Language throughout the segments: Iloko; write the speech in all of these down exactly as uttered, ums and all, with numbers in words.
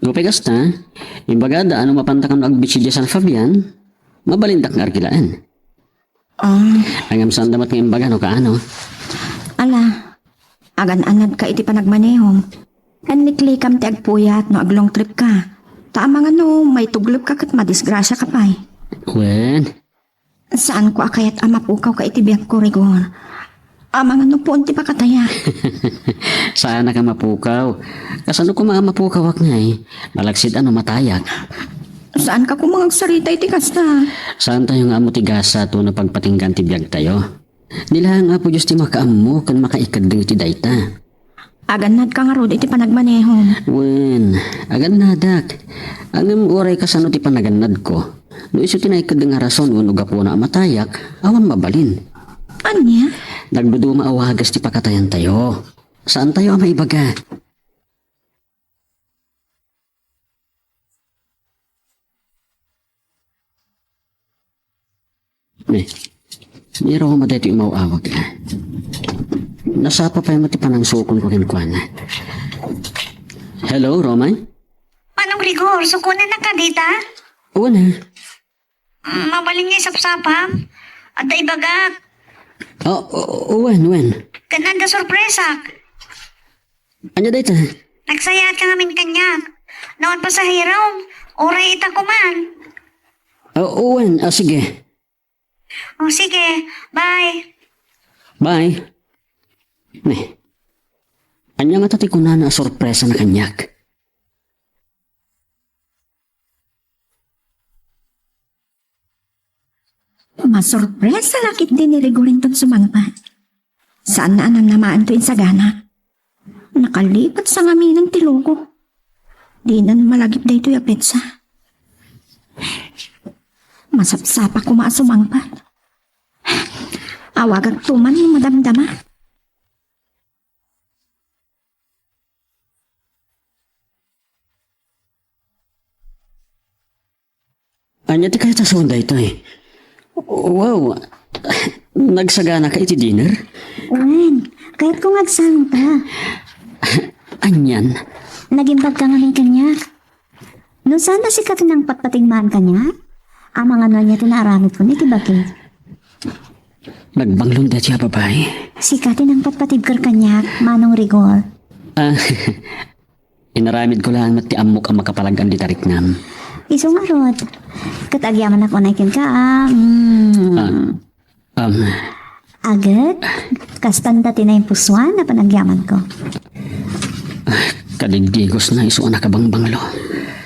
Upay kasta, imbagada a no mapantakan agbitsi idiay San Fabian, mabalindak nga arkilaen. Ah. Ngem saanda met nga imbaga no kaano. Ala, agan-anadka iti panagmanehom. Ken liklikam ti agpuyat no aglong tripka. Ta amangan no maituglepka ket madisgrasiaka pay. Wen, Saanko a kayat a mapukawka iti biagko, Rigor. Amangan no puon ti pakatayak. Saanak a mapukaw. Kasano koma a mapukawak ngay? Malaksid a no matayak. Saanka koma nga agsarita iti kasta? Saantayo nga ammo ti gasat wenno pagpatinggaan ti biagtayo. Ni laeng Apo Dios ti makaammo ken makaikeddeng iti dayta. Agannadka ngarud iti panagmanehom. Wen, agannadak. Ngem uray kasano ti panagannadko? No isu ti naikeddeng a rason wenno gapuna a matayak, awan mabalin. Ania? Nagduduma a wagas ti pakatayantayo. Saantayo a maibaga. Eh, ni Roma daytoy umaw-awag, ah. Nasapa pay met ti panangsukonko kenkuana. Hello, Roma? Manong Rigor, sukonannaka dita? Wen, ah. Mm, mabalin nga isapsapam? Adda ibagak. Oh, oh, oh, wen, wen. Ken adda sorpresak. Ania dayta? Nagsayaatka ngamin kaniak. Nawan pasaherom. Uray ita koman. Ah, wen, ah, sige. Oh, sige. Bye. Bye. Ne. Ania ngata ti kunana a sorpresana kaniak? Masorpresa la ketdi ni Rigorinton sumangpet. Saanna a namnamaen toy insagana. Nakalipatsa ngamin ti loko. Dinan malagip daytoy a petsa. Masapsapa koma a sumangpet. Awagakto man no madamdama. Ania ti kayat a sawen daytoy? Wow, nagsaganaka iti dinner? Wen, kayatko nga agsangota. Anian? Nagimbagka ngamin kaniak. No saan a sika ti nangpatpatigmaan kaniak, amangan no ania ti naaramidkon iti bagi. Nagbanglon daytoy a babai. Sika ti nangpatpatibker kaniak, Manong Rigor. Ah, inaramidko laeng met ti ammok a makapalag-an dita riknam. Isu ngarud. Ket agyamanak unay kenka, ah. Mm. Ah, um. Aget, kasta ti naimpusoan a panagyamanko. Kadigdigos na isu a nakabangbanglo.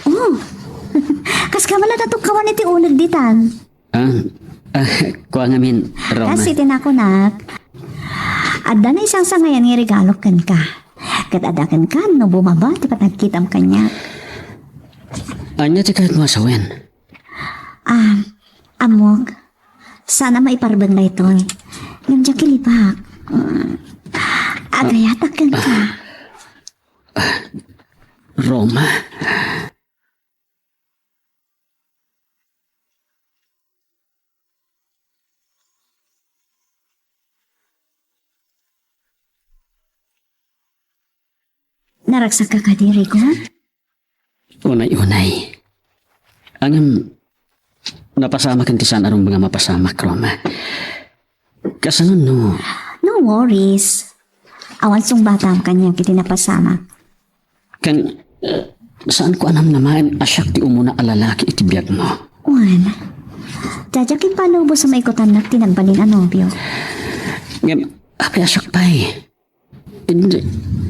Oh, kas ka man natatukkawan iti uneg ditan. Ah, ah, kua ngamin, Roma. Kas iti nakunak, adda naisangsangayan nga regalo kenka. Ket adda kenka no bumaba ti panagkitam kaniak. Ania ti kayatmo a sawen? Ah, ammok, saan a maiparbeng daytoy. Ngem diak ilibak. Mm. Agayatak kenka. Roma. Naragsatka kadi, Rico? Unay-unay. Ngem, napasamak ti saan a rumbeng a mapasamak, Roma. Kasano no? No worries. Awan sungbatam kaniak iti napasamak. Ken, eh, saanko a namnamaen a siak ti umuna a lalaki iti biagmo? Wen, diak impalubos a maikutannak ti nagbalin a nobio. Ngem, apay a siak pay? Idi,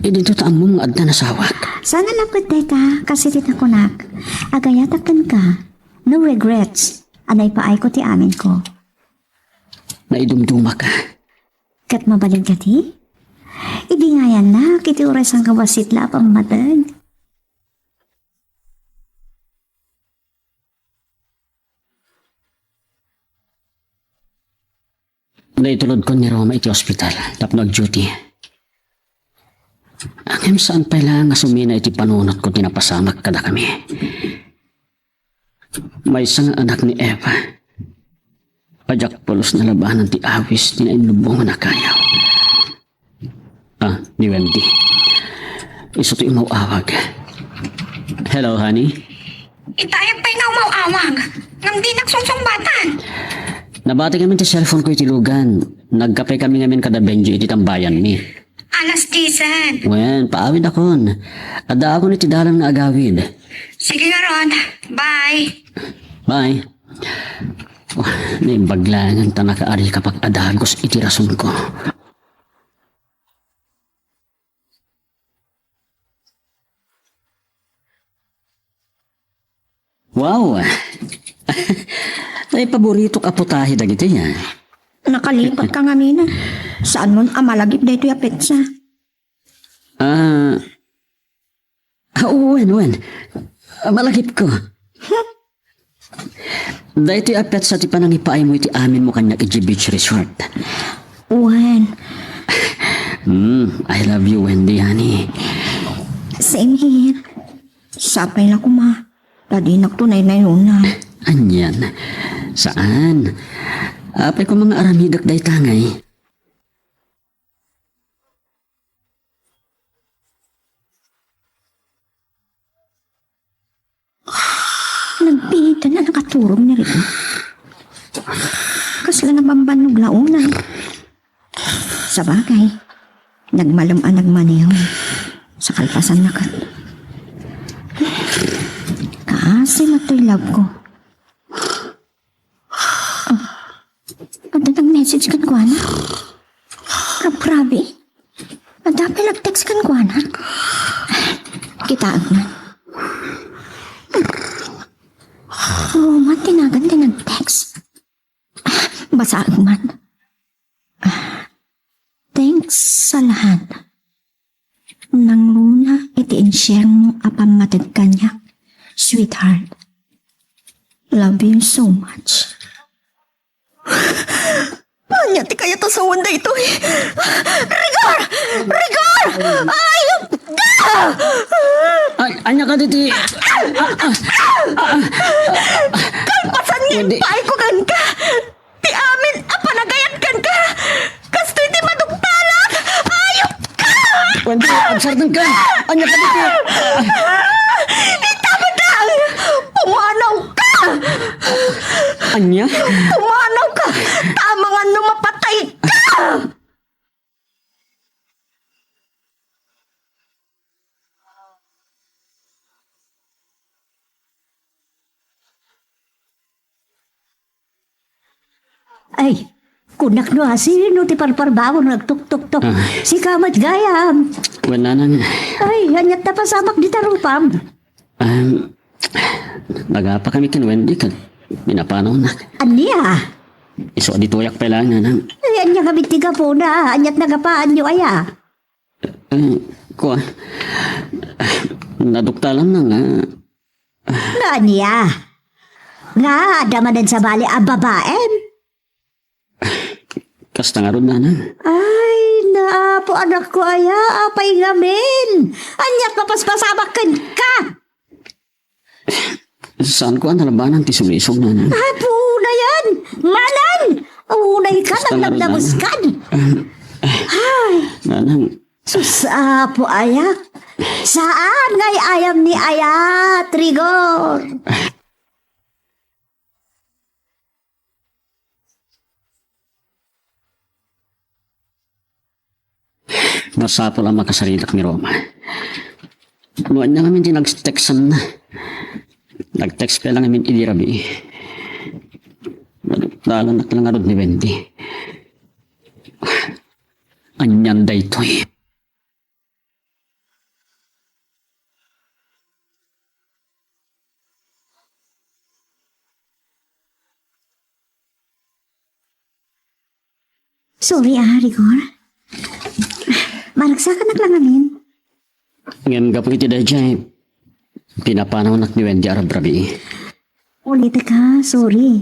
idinto ta ammom nga adda nasawak. Saan a lapud dayta, kas iti nakunak, agayatak kenka, no regrets, a naipaayko ti aminko. Naidumdumaka. Ket mabalin kadi? Ibingayannak iti uray sangkabassit la a pammateg. Naitulodkon ni Roma iti ospital tapno ag-duty. Ngem saan pay laeng a sumina iti panunotko ti napasamak kadakami. Maysa nga anak ni Eva. Diak pulos nalabanan ti awis ti nainlubongan a kayo. Ah, ni Wendy. Isu ti umaw-awag. Hello, honey. Itayag pay nga umaw-awag. Ngem dinak sungsungbatan. Nabati kami ti cellphone ko iti lugan. Nagkape kami ngamin kada Benji iti tambayanmi. Alas diyesen. Wen, paawidakon. Addaakon iti dalan nga agawid. Sige ngarud. Bye. Bye. Oh, naimbag laengen ta nakaarika pag-adagos iti rasonko. Wow! Ay, paboritok a putahe dagitoy, ah. Nakalipatka ngamin. Saanmon a malagip daytoy a petsa? Ah, ah, wen, wen. Ah, malagipko. Daytoy a petsa ti panangipaaymo iti aminmo kaniak iti beach resort. Wen. Hmm, I love you, Wendy, honey. Same here. Sapay la koma. Ta dinak to naynayona. Anian? Saan? Apay koma nga aramidek dayta ngay? Nagbiitan a nakaturog ni Rico. Kasla nabambannog la unay. Sabagay, nagmalem a nagmaneho. Sa kalpasanna ket. Kaasi met toy love ko. Ah, adda nag-message kenkuana? Rabrabi. Adda pay nag-text kenkuana? Kitaek man. Roma ti nagan ti nag-text. Basaek man. Thanks sa lahat. Nangruna iti in-share mo a pammated kaniak, sweetheart. Love you so much. Ania ti kayat a sawen daytoy? Rigor! Rigor! Ay! Ah! Ay, ania ka diti? Ah, ah, ah, ah. Kalpasan nga Wendy. Impaay ko kenka. Ti amin a panagayat kenka, kastoy ti maduktalak! Ayupka! Wendy, agsardengka! Ania ka diti? Ita met lang! Pumanawka! Ania? Pumanawka! Ta amangan no mapatayka! Ay, kunak no asino ti parparbaon nga agtuktuktok. Ah. Sika met gayam. Wen, nanang. Ay, aniat napasamak dita rupam? Um, nagapa kami ken Wendy ket pinapanawnak. Ania? Isu a ditoyak pay laeng, nanang. Ay, ania ngamin ti gapuna? Aniat nagapaanyo aya? Eh, kua, naduktalanna nga. Nga ania? Nga adda manen sabali a babaem? Kasta ngarud, nanang. Ay, naapo, anakko aya, apay ngamin? Aniat mapaspasamak kenka? Saanko a nalabanan ti sulisog, nanang. Apo, unayan! Manan! Unay ka, basta nga nagnamnamos ron, nanang. Kan. Ay. Nanang. Sus, apo, ayak. Saan ngay ayam ni ayat, Rigor? Masapul a makasaritak ni Roma. No ania ngamin ti nag-textanna. Nag-text pay lang ngamin idi rabii. Naduktalannak lang ngarud ni Wendy. Anian daytoy? Sorry, ah, Rigor. Maragsakanak lang amin. Ngem gapu iti daydiay, pinapanawnak ni Wendy a rabrabii. Ulitek, sorry.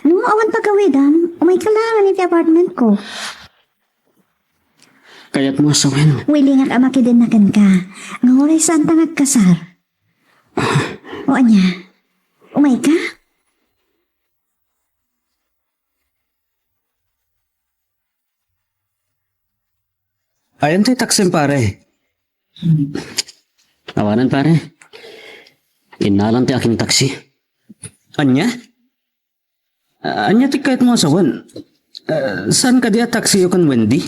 No awan pagawidam, umayka laeng iti apartment ko. Kayatmo a sawen? Willingak a makidenna kenka. Nga uray saanta nga agkasar. O ania? Umayka? Ayan ti taksim, pare. Awanan, pare. Innalan ti aking taksi. Ania? Ah, ania ti kayatmo a sawen? Ah, saan kadi a taksiyo ken Wendy?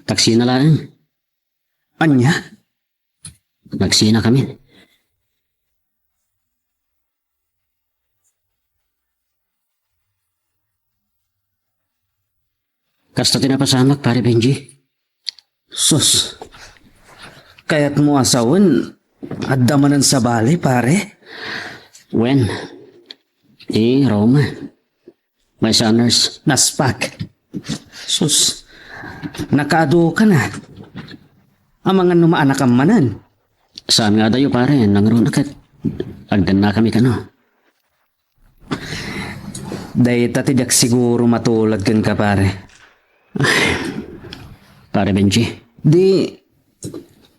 Taksina laeng. Ania? Nagsinakamin. Kasta ti napasamak, Pare Benji. Sus, kayatmo a sawen, adda manen sabali, pare? Wen, ni Roma. Maysa a nurse. Naspak. Sus, nakaadu ka na. Amangan no maanakam manen. Saan nga adayo, pare, nangruna ket agdennakami kano. Dayta ti diak siguro matulad kenka, pare. Pare Benji. Di,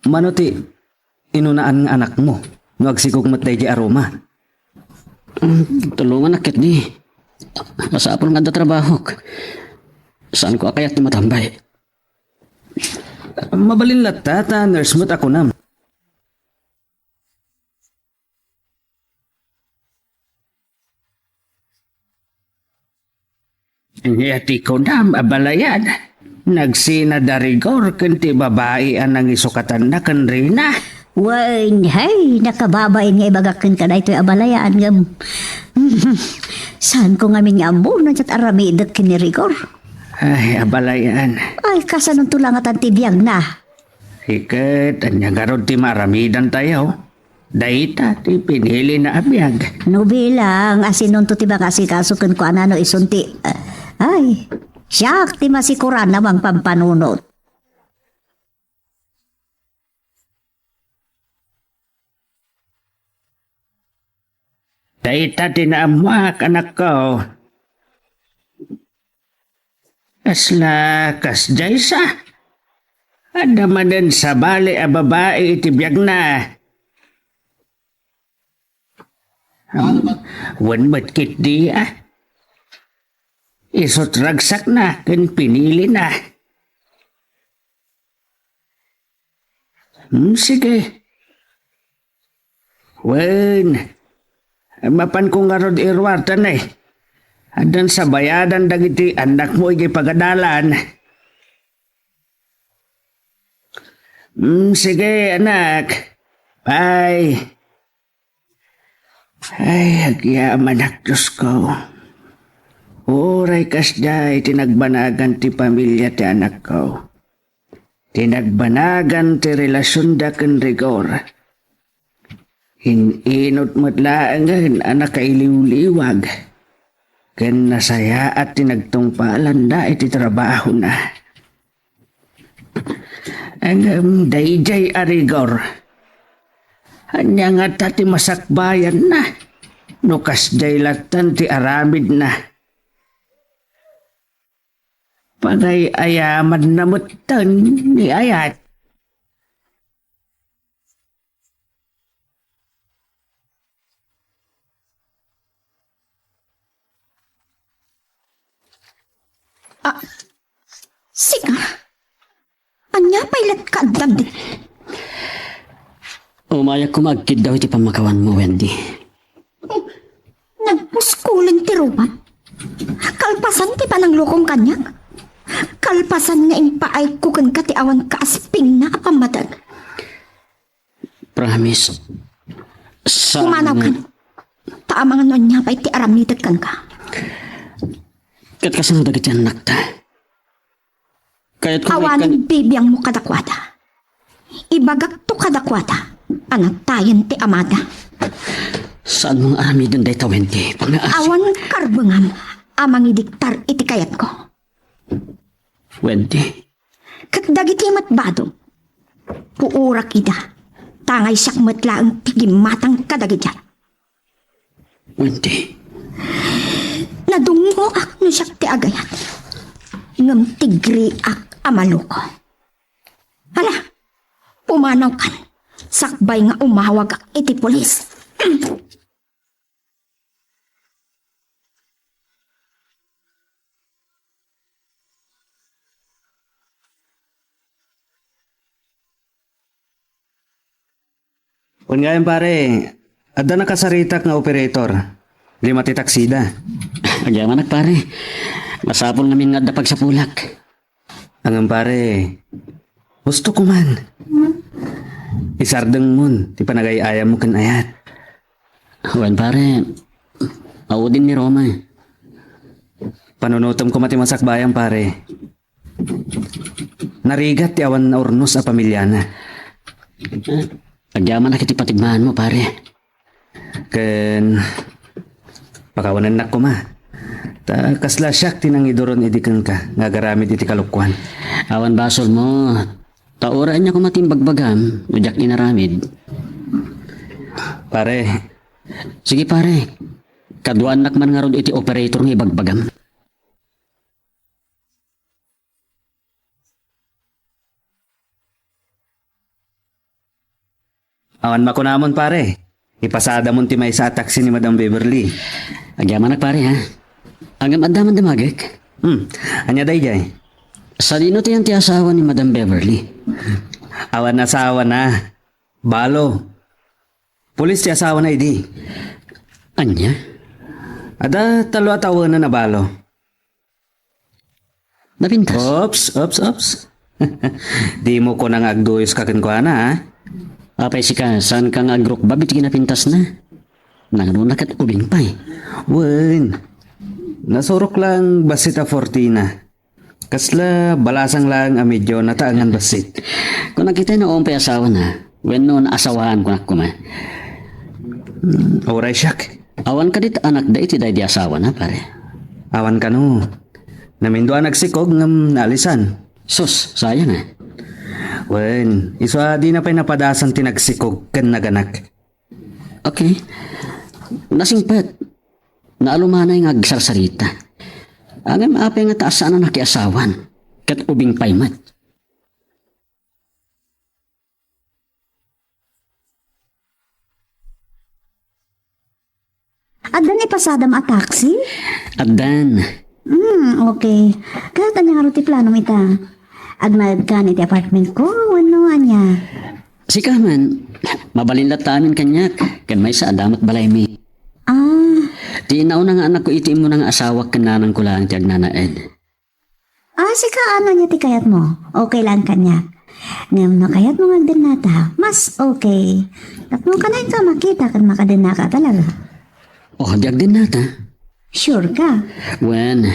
mano ti inunaan nga anakmo no agsikog met daydi a Roma? Mm, tulonganak ketdi. Masapul nga adda trabahok. Saanko a kayat ti matambay. Mabalin latta ta nurse met a kunam. Ania ti kunam, abalayan? Nagsina da Rigor ken ti babai a nangisukatanna ken Rina. Wen, hay, nakababain nga ibagak kenka daytoy, abalayan, ngem saanko ngamin nga ammo no diak aramidek ken ni Rigor. Ay, abalayan. Ay, kasanonto la ngatan ti biagna? Iket, ania ngarud ti maaramidantayo? Dayta ti pinilina a biag. No bilang, asinonto ti makaasikaso kenkuana no isun ti, ay, siak ti masikuran a mangpampanunot. Dayta ti naammoak, anakko. Kasla kasdiay sa? Adda manen sabali a babai iti biagna. Wen met ketdi, a? Isut' ragsakna ken pinilina. Hmm, sige. Wen, mapanko ngarud iruar ta ne. Addan sa bayadan dagiti annakmo idiay pagadalan. Hmm, sige, anak. Bye. Ay, agyamanak, Diosko. Uray kasdiay ti nagbanagan ti pamilia ti anakko. Ti nagbanagan ti relasionda ken Rigor. In-inut met laengen a nakailiwliwag ken nasayaat ti nagtungpalanda iti trabahona. Ngem daydiay a Rigor, ania ngata ti masakbayanna no kasdiay lattan ti aramidna? Pagay-ayamanna metten ni ayat. Ah, sika? Ania pay latka adda di? Umayak koma agkiddaw iti pammakawanmo, Wendy. Nagpuskulen ti ruam. Kalpasan ti pananglokom kaniak. Kalpasan nga impaayko kenka ti awan kaaspingna a pammateg. Promise. Saan Pumanaw nga kan. Ta amangan no ania pay ti aramidek kenka. Ket kasano dagiti annakta? Kayatko nga Awanen ikkan- bibiangmo kadakuada. Ibagakto kadakuada a natayen ti amada. Saanmo nga aramiden dayta, Wendy? Pangaasi. Awan karbengam a mangidiktar iti kayatko. Wendy. Ket dagiti met badom, puorak ida, tangay siak met laeng ti gimmatang kadagidiay. Wendy. Nadungngoak no siak ti agayat, ngem tigriak a maloko. Hala, pumanawkan, sakbay nga umawagak iti pulis. Wen gayam, pare, Adda nakasaritak nga operator. Lima ti taksida. Agyamanak, pare. Masapul ngamin nga adda pagsapulak. Ngem, pare, husto ko man. Isardengmon ti panagay-ayammo ken ayat. Wen, pare, audin ni Roma. Panunotem koma ti masakbayan, pare. Narigat ti awan naurnos a pamiliana. Agyamanak iti patigmaanmo, pare. Ken pakawanennak koma. Ta kasla siak ti nangiduron idi kenka nga agaramid iti kalokuan. Awan basolmo. Ta uray ania koma ti imbagbagam, no diak inaramid. Pare. Sige, pare. Kaduaannak man ngarud iti operator nga ibagbagam. Awan makunamon, pare. Ipasadamon ti maysa a taksi ni Madam Beverly. Agyamanak, pare, ha? Ngem adda man damagek? Hmm. Ania daydiay? Sadino ti yan ti asawa ni Madam Beverly? Awan asawana. Balo. Pulis ti asawana idi. Ania? Adda tallo a tawenan a balo. Napintas? Oops, oops, oops. Dimo kuna nga agduyoska kenkuana, ha? Apay sika, saanka nga agrukbab iti kinapintasna? Nangruna ket ubing pay. Wen, nasurok lang bassit a fortina. Kasla balasang lang a medio nataengan bassit. Kunak itay no awan pay asawana, wenno naasawaan kunak koma. Hmm, uray siak. Awan kadi ti anakda iti daydi asawana, pare? Awan kano. Namindua a nagsikog ngem naalisan. Sus, sayang, ah. Wen, isu a dina pay napadasan ti nagsikog ken naganak. Okay. Nasingpet. Naalumanay nga agsarsarita. Ngem apay nga ta saan a nakiasawan? Ket ubing pay met. Addan ipasadam a taksi? Addan. Hmm, okay. Ket ania ngarud ti planom ita? Agnaedkan iti apartment ko wenno ania? Sika man, mabalin latta amin kaniak, ken maysa adda met balaymi. Ah. Ti nauna nga anakko iti immuna nga asawak ken nanangko laeng ti agnanaed. Ah, sika, ano nia ti kayatmo? Okay lang kaniak. Ngem no kayatmo nga agdennata, mas okay. Tapno kanayon ka makita ken makadennaka talaga. Oh, di agdennata? Sure ka? Wen,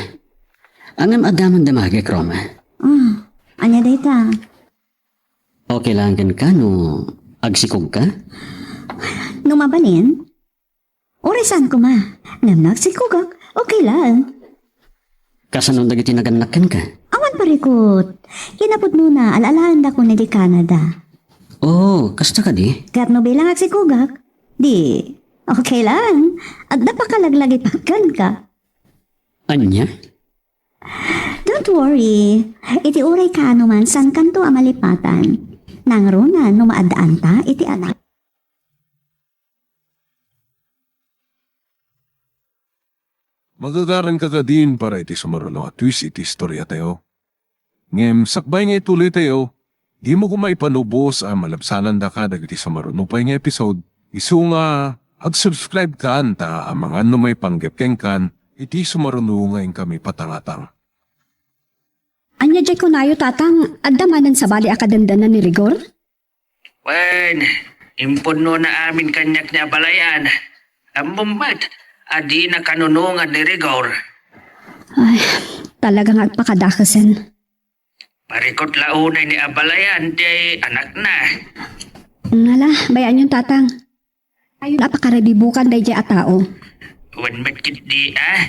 ngem adda man damagek, Roma. Ah, ania dayta? Okay lang kenka no agsikog ka? No mabalin? Uray saan koma. Ngem no agsikogak, okay lang. Kasano dagiti nagannak kenka? Awan parikut. Kinapudnona, al-alaendakon idi Canada. Oh, kasta kadi? Ket no bilang agsikogak, di, okay lang. Adda pakalaglagipak kenka. Ania? Don't worry. Iti uray kaano man, saankanto a malipatan. Nangruna no maaddaanta iti anak. Magagaranka kadin para iti sumaruno a twist iti istoriatayo. Ngem sakbay nga ituloytayo, dimo koma ipanubos a malabsanandaka dagiti sumaruno pay nga episode, isu nga ag-subscribe kan ta amangan no maipanggep kenkan iti sumaruno nga inkami patangatang. Ania diay kunayo, Tatang? Adda manen sabali a kadendenan ni Rigor? Wen, impudnona amin kaniak ni Abalayan. Ammom met a dina kanunongan ni Rigor. Ay, talaga nga agpakadakesen. Parikut la unay ni Abalayan ti anakna. Ngala, bay-anyon, Tatang. Ayon a pakaribibukan daydiay a tao. Wen met ketdi, ah?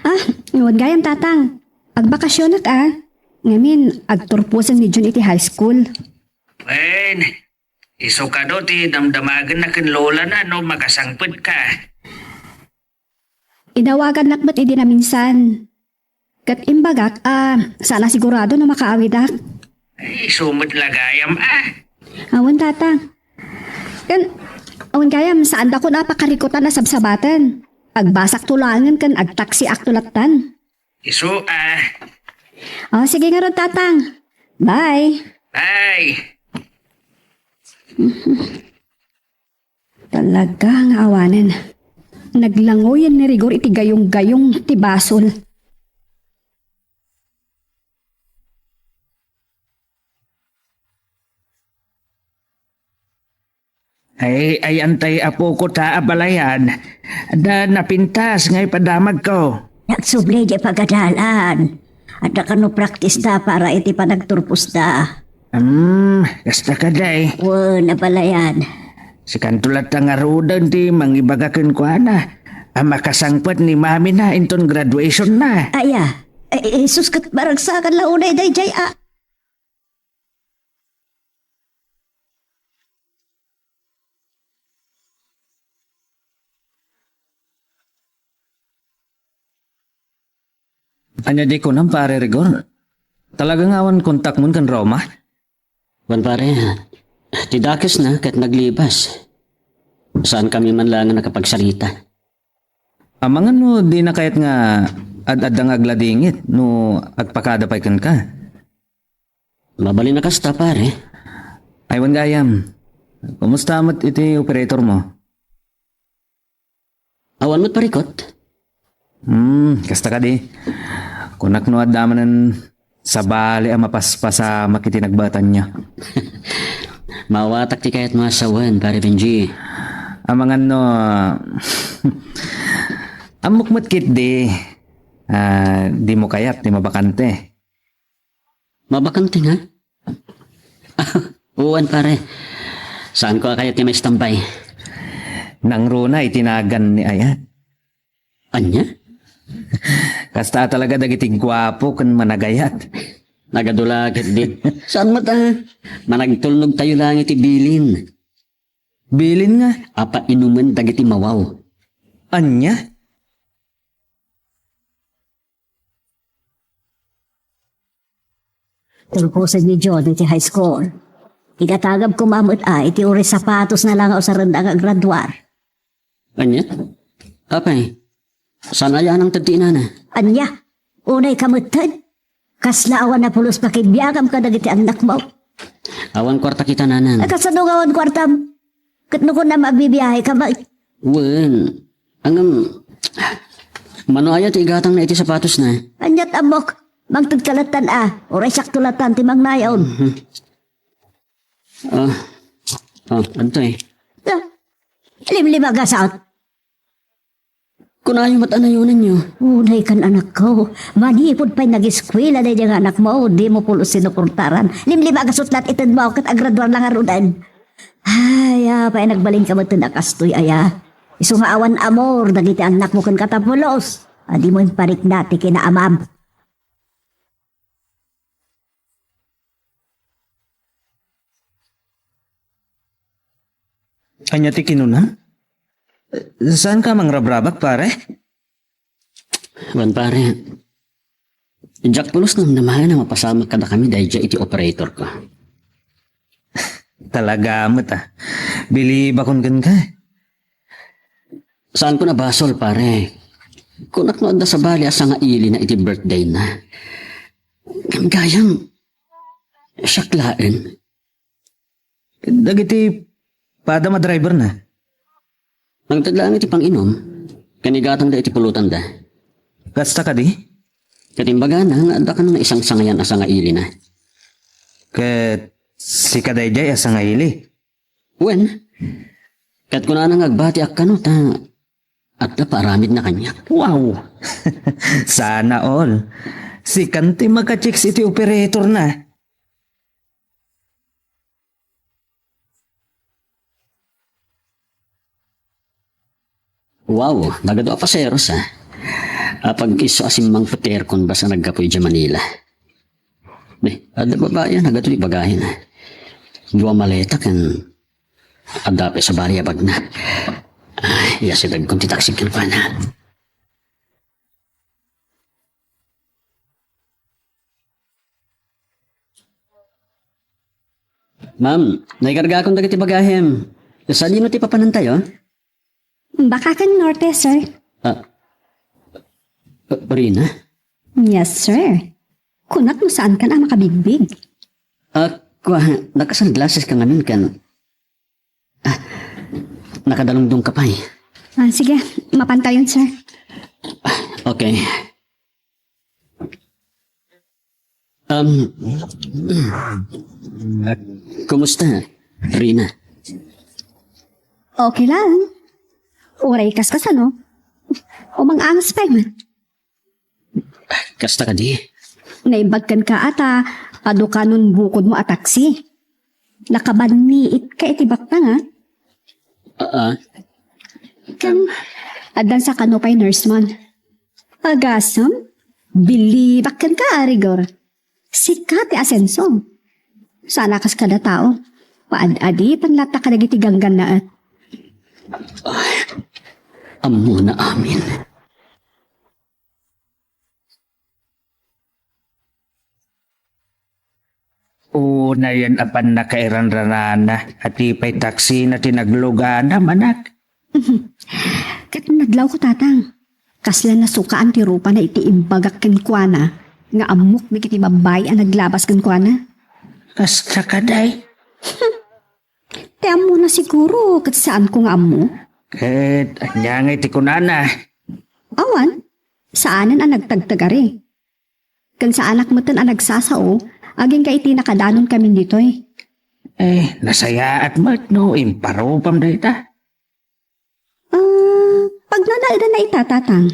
Ah, wen gayam, Tatang. Agbakasionak, ah. Ngamin, agturposen ni Jun iti high school. Wen, isu kano ti damdamagenna ken lolana no makasangpetka. Inawagannak met idi naminsan. Ket imbagak a saan a sigurado no makaawidak. Ay, isu met la gayam, ah. Awan, Tatang. Ken, awan gayam, saandakon a pakarikutan a sabsabaten. Agbasakto laengen ken agtaksiakto lattan. Isu, ah. Oh, sige ngarud, Tatang. Bye. Bye. Talaga nga awanen. Naglangoyen ni Rigor iti gayong-gayong ti basol. Ay, ay, antay apoko ta abalayan. Da napintas nga ipadamagko. Nagsubli di pagadalan. Adda kano practice da para iti panagturpos da. Hmm, kasta ka, day. Wen, abalayan. Sikanto latta ngaruden ti mangibaga kenkuana a makasangpet ni mami na inton graduation na. Aya, eh, Jesus ket maragsakan la unay dayjay a. Ania di kunam, Pare Rigor? Talaga nga awan kontakmon ken Roma? Wen, pare, ti dakesna ket naglibas. Saankami man laeng a nakapagsarita. Amangan no dina kayat nga ad-adda nga agladingit no agpakada pay kenka. Mabalin a kasta, pare. Ay, wen gayam. Kumusta met iti operator mo? Awan met parikot. Hmm, kasta kadi. Kunak no adda manen sabali a mapaspasamak iti nagbatanyo. Maawatak ti kayatmo a sawen, Pare Benji. Amangan no, ammok met ketdi, ah, dimo kayat ti mabakante. Mabakante nga? Wen, pare. Saanko a kayat ti maistambay. Nangruna iti nagan ni Ayat. Ania? Kasta talaga dagiti guapo ken managayat. Nagadu la ketdi. Saan met a? Managtulnogtayo laeng iti bilin. Bilin nga? Apainumen dagiti mawaw. Ania? Turposen ni John iti high school. Igatagab koma met a iti uray sapatosna la nga usarenda nga agraduar. Ania? Apay, saan aya a nangted ti inana? Ania? Unay ka metten? Kasla awan a pulos pakibiagam kadagiti annakmo? Awan kuarta kita, nanang. Ay, kasano nga awan kuartam? Ket no kunam agbibiahe ka, ma- Wen. Ngem, mano aya ti igatangna iti sapatosna? Ania't ammok, mangted ka lattan a, uray sakto lattan ti mangnayon. Mhm. Ah, ah, antoy? Ah, limlimagasat. Kunayo met a nayonenyo. Unay kan, anakko. Manipud pay nagiskuela daydiay nga anakmo, dimo pulos sinuportaran. Limlimagasat la't itedmo ket agraduar la ngaruden. Ay, apay a nagbalinka metten a kastoy aya. Isu nga awan amor dagiti annakmo kenka ta pulos a dimo imparikna ti kinaamam. Ania ti kinuna? Saanka mangrabrabak, pare? Wen, pare. Diak pulos namnamaen a mapasamak kadakami daydiay iti operatorko. Talaga met, a. Bilibakon kenka. Saanko a basol, pare. Kunak no adda sabali a sangailina iti birthdayna. Ngem gayam, siak laeng. Dagiti padam a driverna? Nangted laeng iti pang-inum, ken igatangda iti pulotanda. Kasta kadi? Ket imbagana nga adda kano naisangsangayan a sangailina. Ket sika daydiay a sangaili? Wen. Ket kunana nga agbatiak kano ta adda paaramidna kaniak. Wow! Sana all. Sikan ti maka-chicks iti operatorna. Wow, nagadu a paseros, a. Apag isu a simmangpeterkon basta naggapu idiay Manila. Be, adda babai a nagadu ti bagahen, a. Dua maleta ken adda pay sabali a bagna. Ay, iyasidegkon ti taksi kenkuana. Ma'am, naikargakon dagiti bagahem. Sadino ti papanantayo? Bakaken Norte, sir. Ah, Rina? Yes, sir. Kunak no saankan a makabigbig. Ah, kua, naka-sunglasses ka ngamin kan. Ah, Nakadalungdong ka pay. Ah, sige, mapantayon, sir. Okay. Um, kumusta, Rina? Okay lang. Uray kas kasano? Umang-angas pay man. Kasta kadi? Naimbag kenka ata, adu kanon bukodmo a taksi. Nakabanniit ka iti baknang, a? Aa. Ken, addan sa kano pay nurse man. Agasem, bilibak kenka, a Rigor. Sika ti asensom. Saan a kas kada tao. Paad-aditan latta kadagiti ganggannaet. Ammona amin. Unayen a pannakairanranana, a ti pay taksina ti naglugana, manak. Ket nadlawko, Tatang. Kasla nasukaan ti rupana iti imbagak kenkuana nga ammok dagiti babbai a naglabas kenkuana. Kasta kadi? Ti ammona siguro, ket saanko nga ammo. Ket ania ngay ti kunana? Awan, saanen a nagtagtagari. Ken saanak metten a nagsasao, agingga iti nakadanon kami ditoy. Eh, nasayaat met no imparupam dayta. Ah, pagnanaedanna ita, Tatang?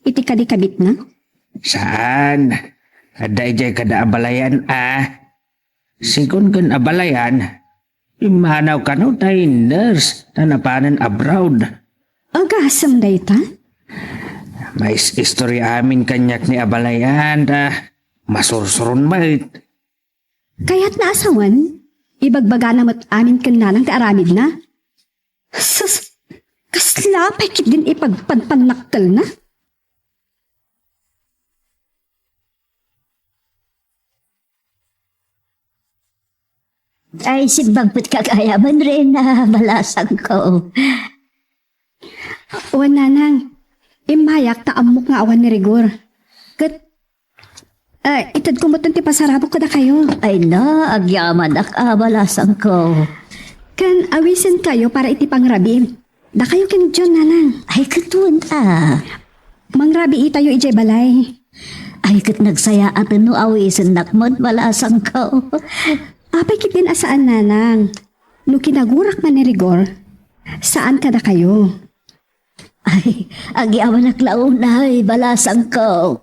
Iti kadi kabitna? Saan. Adda idiay kada abalayan, a. Sigun ken abalayan, immanaw kano tay nurse ta napanen abroad. Agasem dayta? Maistorya amin kaniak ni abalayan, ta masursuron met. Kayatna a sawen, ibagbagana met amin ken nanang ti aramidna. Sus, kasla pay ketdin ipagpanpannakkelna? Ay, simbagpet ka gayam, Rina, balasangko. Wen, Nanang, immayak ta ammok nga awan ni Rigor. Ket, ah, itedko metten ti pasarabok kadakayo. Ay na, agyamanak a balasangko. Ken awisenkayo para iti pangrabii. Dakayo ken John, Nanang. Ay, ket wen a. Mangrabiitayo idiay balay. Ay, ket nagsayaaten no awisennak met, balasangko. Apay ketdin a saan, Nanang? No kinagurak man ni Rigor, saan kadakayo? Ay, agyamanak la unay, balasangko.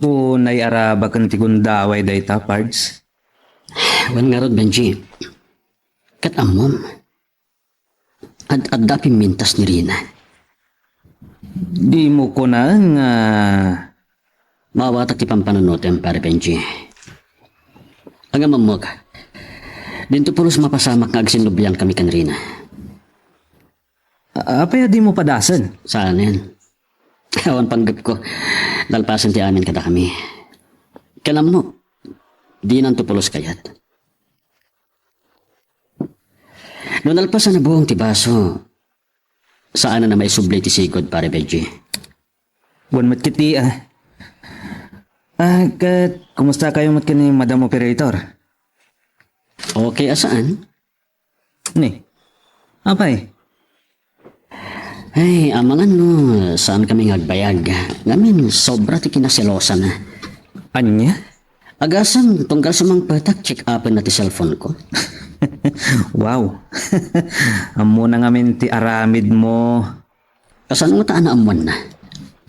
Unay arabaken ti gundaway dayta, Pards. Wen ngarud, Benji. Ket ammom, ad-adda a pimmintas ni Rina. Dimo kunaen nga maawatak ti pampanunotem, Pare Benji. Ngem ammok, dinto pulos mapasamak nga agsinnublian kami ken Rina. A-, apay a dimo padasen? Saanen. Awan panggepko. Nalpasen ti amin kadakami. Ken ammok, dinanto pulos kayat. No nalpas a nabuong ti baso, saanen a maisubli ti sigud, Pare Benji. Wen met ketdi, a. A, ket kumustakayo met ken ni Madam Operator? Okay a saan. Ni, apay? Ay, amangan no saan kami nga agbayag. Ngamin, sobra ti kinaselosana. Ania? Agasem, tunggal sumangpetak, check-upenna ti cellphone ko. Wow. Ammona ngamin ti aramidmo. Kasano ngata a naammoanna?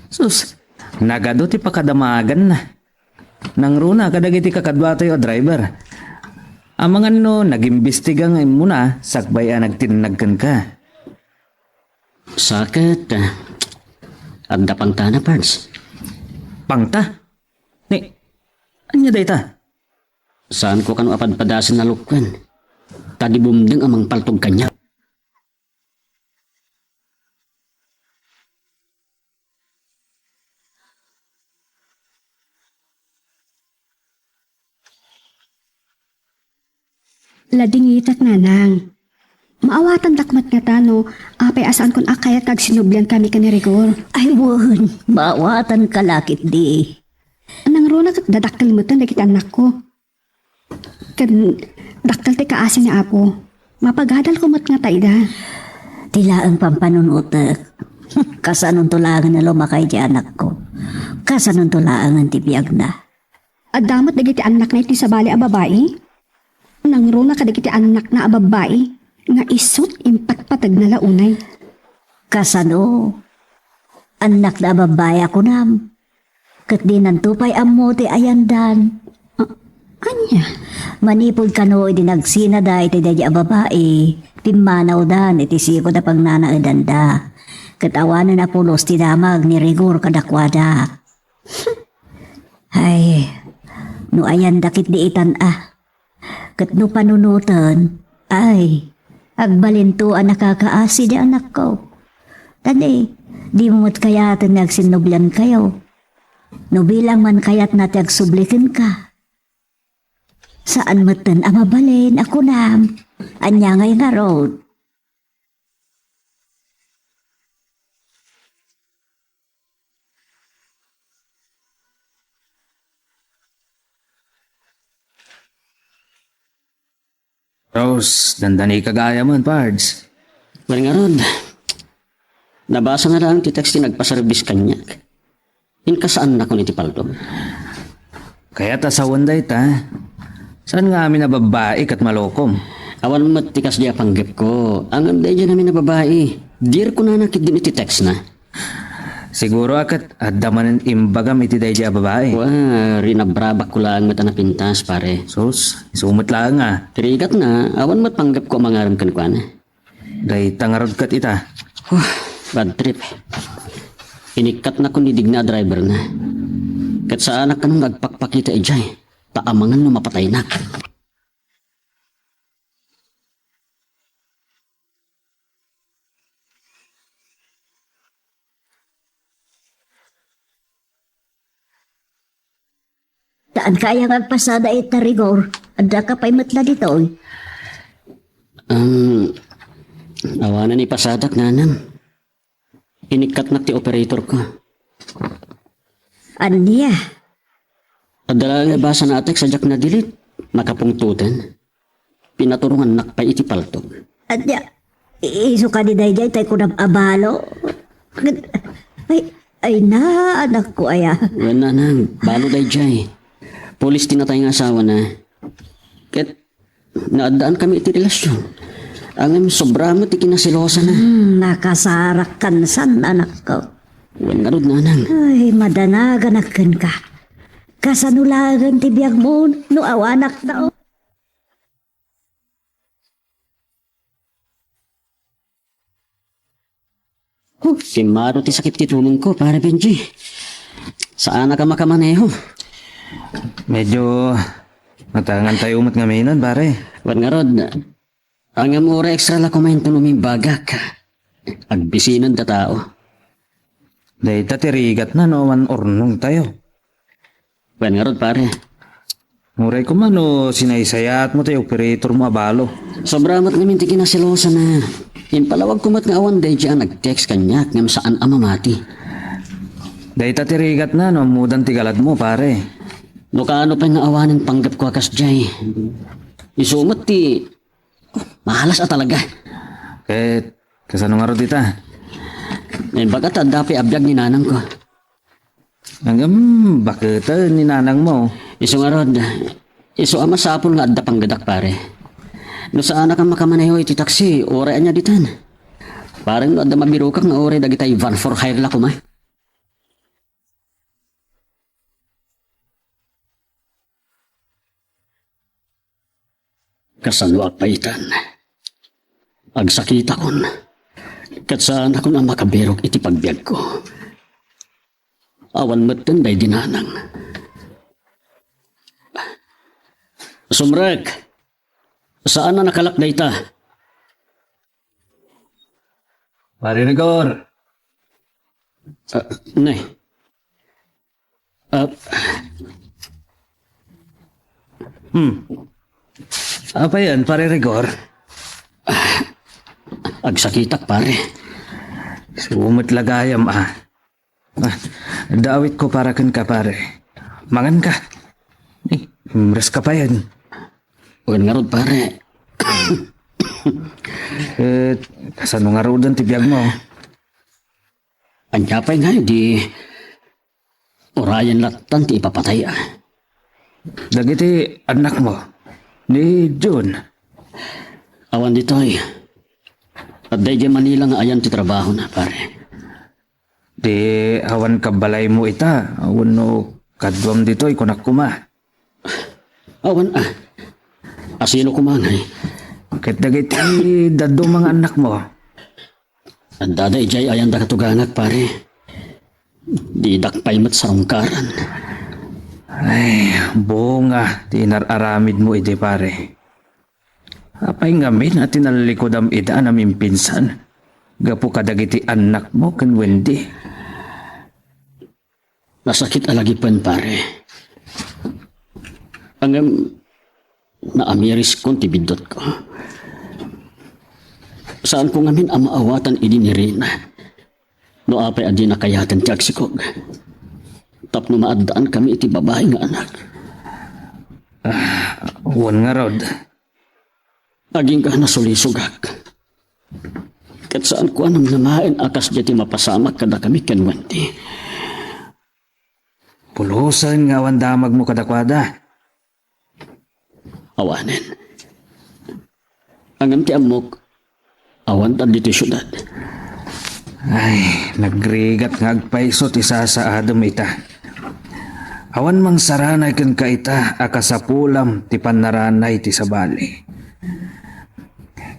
Sus, nagadu ti pakadamaganna. Nangruna kadagiti kakaduatayo a driver. Amangan no nagimbestiga nga immuna sakbay a nagtinnag kenka. Sa ket, ah, adda pangtana, Pards. Pangta? Ni, ania dayta? Saanko kano a padpadasen a lukuen. Ta di bumdeng a mangpaltog kaniak. Ladingitak, Nanang. Maawatandak met ngata no apay a saankon a kayat nga agsinublian kami ken ni Rigor. Ay, wen, maawatanka la ketdi. Nang Runa ket dadakkel metten dagiti annakko. Ken dakkel ti kaasi ni Apo. Mapagadalko met nga ta ida. Ti laeng pampanunotek. Kasanonto laengen a lumakay ti anakko? Kasanonto laengen ti biagna? Adda met dagiti annakna iti sabali a babai? Nangruna kadagiti annakna a babbai nga isut' impatpategna la unay. Kasano? Annakna a babbai a kunam? Ket dinanto pay ammo ti ayandan. A-, ania? Manipud kano idi nagsinada iti daydi a babai, pimmanawdan iti sikod a pagnanaedanda. Ket awanen a pulos ti damag ni Rigor kadakuada. Ay, no ayanda ketdi itan a. Ket no panunoten, ay, agbalinto a nakakaasi di anakko. Tadi, dimo met kayaten nga agsinnubliankayo. No bilang man kayatna ti agsubli kenka. Saan metten a mabalin a kunam. Ania ngay ngarud? Rose, dandani ka gayam, Pards. Wen ngarud, nabasa na lang ti text ti nagpaservice kaniak. Inka saannakon iti paltog. Kayat a sawen dayta. Saan nga amin a babbai ket malokom? Awan met ti kasdi a panggepko. Ngem daydiay amin a babbai. Diri kunana ketdin iti textna. Siguro a ket adda manen imbagam iti daydiay a babbai. Wa, rinabrabakko laeng met a napintas, pare. Sus, isu met laeng a. Ti rigatna, awan met panggepko a mangarem kenkuana. Dayta ngarud ket ita. Huh, bad trip. Inikkatnakon ni Digna a driverna. Ket saanak kano nga agpakpakita idiay, ta amangan no mapataynak. Saan ka aya nga agpasada ita, Rigor? Adda ka pay met la ditoy? Um, awanan ipasadak, nanang. Inikkatnak ti operator ko. Ania? Adda laeng nabasa na a text a diak na-delete. Nakapungtoten. Pinaturongannak pay iti paltog. Ania? Isu kadi daydiay tay kunam a balo? Ay, ay na, anakko aya. Wen, nanang, balo daydiay. Pulis ti natay nga asawana. Ket naaddaan kami iti relasyon. Ngem sobra met ti kinaselosana. Hmm, nakasarak kansan, anakko. Wen ngarud, nanang. Ay, madanaganak kenka. Kasano laeng ti biagmo no awanak tao? Huh, simmaro ti sakit ti tumengko, pare Benji. Saanak a makamaneho. Medyo matangan tayo met ngamin, pare. Wen ngarud, ngem uray extra la koma inton umimbagak. Agbisinen da tao. Dayta ti rigatna no awan urnong tayo. Wen ngarud, pare. Uray koma no sinaysayaat mo ti operator mo a balo. Sobra met ngamin ti kinaselosana. Impalawag ko met nga awan daydiay a nag-text kaniak ngem saan a mamati. Dayta ti rigatna no ammodan ti galad mo, pare. No kaano pay nga awanen panggepko a kasdiay. Isu met ti Malas a talaga. Ket kasano ngarud ita? Naimbag a ta adda pay a biag ni nanangko. Ngem, baketen ni nanangmo? Isu ngarud, isu a masapul nga adda panggedak, pare. No saanak a makamaneho iti taksi, uray ania ditan. Pare, no adda mabirokak nga uray dagitay van for hire la koma. Kasano a paitan? Agsakitakon. Ket saanakon a makabirok iti pagbiagko. Awan metten daydi nanang. Sumrek! Saan a nakalak dayta? Pare Rigor. Ah, nay. Ah. Hmm. Apay yan, Pare Rigor? Agsakitak, pare. Sumut lagayam, ah. Ah, adda awitko para kenka, pare. Mangan ka. Eh, imres ka payen. Wen ngarud, pare. Eh, kasano ngaruden ti biagmo? Ania pay ngay di urayen lattan ti ipapatay, a? Dagiti annakmo, ni Jun. Awan ditoy. Adda idiay Manila nga ayan ti trabahona, pare. Di awan kabalaymo ita, wenno kaduam ditoy, kunak koma. Awan, a. Asino koma ngay? Ket dagiti dadduma nga annakmo. Addada idiay ayan da katugangak, pare. Didak pay met sarungkaran. Ay, bunga ti inar-aramidmo idi, pare. Apay ngamin a tinallikudam ida a namimpinsan gapu kadagiti annakmo ken Wendy? Nasakit a lagipen, pare. Ngem, naamiriskon ti biddutko. Saanko ngamin a maawatan idi ni Rina. No apay a dina kayaten ti agsikog. Tapno maaddaanmi iti babai nga anak. Ah, wen ngarud. Agingga nasulisogak. Ket saanko a namnamaen a kasdiay ti mapasamak kadakami ken Wendy. Pulosen nga awan damagmo kadakuada. Awanen. Ngem ti ammok, awan ta ditoy siudad. Ay, nagrigat nga agpayso ti sasaadem ita. Awan mangsaranay kenka ita a kasapulam ti pannaranay ti sabali.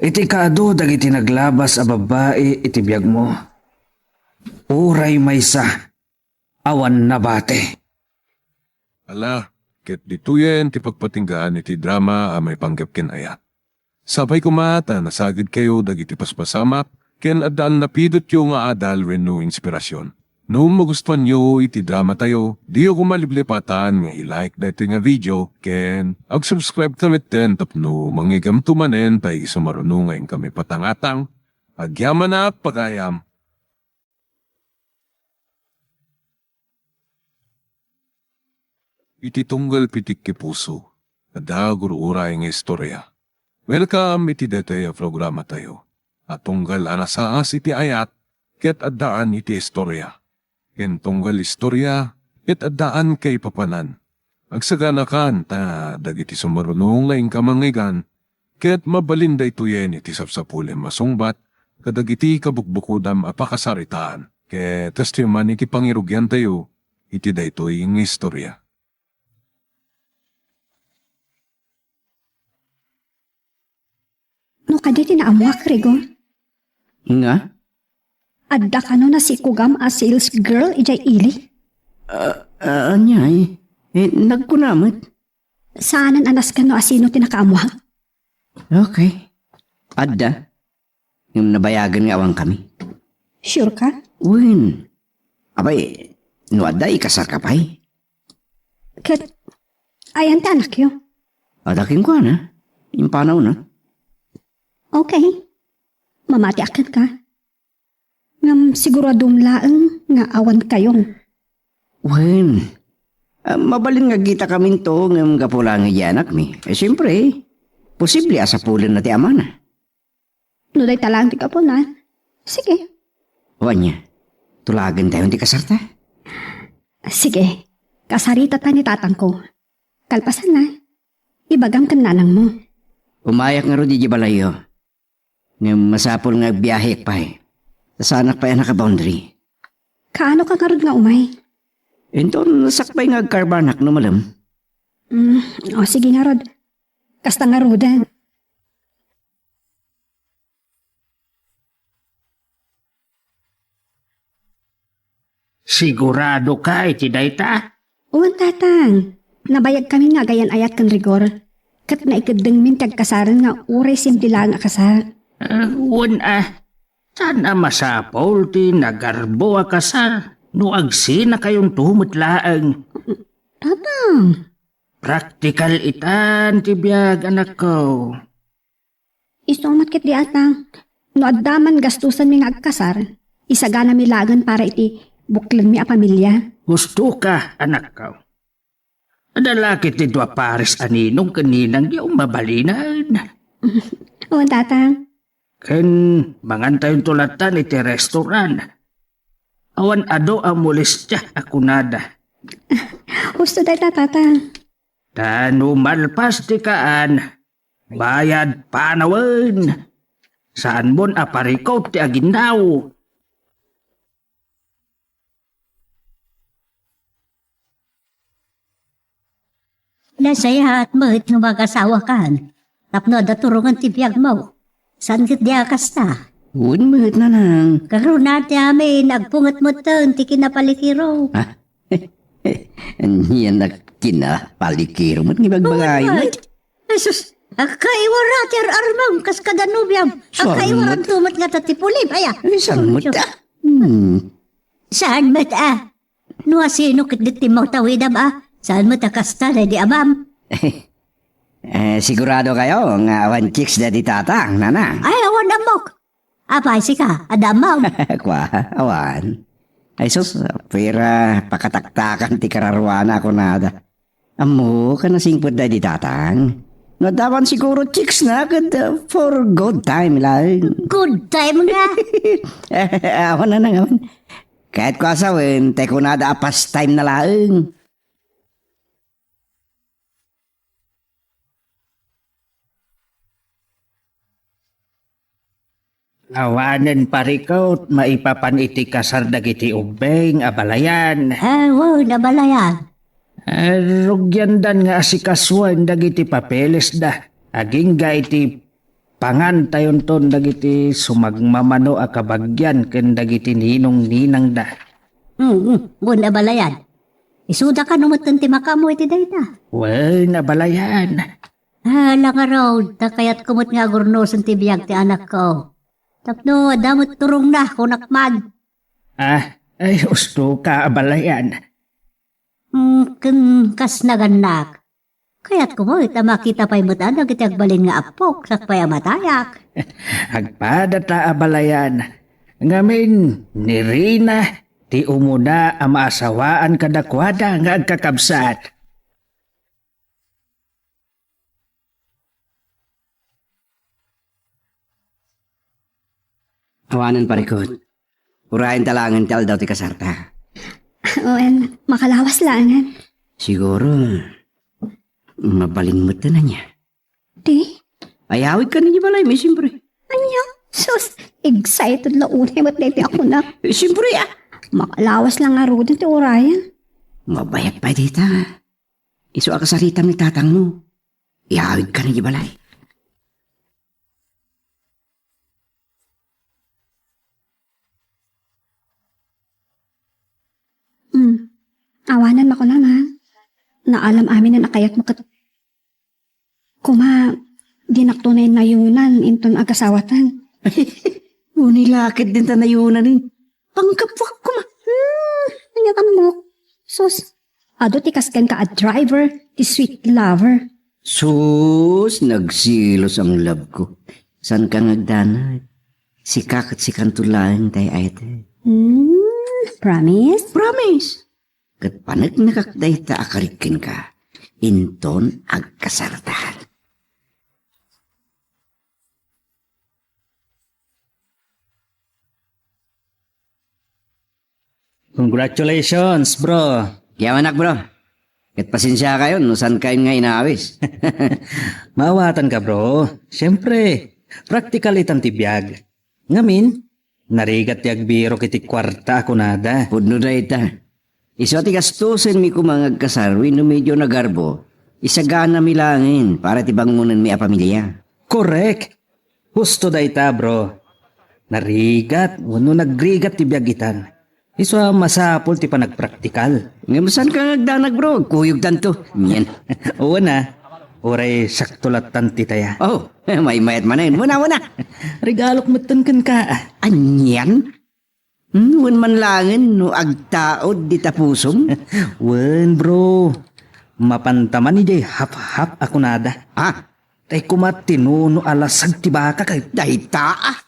Iti kaadu dagiti naglabas a babbai iti biagmo, uray maysa, awan nabati. Ala, ket ditoyen ti pagpatinggaan iti drama a maipanggep ken ayat. Sapay koma ta nasagidkayo dagiti paspasamak ken adda a napidotyo nga adal wenno inspirasyon. No magustuanyo iti dramatayo, diyo koma liplipatan nga i-like daytoy nga video ken ag-subscribe ta metten tapno mangigamto manen ta isu maruno nga inkami patangatang. Agyamanak pagayam. Iti tunggal pitik ti puso, adda gur-uray nga istorya. Welcome iti daytoy a programatayo a tunggal a nasaas iti ayat ket addaan iti istorya. Ken tunggal istorya ket addaan kaipapanan. Agsaganakan ta dagiti sumaruno nga inka mangngegana ket mabalin daytoyen iti sapsapulem a sungbat kadagiti kabukbukodam a pakasaritaan. Ket kastoy man iti pangirugiantayo iti daytoy nga istorya. No kadi ti naammoak, Rigo? Nga? Adda kano nasikogam a sales girl idiay ili? Ah, ah, ania, eh? Eh, nagkuna met. Saanen a nasken no asino ti nakaammoak? Okay. Adda. Ngem nabayagen nga awankami. Sure ka? Wen. Apay, no adda, ikasarka pay. Ket, ayan ti anakyo? Adda kenkuana. Impanawna. Okay. Mamatiak kenka. Ngem siguradom laeng nga awan kayo. Wen. Ah, mabalin nga agkitakaminto ngem gapu laeng idiay anakmi. Eh, siempre, posible a sapulenna ti amana. No dayta laeng ti gapuna, sige. O ania, tulagentayon ti kasarta? Sige, kasaritata ni tatangko. Kalpasanna, ibagam ken nanangmo. Umayak ngarud idiay balayyo. Ngem masapul nga agbiahek pay. Ta saanak pay a naka-boundary. Kaano ka ngarud nga umay? Inton sakbay nga agkarbanak no malem. Mm, o, sige ngarud. Kasta ngaruden. Sigurado ka iti dayta? Wen, Tatang. Nabayagkamin nga agayan-ayat ken Rigor. Ket naikeddengmin ti agkasaren nga uray simple laeng a kasar. Ah, wen a. Saan a masapul ti nagarbo a kasar no agsinakayonto met laeng? Tatang. Praktikal itan ti biag, anakko. Isu met ketdi, Tatang. No adda man gastusanmi nga agkasar, isaganami laengen para iti buklenmi a pamilia. Husto ka, anakko. Adda la ketdi dua pares a ninong ken ninangyo a mabalinen. O, Tatang. Ken mangantayonto lattan iti restaurant. Awan adu a molestia a kunada. Husto dayta, Tatang. Ta no malpas ti kaan, bayad panawen. Saanmon a parikut ti aginnaw. Nasayaat met no magasawakan tapno adda turongen ti biagmo. Saan ketdi a kasta? Wen met, nanang. Karuna ti amin, agpunget metten ti kinapalikiro. Ah? Ania a kinapalikiro met nga ibagbagayo? Wen met. Jesus, agkaiwara ti ar-armem kas kada nobiam. Saan met? Agkaiwaranto met ngata ti pulib, aya. Eh, saan met, ah? Hmm. Saan met, ah? No asino ketdi ti matawidam, a? Saan met a kasta daydi amam? Eh, sigurado kayo nga awan chicks daydi Tatang, nanang? Ay, awan ammok. Apay, sika, adda ammom? Kwa, awan. Ay sus, pira pakataktakan ti kararuana a kunada. Ammok a nasingpet daydi Tatang. No adda man siguro chicks na, ket, uh, for good time laeng. Good time nga? Awan, nanang, awan. Kayatko a sawen, ta kunada a pastime na laeng. Awanen parikut maipapan iti kasar dagiti ubbing a balayan. Ah, wen, a balayan. Ah, rugiandan nga asikasuen dagiti papelesda agingga iti pangantayonton dagiti sumagmamano a kabagian ken dagiti ninong-ninangda. Mm, mm. Wen a balayan. Isuda kano metten ti makaammo iti dayta? Wen a balayan. Ah, ala ngarud, ta kayatko met nga agurnosen ti biag ti anakko. Tapno adda met turongna, kunak man. Ah, ay, husto ka a balayan. Mm, ken kas nagannak. Kayatko met a makita pay met a dagiti agbalin nga appok, sakbay a matayak. Agpadata a balayan. Ngamin, ni Rina, ti umuna a maasawaan kadakuada nga agkakabsat. Awanen parikut. Urayen ta laengen ti aldaw ti kasarta. Wen, makalawas laengen. Siguro, mabalin met ta ania. Di? Ayawid ka ni balay mi, siyempre. Ania? Sus, excited la unay met daytoy a kuna. Eh, siyempre, ah. Makalawas la ngaruden ti urayen. Mabayat pay dayta. Isu a kasaritam ni tatangmo. Iyawid ka na di balay. Hmm. Awanen makunak, ha? Naalam aminen a kayatmo ket. Koma, dinakto nayon-nayonan inton agasawatan. Uni la ketdin ta nayonan, eh. Panggapuak koma. Hmm, ania kano? Sus, adu ti kas kenka a driver, ti sweet lover. Sus, nagselos ang love ko. Saan ka nga agdanag? Sika ket sikanto laeng ti ay-ayatek. Hmm, promise? Promise! Ket paneknekak dayta a karik kenka, inton agkasarta. Congratulations, bro. Yawanak, bro. Ket pasensiakayon no saan kayon nga inawis. Maawatanka, bro. Siyempre, praktikal itan ti biag. Ngamin, narigat ti agbirok iti kuarta a kunada. Pudno dayta. Isu a ti gastusenmi koma nga agkasar wenno medio nagarbo, isaganami laengen para ti bangonenmi a pamilia. Korek! Husto dayta, bro. Narigat wenno nagrigat ti biag itan. Isu a masapul ti panagpraktikal. Ngem saan ka nga agdanag, bro? Agkuyogtanto. Nien. Wen a. Uray sakto lattan ti taya. Oh, maymayat manen. Muna, muna. Regalok metten kenka. Anian? Hmm, wen man laengen no agtaud dita pusom? Wen, bro. Mapanta man idiay hap-hap a kunada. Ah? Tay koma ti nuno a lasag ti baka kay dayta, ah.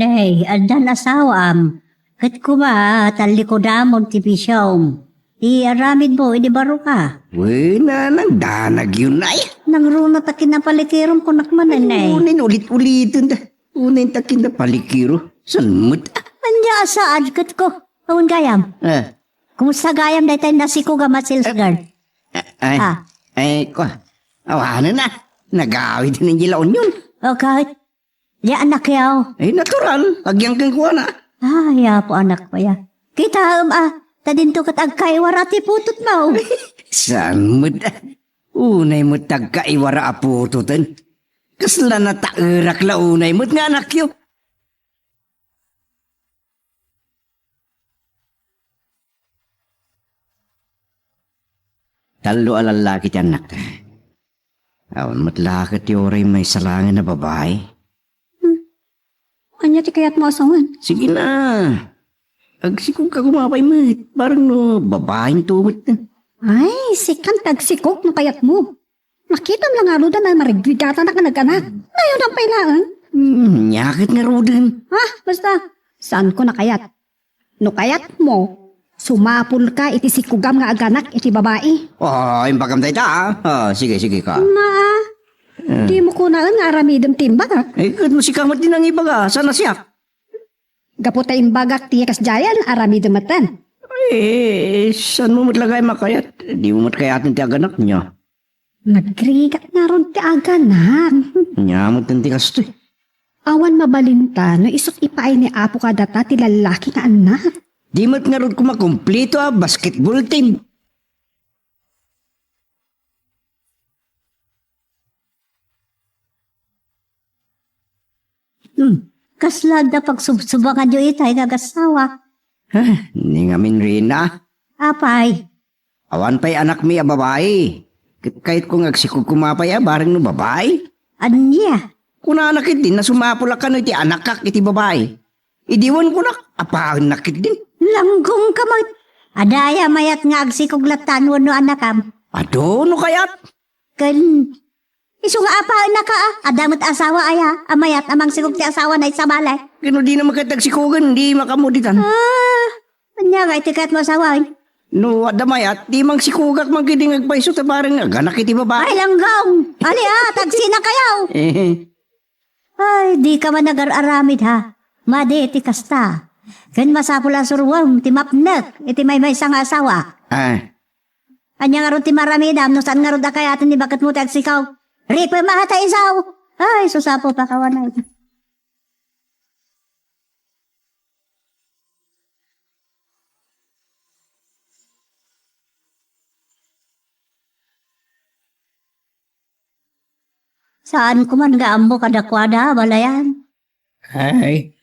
Ay, addan asawaam. Ket kuma, tallikudamon ti bisiom. Ti aramidmo, idi baro ka. Wen, nangdanag yun ay. Nangruna ta kinapalikirom kunak manen ay. Unin ulit-uliten da. Unin ta kinapalikiro. San met? Anya a saad ket ko. Awan gayam. Eh. Kumusta gayam daytay nasiko ga muscles guard? Eh, ay, Ah. ay, kwa. Awanen na. Nagawid na yung onion. Okay. Di anak yaw. Eh, natural. Agyang keng kuana. Ah, ya po anak ko ya. Kita, um, ah, ta dinto ket agkaiwara ti putotmo. Saan mo da? Unay mo tagkaiwara a putoten. Kasla nataerak la unay mo nga anak yo. Tallo a lallaki ti annakta. Awan met la ket ti uray maysa laengen a babai. Hmm. Ania ti kayatmo a sawen? Sige na. Agsikog ka kumapay met. Barang no babaen to met. Ay, sikan ti agsikog no kayatmo. Nakitam la ngaruden a marigrigatannak nga naganak. Nayon pay laeng. Hmm, nya ket ngaruden. Ah, basta. Saan ko nakayat? No kayatmo, sumapulka iti sikogam nga aganak iti babai. Oh, imbagam dayta, ah. Ah, sige, sige ka. Na, Eh. Di mo kunaen nga aramidem ti imbagak. Eh, ket no sika met ti nangibaga, saan a siak? Gapu ta imbagak ti kasdiayen, aramidem metten. Eh, saan mo met la gayam a kayat? Di mo met kayaten ti aganak nia. Nagrigat ngarud ti aganak. Nia met ti kastoy. Awan mabalinta no isut' ipaay ni Apo kadata ti lallaki nga annak. Di met ngarud koma kumplito a basketball team. Hmm. Kasla adda pagsubsubanganyo itay nga agassawa? Ah, ni ngamin, Rina. Apay? Awan pay anakmi a babai. Ket kayatko nga agsikog koma pay a bareng no babai. Ania? Kunana ketdin a sumapul a kano iti anakak iti babai. Idi wen kunak, apaennak ketdin. Langgongka met. Adda aya mayat nga agsikog lattan wenno anakam? Adu no kayat. Ken isu nga apaennaka, a? Adda met asawa aya a mayat a mangsikog ti asawana iti sabali? Ken no dina met ket agsikogen, di makaammo ditan. Ah, ania nga iti kayatmo a sawen? No adda mayat, di mangsikogak man ketdi nga agpayso ta bareng aganak iti babai. Ay, langgong! Ali, ah, tagsinakayo! Eh. Ay, dika man agar-aramid, ha? Madi iti kasta. Ken masapul a suroem ti mapnek iti maymaysa nga asawa. Ah. Ania ngarud ti maramidam no saan ngarud a kayaten ni baketmo ti agsikog? Ripem a ta isu. Ay, sus, Apo, pakawanay. Saan ko man nga ammo kadakuada, balayan. Ay,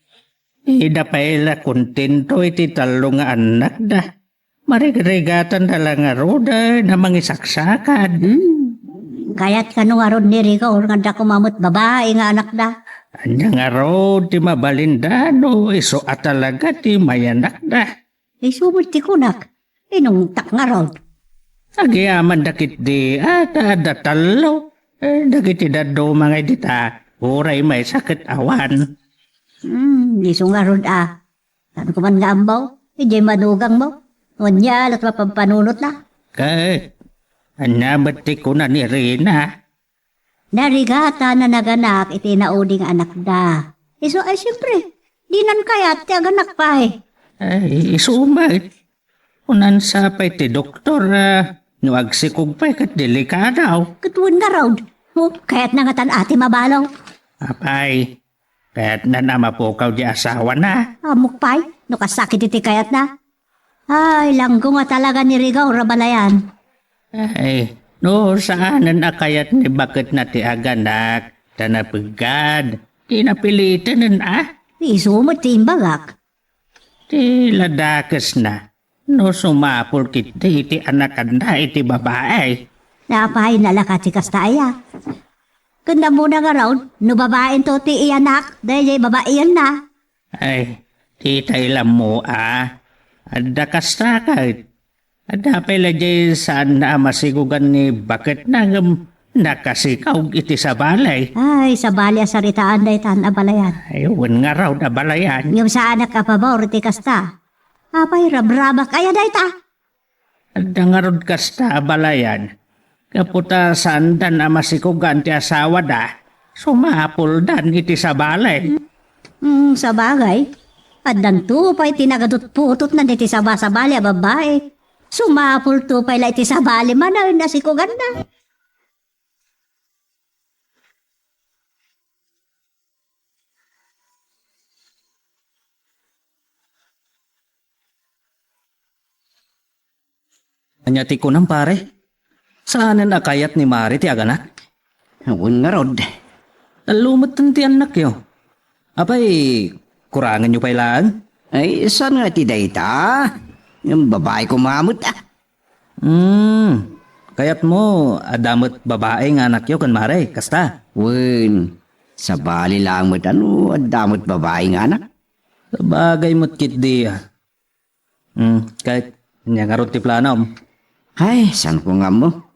ida pay la kontento iti tallo nga annakda. Marigrigatanda la ngaruden a mangisaksakad. Hmm. Kayat kano ngarud ni Rigor nga adda koma met babai nga anakda? Ania ngarud ti mabalinda no isu a talaga ti mayanakda? Isu met ti kunak. Inungtak ngarud. Agyamanda ketdi a ta adda tallo. Eh, dagiti dadduma nga idi ta, uray maysa ket awan. Hmm, isu ngarud a. Saan ko man nga ammo? Idiay manugangmo. Ania lat mapampanunotna? Ket, ania met ti kuna ni Rina? Narigatan a naganak iti naudi nga anakda. Isu ay siempre, dinan kayat ti aganak pay. Ay, isu met. Kunansa pay ti doktor, ah, no agsikog pay ket delikado. Ket wen ngarud. Oh, kayatna ngatan a ti mabalo. Apay, kayatna a mapukaw di asawana. Ammok pay, no kasakit iti kayatna. Ay, langgong a talaga ni Rigor a balayan. Ay, no saanen a kayat ni baketna ti aganak, ta napeggad, ti napilitenen a? Isu met ti imbagak. Ti ladakesna, no sumapul ketdi iti anakanda iti babai. Napay nalaka ti kasta aya? Ken ammona ngarud, no babainto ti iyanak, daydiay babaienna. Ay, ditay la ammo a. Adda kasta ket. Adda pay la diay saanna a masigogan ni baketna ngem Nakasikog iti sabali. Ay, sabali a saritaan daytan a balayan. Ay, wen ngarud a balayan. Ngem saanak a pabor iti kasta. Apay, rabrabak aya dayta? Adda ngarud kasta a balayan. Gapu ta saandan a masikogan ti asawada, sumapuldan iti sabali. Hmm, sabagay. Addanto pay ti nagadutputotna iti sabasabali a babbai. Sumapulto pay la iti sabali manen a sikoganna. Ania ti kunam, pare? Saanen a kayat ni Mari ti aganak? Wen ngarud. Tallo metten ti annakyo. Apay, kurangenyo pay laeng? Ay, saan nga ti dayta? Ngem babai koma met, ah. Hmm, kayatmo, adda met babai nga anakyo ken Mari, kasta? Wen, sabali laeng met a no adda met babai nga anak. Sabagay met ketdi, ah. Hmm, ket, ania ngarud ti planom? Ay, saanko nga ammo.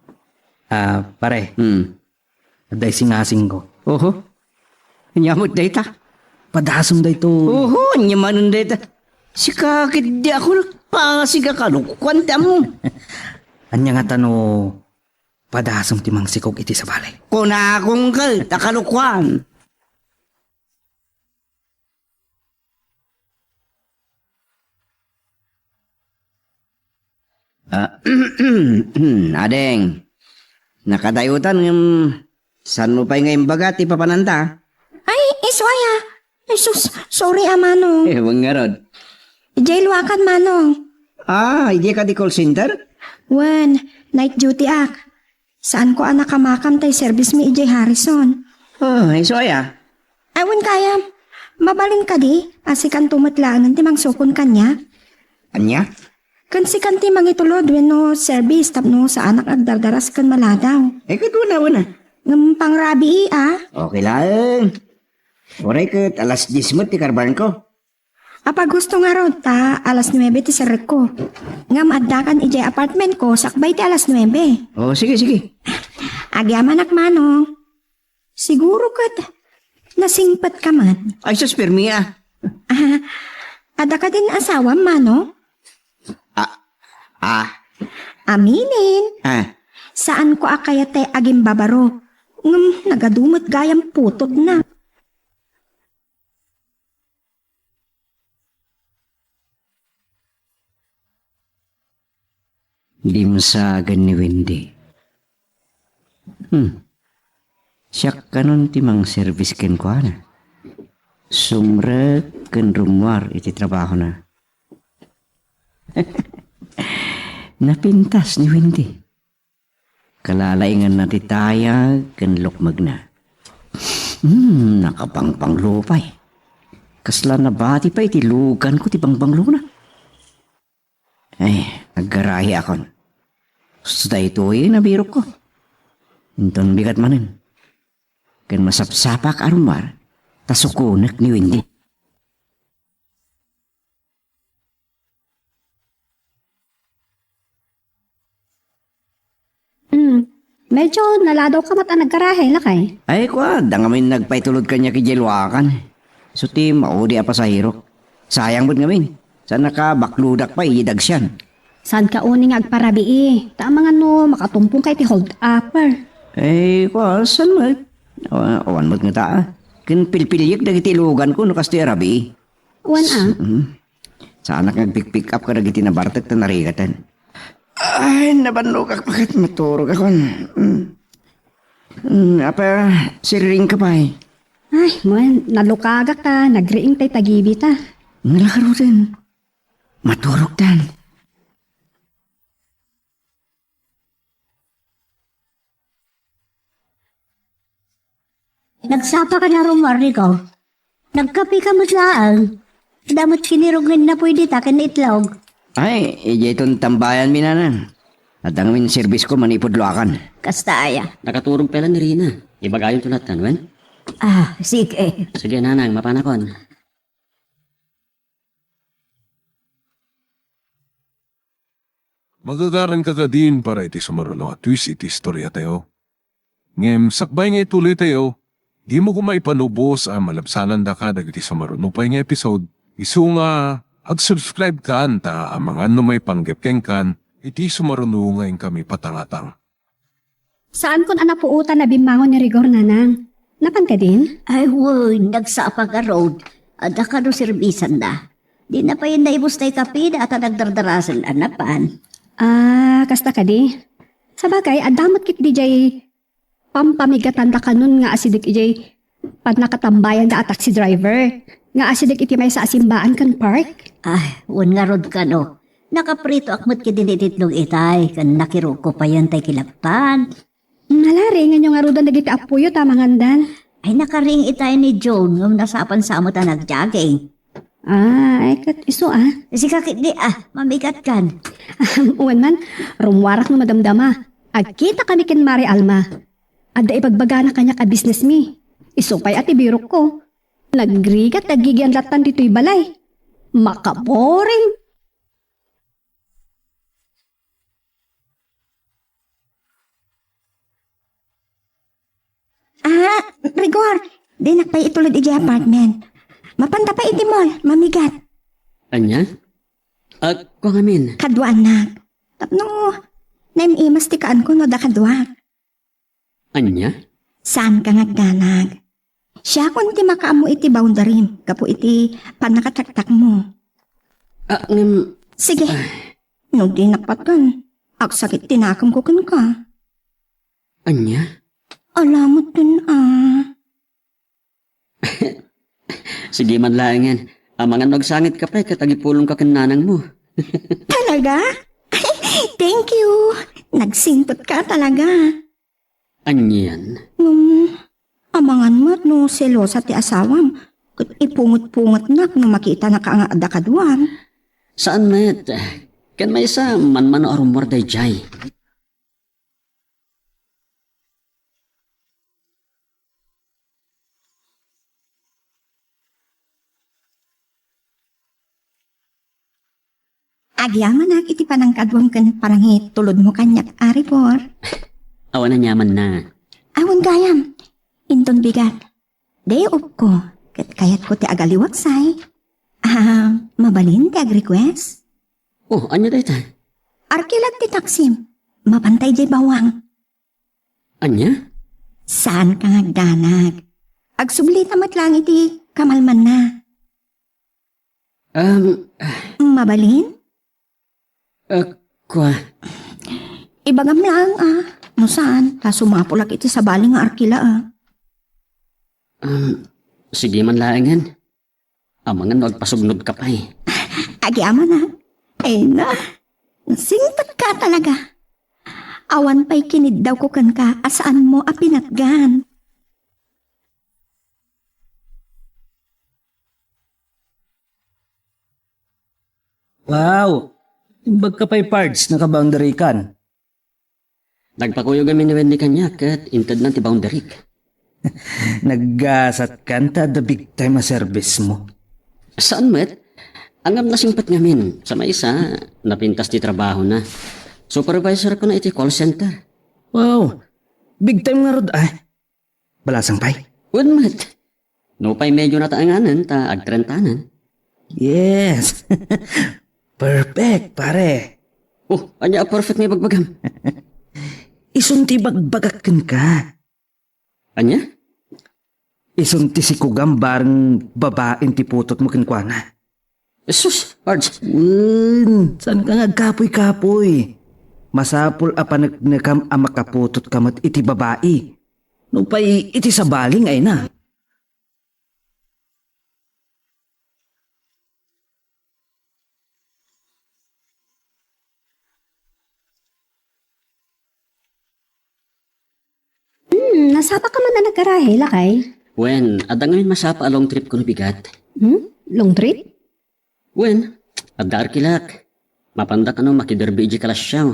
Ah, pare. Hmm. Adda isingasingko. Oho. Ania met dayta? Padasem daytoy. Oho, ania manen dayta? Sika ketdi a kunakpasig a kalokuan ti ammo. Ania ngata no padasem ti mangsikog iti sabali? Kunakon ket a kalokuan. Ah, ading, nakadayotan ngem saanmo pay nga imbaga ti papananta? Ay, isu aya. Ay, sus, sorry a, Manong. Eh, wen ngarud. Idiay luakan, Manong. Ah, idiay kadi call center? Wen, night duty ak. Saanko a nakamakam tay service mi idiay Harrison. Ah, isu aya? Ay, wen kayam. Mabalin kadi a sikanto met laengen ti mangsukon kaniak? Ania? Ken sikan ti mangitulod wenno service tapno saanak agdardaras ken maladaw. Eh, ket wen a, wen a. Ngem pangrabii, a? Okay laeng. Uray ket alas dies met ti karbaranko. Apay, gusto ngarud ta alas nuebe ti serrekko. Ngem addakan idiay apartmentko sakbay ti alas nuebe. Oh, sige, sige. Agyamanak, Manong. Siguro ket nasingpetka man. Ay, sus, permi, ah. Ah, adda kadin asawam, Manong? Ah, ah. Aminen. Ah. Saanko a kayat tay agimbabaro. Ngem nagadu met gayam putotna. Dimsagen ni Wendy. Hmm. Siak kanon ti mangservis kenkuana. Sumrek ken rummuar iti trabahona. Napintas ni Wendy. Kalalainganna ti tayag ken lukmegna. Hmm, nakabangbanglupay. Kasla nabati pay iti luganko ti bangbanglona. Ay, aggarahiakon. Sus, daytoy nabirokko. Inton bigat manen. Ken masapsapak a rummuar, ta sukonek ni Wendy. Hmm. Medyo naladawka met a naggarahe, lakay. Ay, kua, adda ngamin nagpaitulod kaniak idiay luakan. Isu ti maudi a pasahero. Sayang met ngamin. Saan a kabaklodak pay idiay dagsian. Saanka unay nga agparabii. Ta amangan no makatumpongka iti hold-upper. Eh, kua, saan met? Awa-, awan met ngata, ah. Ken pilpiliek dagiti iluganko no kastoy a rabii. Wen a. Mm. Saanak nga agpick-pick up kadagiti nabartek ta narigaten. Ay, nabannogak pa ket maturogakon. Mm. Mm, apay, siriringka pay? Ay, wen, nalukagak ta nagriing tay tagibita. Nalakaroten. Maturogtan. Nagsapaka a rummuar, Rico? Nagkapeka met laeng. Adda met sinirog nga innapuy dita ken itlog. Ay, idiay ton tambayanmi, nanang. Adda ngamin serbisko manipud luakan. Kasta aya. Nakaturog pay la ni Rina. Ibagayonto lattan, wen? Ah, sige. Sige, nanang, mapanakon. Magagaranka kadin para iti sumaruno a twist iti istoriatayo. Ngem sakbay nga ituloytayo, dimo koma ipanubos a malabsanandaka dagiti sumaruno pay nga episode, isu nga ag-subscribe kan ta amangan no maipanggep kenkan iti sumaruno nga inkami patangatang. Saankon a napuotan a bimmangon ni Rigor, nanang. Napan kadin? Ay, wen, nagsapa ngarud. Adda kano serbisanna. Di na pay naibus tay kape da at nagdardarasel a napan. Ah, kasta kadi. Sabagay, adda met ket dijay pampamigatanda kanon nga asideg ijay pannakatambayanda a taxi driver nga asideg iti maysa a simbaan ken park? Ay, wen ngarud kano. Nakapritoak met ket diniditlog itay, ken nakiruko payen tay kilappan. Nalari, nganyo ngaruden dagiti appoyo ta mangandan? Ay, nakaring itay ni John, ngem nasapan sa met a nagjogging. Ah, ay, ket isu, ah. Sika ket di, ah, mamigat kan. Wen man, rummuarak no madamdama. Agkita kami ken Mari Alma. Adda ibagbagana kaniak a business mi. Isu pay a ti birokko. Nagrigat, naggigian lattan ditoy balay. Makaboring. Ah, Rigor, dinak pay itulod idiay apartment. Mapanta pay iti mall, mamigat. Ania? Agko ngamin. Kaduanak. Tapno, naim-imas ti kaanko no adda kaduak. Ania? Saanka nga agdanag. Siakon ti makaammo iti boundarym gapu iti pannakataktakmo. Ah, ngem... Sige. No dinak patgan, agsakit ti nakemko kenka. Ania? Alamot ken a. Sige man laengen. Amangan no agsangitka pay ket agipulongka ken nanangmo. Talaga? Thank you. Nagsingpet ka talaga. Anian? Ngem, amangan met no selosa ti asawam, ket ipunget-pungetnak no makitanaka nga adda kaduam. Saan met. Ken maysa, manmano a rummuar daydiay. Agyamanak iti panangkaduam ken panangitulodmo kaniak, Ari Bor. Awan aniamanna. Awan gayam. Inton bigat. Day off ko, ket kayatko ti agaliwak say. Ah, mabalin ti ag-request? Oh, ania dayta? Arkilak ti taksim. Mapantay jay bawang. Ania? Saanka nga agdanag. Agsublita met lang iti kamalmanna. Um, mabalin? Ah, kua. Ibagam lang, ah. No saan, ta sumapulak iti sabali nga arkila, ah. Um, sige man laengen. Amangan no agpasugnod ka pay. Agyamanak. Ay na, nasingpet ka talaga. Awan pay kiniddaw ko kenka a saan mo a pinatgan. Wow! Imbag ka pay, Pards, nakaboundary kan. Nagpakuyog amin ni Wendy kaniak ket intednan ti boundaryk. Naggasat kan ta adda big time a service mo. Saan met? Ngem nasingpet ngamin. Sa maysa, napintas ti trabahona. Supervisor ko na iti call center. Wow! Big time ngarud, ay. Balasang pay? Wen met. Nupay medyo nataenganen ta agtrentanen. Yes. Perfect, pare. Oh, ania a perfect nga ibagbagam? Isun ti ibagbagak kenka. Ania? Isun ti sikugam bareng babaen ti putotmo kenkuana. Sus, Pards. Wen, saanka nga agkapuy-kapuy. Masapul a paneknekam a makaputotka met iti babai. Nupay iti sabali nga ina. Hmm, nasapa ka man a naggarahe, lakay? Wen, adda ngamin masapa a long trip kuno bigat. Hmm? Long trip? Wen, adda arkilak. Mapanda kano makiderbi iti kalasiaw.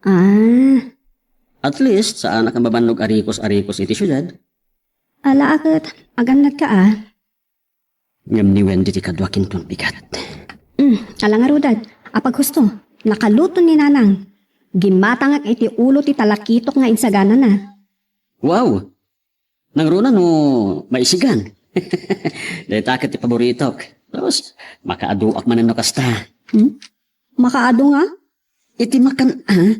Ah. At least, saanak a mabannog arikos-arikos iti siudad. Ala, aket, agannad ka, ah. Ngem ni Wendy ti kaduak inton bigat. Hmm, ala ngarud, apaghusto, nakaluto ni Nanang. Gimmatangak iti ulo ti talakitok nga insaganana. Wow! Nangruna no maisigan. Dayta ket ti paboritok. Tapos, makaaduak manen no kasta. Hmm? Makaadu nga? Iti makan, ah?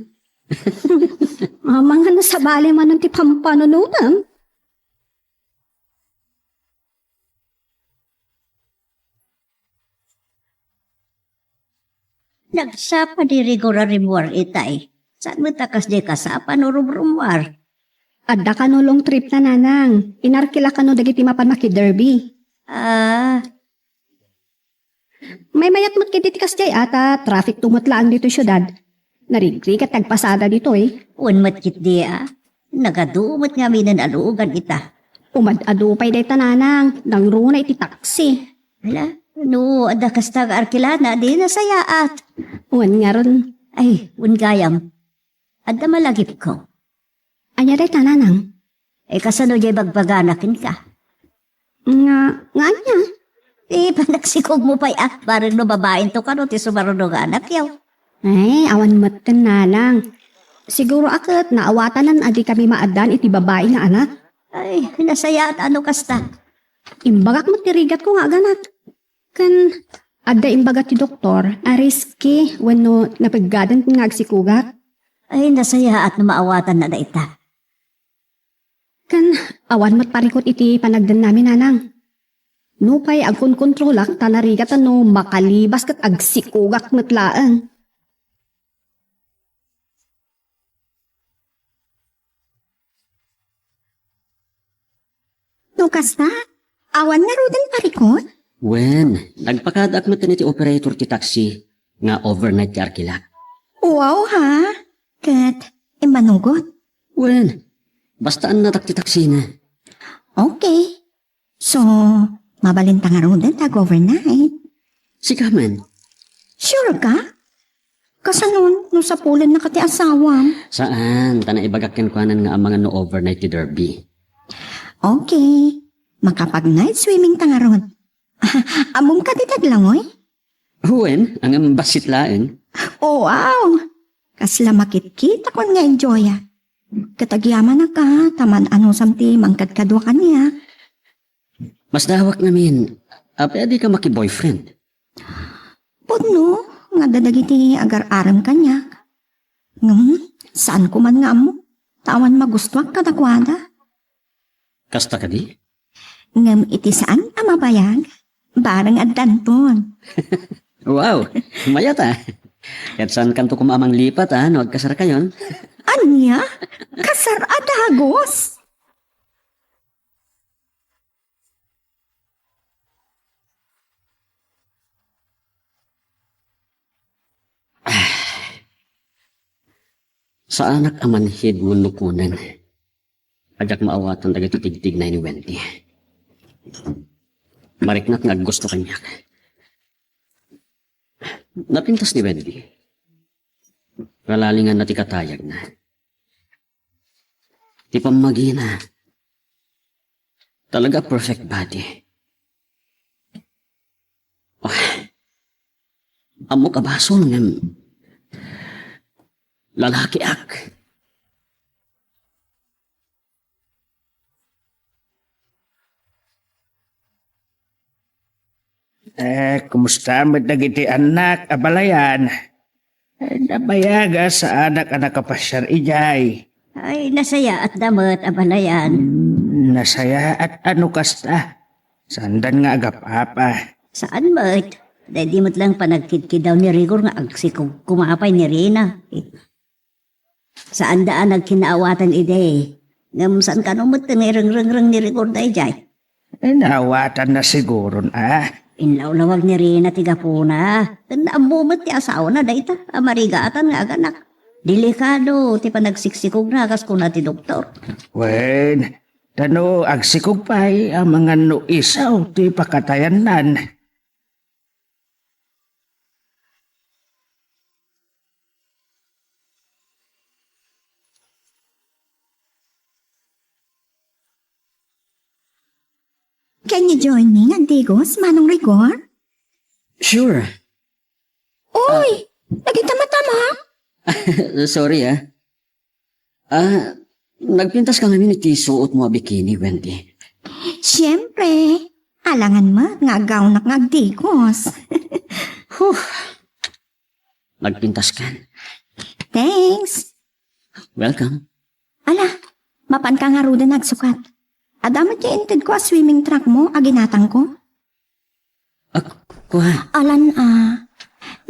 Amangan no sabali manen ti pampanunotam. Nagsapa ni Rigor a rummuar itay. Saan met a kasdiay kasapa no rumrummuar? Adda kano long trip na, nanang. Inarkila kano dagiti mapan makiderby. Ah. Maymayat met ket iti kasdiay a ta traffic to met laeng ditoy siudad. Narigrigat ti agpasada ditoy. Wen met ketdi a. Nagadu met ngaminen a luogan ita. Umad-adu pay dayta, nanang. Nangruna iti taksi. Hala, no adda kasta nga arkilana, di nasayaat. Wen ngarud. Ay, wen gayam. Adda malagipko. Ania dayta, nanang? Eh, kasano diay bagbagana kenka? Nga, nga ania? Eh, panagsikogmo pay a, bareng no babainto kano ti sumaruno nga anakyo. Ay, awan metten, nanang. Siguro a ket naawatanan a di kami maaddaan iti babai nga anak. Ay, nasayaat a no kasta. Imbagak met ti rigatko nga aganak. Ken adda imbaga ti doktor a risky wenno napeggaden nga agsikogak. Ay, nasayaat no maawatanna dayta. Ken awan met parikut iti panagdennami, nanang. Nupay agkonkontrolak ta narigat a no makalibas ket agsikogak met laeng. No kasta, awan ngaruden parikut? Wen, nagpakadaak met iti operator ti taxi nga overnight ti arkilak. Wow, ha? Ket immanugot? Wen, basta annatak ti taksina. Okay. So, mabalinta ngaruden ta ag-overnight? Sika man. Sure ka? Kasano no sapulennaka ti asawam? Saan, ta naibagak kenkuanan nga amangan no overnight ti derby. Okay. Makapag-night swimming ta ngarud. Ammom kadi ti aglangoy? Wen, ngem bassit laeng. Oh, wow! Kasla makitkitakon nga enjoy-a. Ket agyamanaka ta man-anusam ti mangkadkadua kaniak. Masdawak ngamin, apay a dika maki-boyfriend? Pudno nga adda dagiti agar-arem kaniak. Ngem, saanko man nga ammo, ta awan magustuak kadakuada. Kasta kadi? Ngem iti saan a mabayag, bareng addanton. Wow, mayat a. Ket saankanto koma a manglipat a no agkasarkayon? Ania? Kasar a dagus? Saanak a manhid wenno kunen. Diak maawatan dagiti tigtignay ni Wendy. Mariknak nga aggusto kaniak. Napintas ni Wendy. Nalalinganna ti katayagna. Ti pammagina. Talaga perfect body. Ah, ammok a basol ngem lalakiak. Eh, kumusta met dagiti annak, abalayan? Eh, nabayaga saanak a nakapasiar idiay. Ay, nasayaatda met, abalayan. Hmm, nasayaat a no kasta. Saandan nga agap-apa. Saan met? Daydi met laeng panagkidkidaw ni Rigor nga agsikog koma pay ni Rina. Saanda a nagkinaawatan idi. Ngem saan kano met nga irengrengreng ni Rigor daydiay? Eh, naawatanna siguron a. Inlawlawag ni Rina ti gapuna. Ken ammo met ti asawana dayta a marigatan nga aganak. Delikado ti panagsiksikogna kas kuna ti doktor. Wen, ta no agsikog pay amangan no isaw ti pakatayannan. Can you join me nga agdigos, Manong Rigor? Sure. Uy! Nagitama-tama? Sorry, ah. Ah, Nagpintas ka ngamin iti suot mo a bikini, Wendy. Siyempre, alangan met nga aggawnak nga agdigos. Huh. Nagpintas kan. Thanks. Welcome. Ala, mapan ka ngaruden agsukat. Adda met ti intedko a swimming trunk mo a ginatangko. Ak-, kua. Alan a,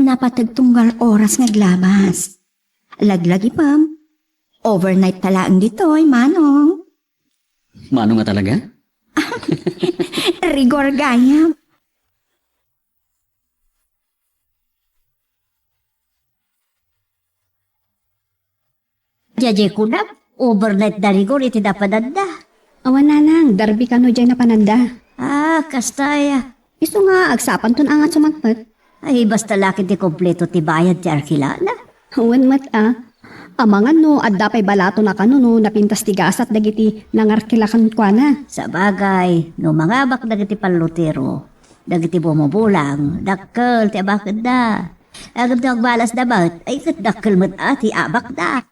napateg tunggal oras nga aglabas. Laglagipem. Overnight ta laeng ditoy, Manong. Manong nga talaga? Rigor gayam. Jajay kunam, overnight da Rigor iti napananda. Awan, nanang, darbi kano jay napananda. Ah, kasta aya. Isu nga, agsapanton angat sumangpet. Ay, basta la ket ti kompleto ti bayad ti arkilana. Wen met a. Amangan no, adda pay balaton a kano no, napintas ti gasat dagiti nangarkila kenkuana. Sabagay, no mangabak dagiti pallotero, dagiti bumubulang, dakkel ti abaketda. Ngem no agbalasda met, ay ket dakkel met a ti abakda.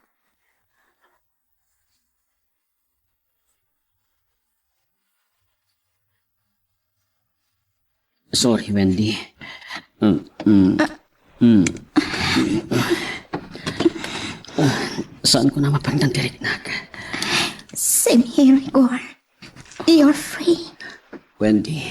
Sorry, Wendy. Mm, mm, mm. Ah, saan ko na mapangdan ti riknak? Same here, Igor. You're free. Wendy.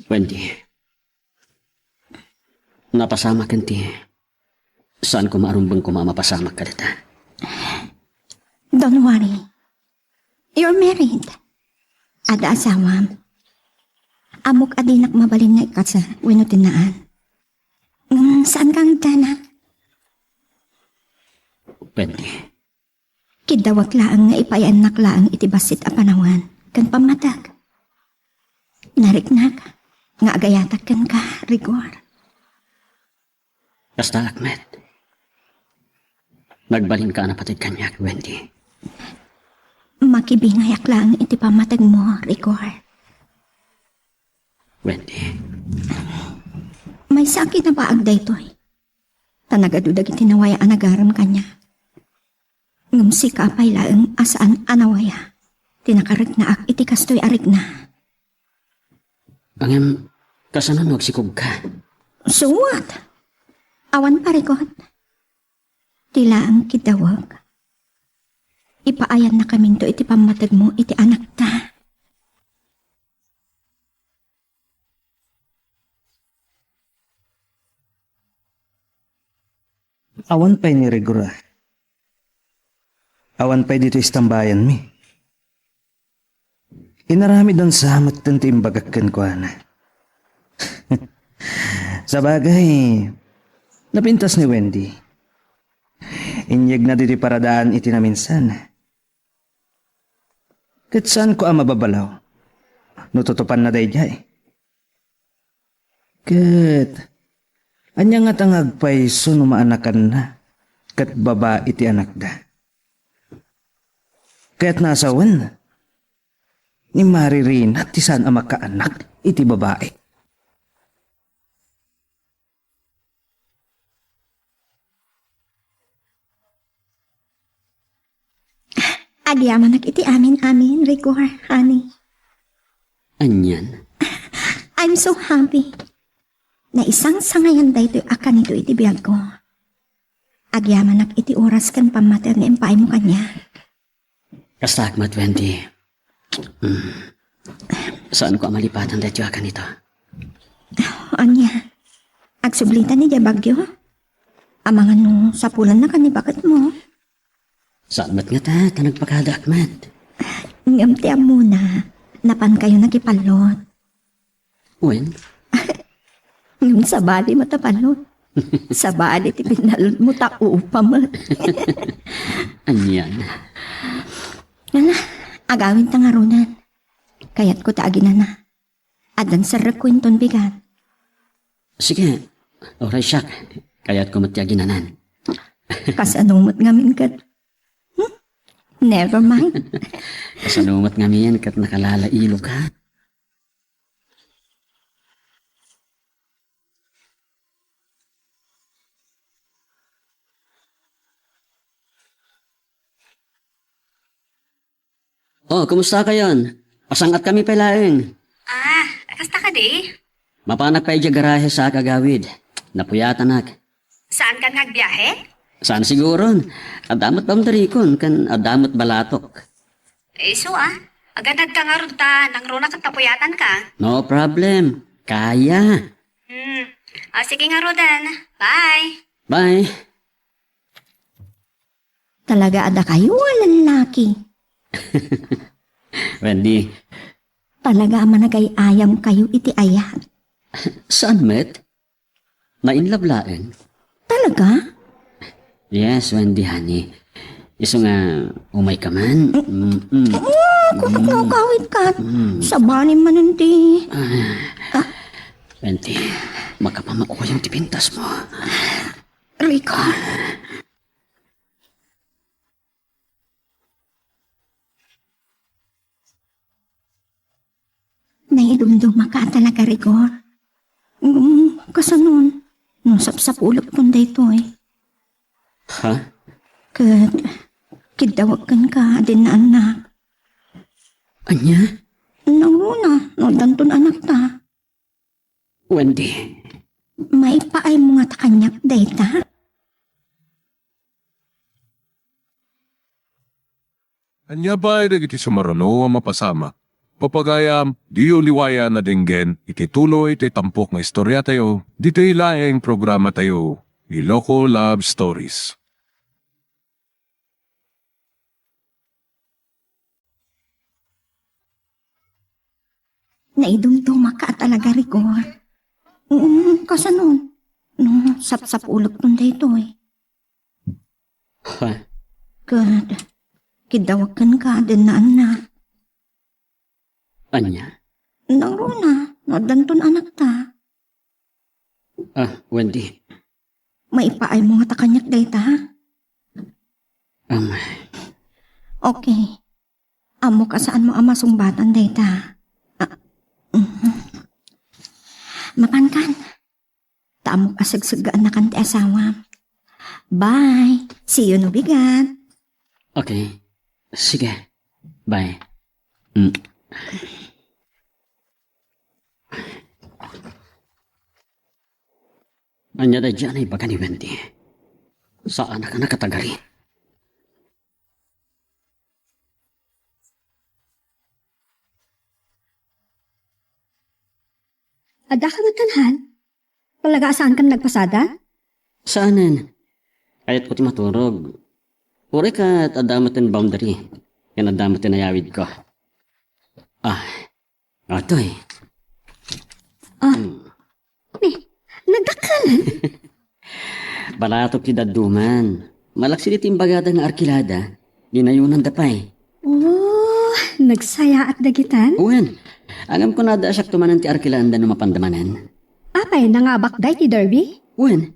Wendy, napasamak ken ti saan koma a rumbeng koma a mapasamak kadata. Don't worry. You're married. Adda asawam. Ammok a dinak mabalin nga ikasar wenno tinnaan. Ngem saan kang agdanak? Wendy. Kiddawek laeng nga ipayannak laeng iti bassit a panawen ken pammateg. Nariknak nga agayatak kenka, Rigor. Kasta, Ahmed. Nagbalinka a napateg kaniak, Wendy. Makibingayak laeng iti pammategmo, Rigor. Wendy. Maysa a kinabaag daytoy. Ta nagadu dagiti nawaya a nagarem kaniak. Ngem sika pay laeng a saan a nawaya ti nakariknaak iti kastoy a rikna. Ngem, kasano no agsikogka? So what? Awan parikot. Ti laeng kiddawek. Ipaayannakaminto iti pammategmo iti anakta. Awan pay ni Rigor a. Awan pay ditoy istambayanmi. Inaramidna sa metten ti imbagak kenkuana. Sabagay, napintas ni Wendy. Inyegna ditoy paradaan iti naminsan. Ket saanko a mababalaw no tutupanna daydiay. Ket ania ngata nga agpayso no maanakanna ket babai ti anakda? Kayatna a sawen, ni Maririna ti saan a makaanak iti babai. Agyamanak iti amin-amin, Rigor, honey. Anian? I'm so happy. Naisangsangayan daytoy a kanito iti biagko. Agyamanak iti oras ken pammater nga impaaymo kaniak. Kastaak met, Wendy. Mm. Saanko a malipatan daytoy a kanito. Ania, agsublitan idiay Baguio? Amangan no sapulanna ken ni baketmo. Saan met ngata ta nagpakadaak met. Ngem ti ammona, napankayo nakipallot. Wen? Ngem sabali met a pallot. Sabali ti pinnallotmo ta upa met. Anian? Ala, agawidta ngaruden. Kayatko ta aginana. Addan serrekko inton bigat. Sige, uray siak. Kayatko met ti aginanan. Kasano met ngamin ket? Hmm? Never mind. Kasano met ngamin ket nakalalailo ka? Oh, kumusta kayon? Asang-at kami pay laeng. Ah, kasta kadi? Mapanak pay idiay garahe sa agawid. Napuyatanak. Saankan nga agbiahe? Saan siguron? Adda met boundarykon, ken adda met balatok. Eh, isu, ah. Aganadka ngarud ta, nangruna ket napuyatanka. No problem. Kaya. Hmm. Ah, sige ngaruden. Bye. Bye. Talaga a dakayo a lallaki. Wendy. Talaga a managay-ayam kayo iti ayat. Saan met? Na-in love laeng? Talaga? Yes, Wendy, honey. Isu nga, umay ka man. Mm-mm. Oh, kunat no kawit ka. Mm. Sabali man, hindi. Ah. Wendy, makapamauyam ti pintas mo. Rico. Naidumdumaka talaga, Rigor. Mm, kasanon? No sapsapulekton daytoy. Ha? Ket, kiddawagkan ka, din na anak. Ania? Nangruna, no addanton anak ta. Wendy. Maipaaymo ngata kaniak dayta? Ania pay dagiti sumaruno a mapasamak? Papagayam, diyo liwayan a denggen iti tuloy ti tampok nga istoriatayo, ditoy laeng programatayo, Iloko Love Stories. Naidumdumaka talaga, Rigor. Mm, kasanon? No sapsapulekton daytoy. Ha? Ket, kiddawagkan ka, din na anak. Ania? Nangruna, no addanton anak ta. Ah, Wendy. Maipaaymo ngata kaniak dayta, ha? Um. Okay. Ammok a saanmo a masungbatan dayta. Ah, mhm. Mapankan. Ta ammok a segseggaannakan ti asawam. Bye. See you no bigat. Okay. Sige. Bye. Mm. Ania daydiay a naibaga ni Wendy? Saanak a nakatagari. Adda ka met, Han? Talaga a saankan nagpasada? Saanen. Kayatko ti maturog. Uray ket adda met ti boundary. Ken adda met ti nayawidko. Ah, atoy. Ah. Hmm. Ni, nagdakkelan? Balatok ti dadduma. Malaksid iti imbagada nga arkilada, dinayonanda pay. Oh, nagsayaat dagitan? Wen, ngem kunada a siak to manen ti arkilaanda no mapanda manen. Apay, nangabakda iti derby? Wen,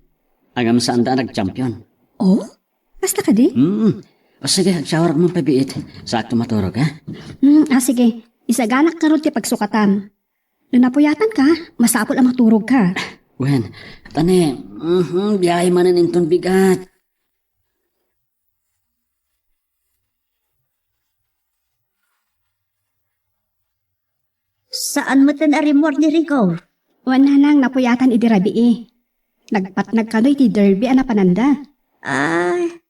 ngem saanda a nagchampion. Oh? Kasta kadi? Mm. O sige, agsaorak man pay biit. Saak to maturog, ha? Mm, ah, sige. Isaganak ngarud ti pagsukatam. No napuyatanka, masapul a maturogka. Wen, tani, mhm, biyahe manen inton bigat. Saan metten a rimmuar ni Rico? Wen, nanang, napuyatan idi rabii. Nagpatnag kano iti derby a napananda. Ay.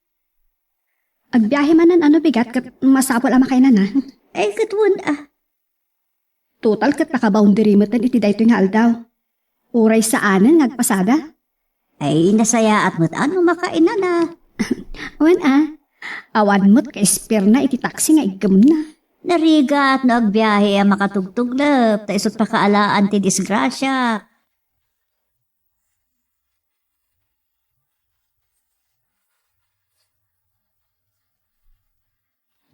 Agbiahe manen a no bigat ket masapul a makainana. Ay, ket wen, ah. Total ket naka-boundary metten iti daytoy nga aldaw. Uray saanen nga agpasada. Ay, nasayaat met a no makainana. Wen a, awan met kaispirna iti taksi nga iggemna. Narigat no agbiahe a makatugtuglep, ta isut' pakaalaan ti disgrasia.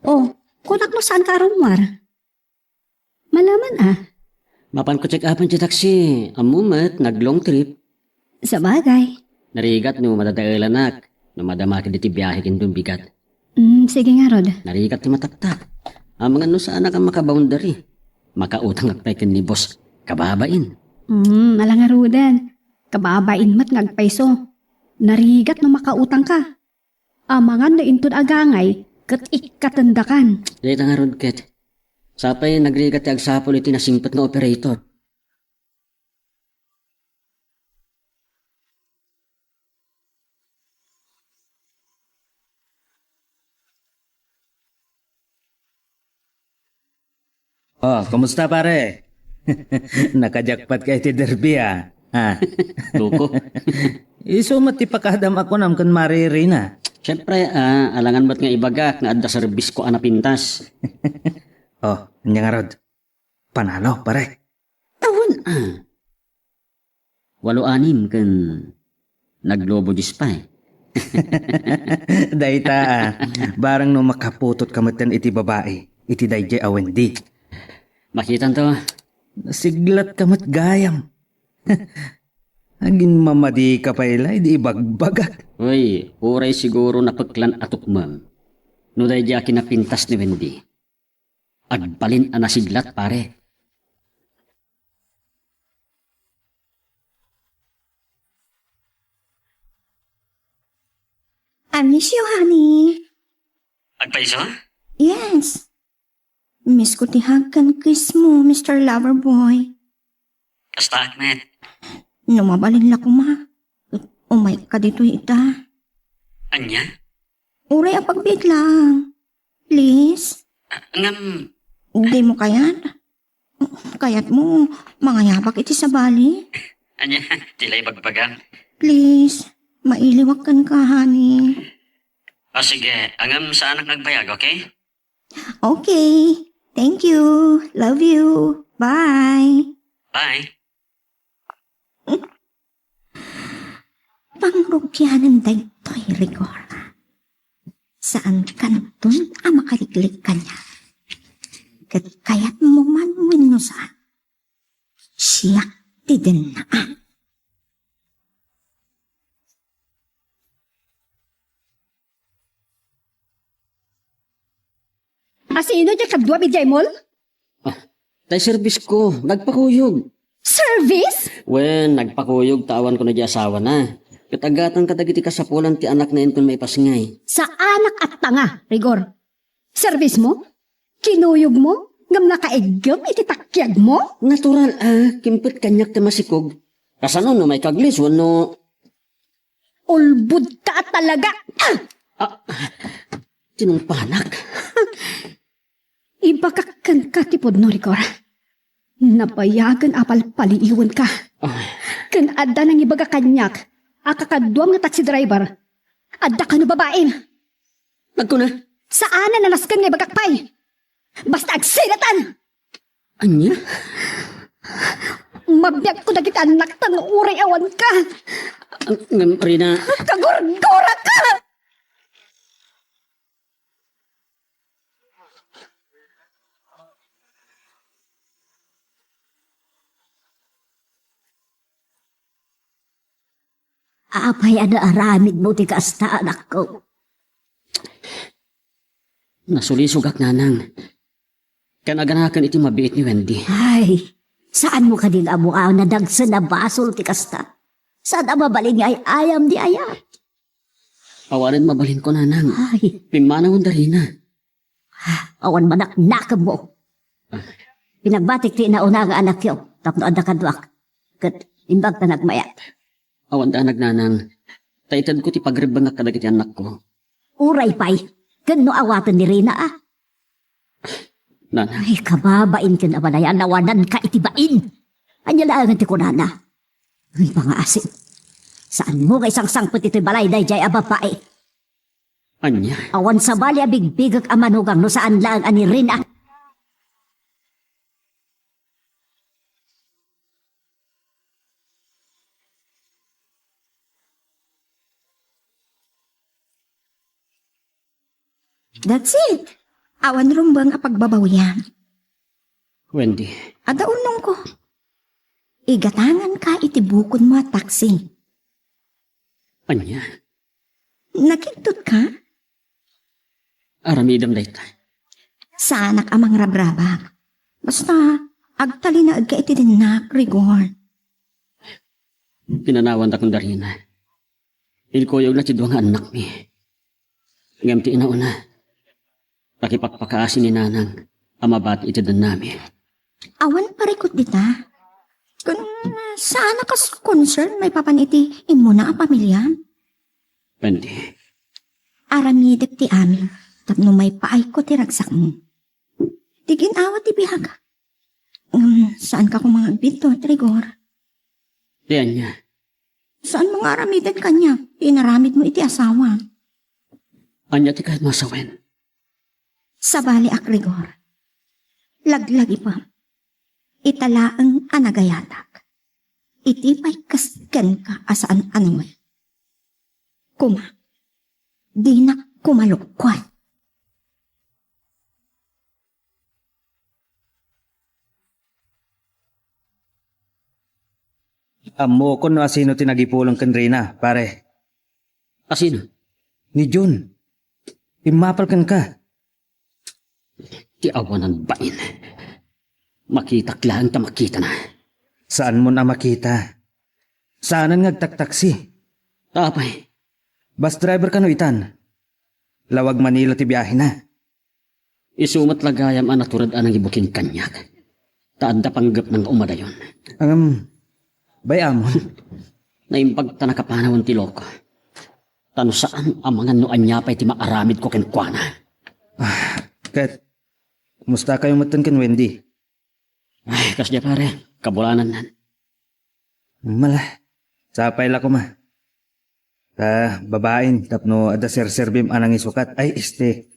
Oh, kunak no saanka a rummuar? Malaman a. Mapanko check-upan ti taksi. Ammo met, nag-long trip. Sabagay. Narigat no madadaelanak, no madamak diti biahe ken dumbigat. Mm, sige ngarud. Narigat ti mataktak. Amangan no saanak a maka-boundary. Makautangak pay ken ni boss. Kababain. Hmm, ala ngaruden. Kababain met nga agpayso. Narigat no makautangka. Amangan no inton agangay, ket ikkatendakan. Dayta ngarud ket. Sapay nagrigat ti agsapul iti nasingpet nga operator. Oh, kumusta, pare? Nakajakpat ka iti derby, ah. Ah. Loko. Isu met ti pakadam a kunam ken Mari Rina. Siyempre, ah, alangan met nga ibagak nga adda serbisko a napintas. Oh, ania ngarud? Panalo, pare. Awan, ah. Walo anim ken naglobo dies pay. Dayta, ah, barang no makaputot ka metten iti babai, iti daydiay a Wendy. Makitanto. Nasiglat ka met gayam. Agin mamadi ka pay la, idi ibagbagak. Uy, uray siguro napeklan a tukmem. No daydiay a kinapintas ni Wendy. Agbalin a nasiglat, pare. I miss you, honey. Agpayso? Yes. Miss ko ti hug ken kiss mo, Mister Loverboy. Kastaak met. No mabalin la koma, umayka ditoy ita. Ania? Uray a pagbiit lang. Please. Ah, ngem, di mo kayat? Kayat mo, mangayabak iti sabali? Ania, ti la ibagbagam? Please, mailiwak kenka, honey. O sige, ngem saanak nga agbayag, okay? Okay. Thank you. Love you. Bye. Bye. Pangrugianen daytoy, Rigor. Saan kanton a makaliklik kaniak. Ket kayatmo man wenno saan, siak ti dennaan. A sino diay kaduam idiay mall? Ah, tay service ko, nagpakuyog. Service? Wen, nagpakuyog ta awan ko na di asawana. Ket aggatang kadagiti kasapulan ti anakna inton maipasngay. Saanak a tanga, Rigor. Service mo? Kinuyog mo? Ngem nakaiggem iti takiag mo? Natural a, kimpet kaniak ti masikog. Kasano no maikaglis wenno Ulbod ka talaga! Ah! Ah, tinungpanak. Ibagak kenka ti pudno, Rigor. Nabayagen a palpaliiwenka. Ah. Ken adda nangibaga kaniak a kakaduam nga taxi driver, adda kano babaim. Nagkuna? Saan a nasken nga ibagak pay. Basta agsidatan! Ania? Mabiagko dagiti annakta nga uray awanka. Ngem, Rina. Kagurguraka! Apay a naaramidmo ti kasta, anakko? Nasulisogak, nanang. Ken aganaken iti mabiit ni Wendy. Ay, saanmo kadi nga ammo a nadagsen a basol ti kasta? Saan a mabalin nga ay-ayam ti ayat? Awanen mabalinko, nanang. Ay. Pimmanawen da Rina. Awan manaknakemmo. Ah. Pinagbatik ti inauna nga anakyo tapno adda kaduak. Ket imbag ta nagmayat. Awan danag, nanang. Ta itedko ti pagrebbengak kadagiti annakko. Uray pay, ken no awaten ni Rina, a? Nanang. Ay, kababain ken abalayan, awananka iti bain. Ania laengen ti kunana? Ay, pangaasim. Saanmo nga isangsangpet iti balay daydiay a babai? Ania? Awan sabali a bigbigek a manugang no saan laeng a ni Rina. That's it. Awan rumbeng a pagbabawian. Wendy. Adda unongko. Igatanganka iti bukodmo a taksi. Ania? Nakigtot ka? Aramidem dayta. Saanak a mangrabrabak. Basta, agtalinaedka iti dennak, Rigor. Pinanawanda kunda Rina. Inkuyogna ti dua nga annakmi. Ngem ti inauna, nakipakpakaasi ni Nanang a mabati iti dennami. Awan parikut dita. Kun saan a kas concern maipapan iti immuna a pamiliam? Wendy. Aramidek ti amin tapno maipaayko ti ragsakmo. Ti gin-awa ti biag. Ngem, saanka koma nga agbiddut, Rigor? Ti ania? Saanmo nga aramiden kaniak ti inaramidmo iti asawa? Ania ti kayatmo a sawen? Sabaliak, Rigor. Laglagipem. Ita laeng a nagayatak. Iti pay kas kenka a saan a nawen. Koma, dinak koma lukkuan. Ammokon no asino ti nagipulong ken Rina, pare. Asino? Ni Jun. Immapal kenka. Ti awanan bain. Makitak laeng ta makitana. Saanmon a makita? Saanen nga agtaktaksi. Apay? Bus driver kano itan? Lawag Manila ti biahena. Isu met la gayam a natured a nangibuking kaniak. Ta adda panggepna nga umadayon. Ngem, bay-amon. Naimbag ta nakapanawen ti loko. Ta no saan a mangan no ania pay ti maaramidko kenkuana. Ah, ket, kumusta kayo metten ken Wendy? Ay, kasdiay pare, kabulanannan. Mala, sapay la koma. Ta babain tapno adda serserbim a nangisukat. Ay, este,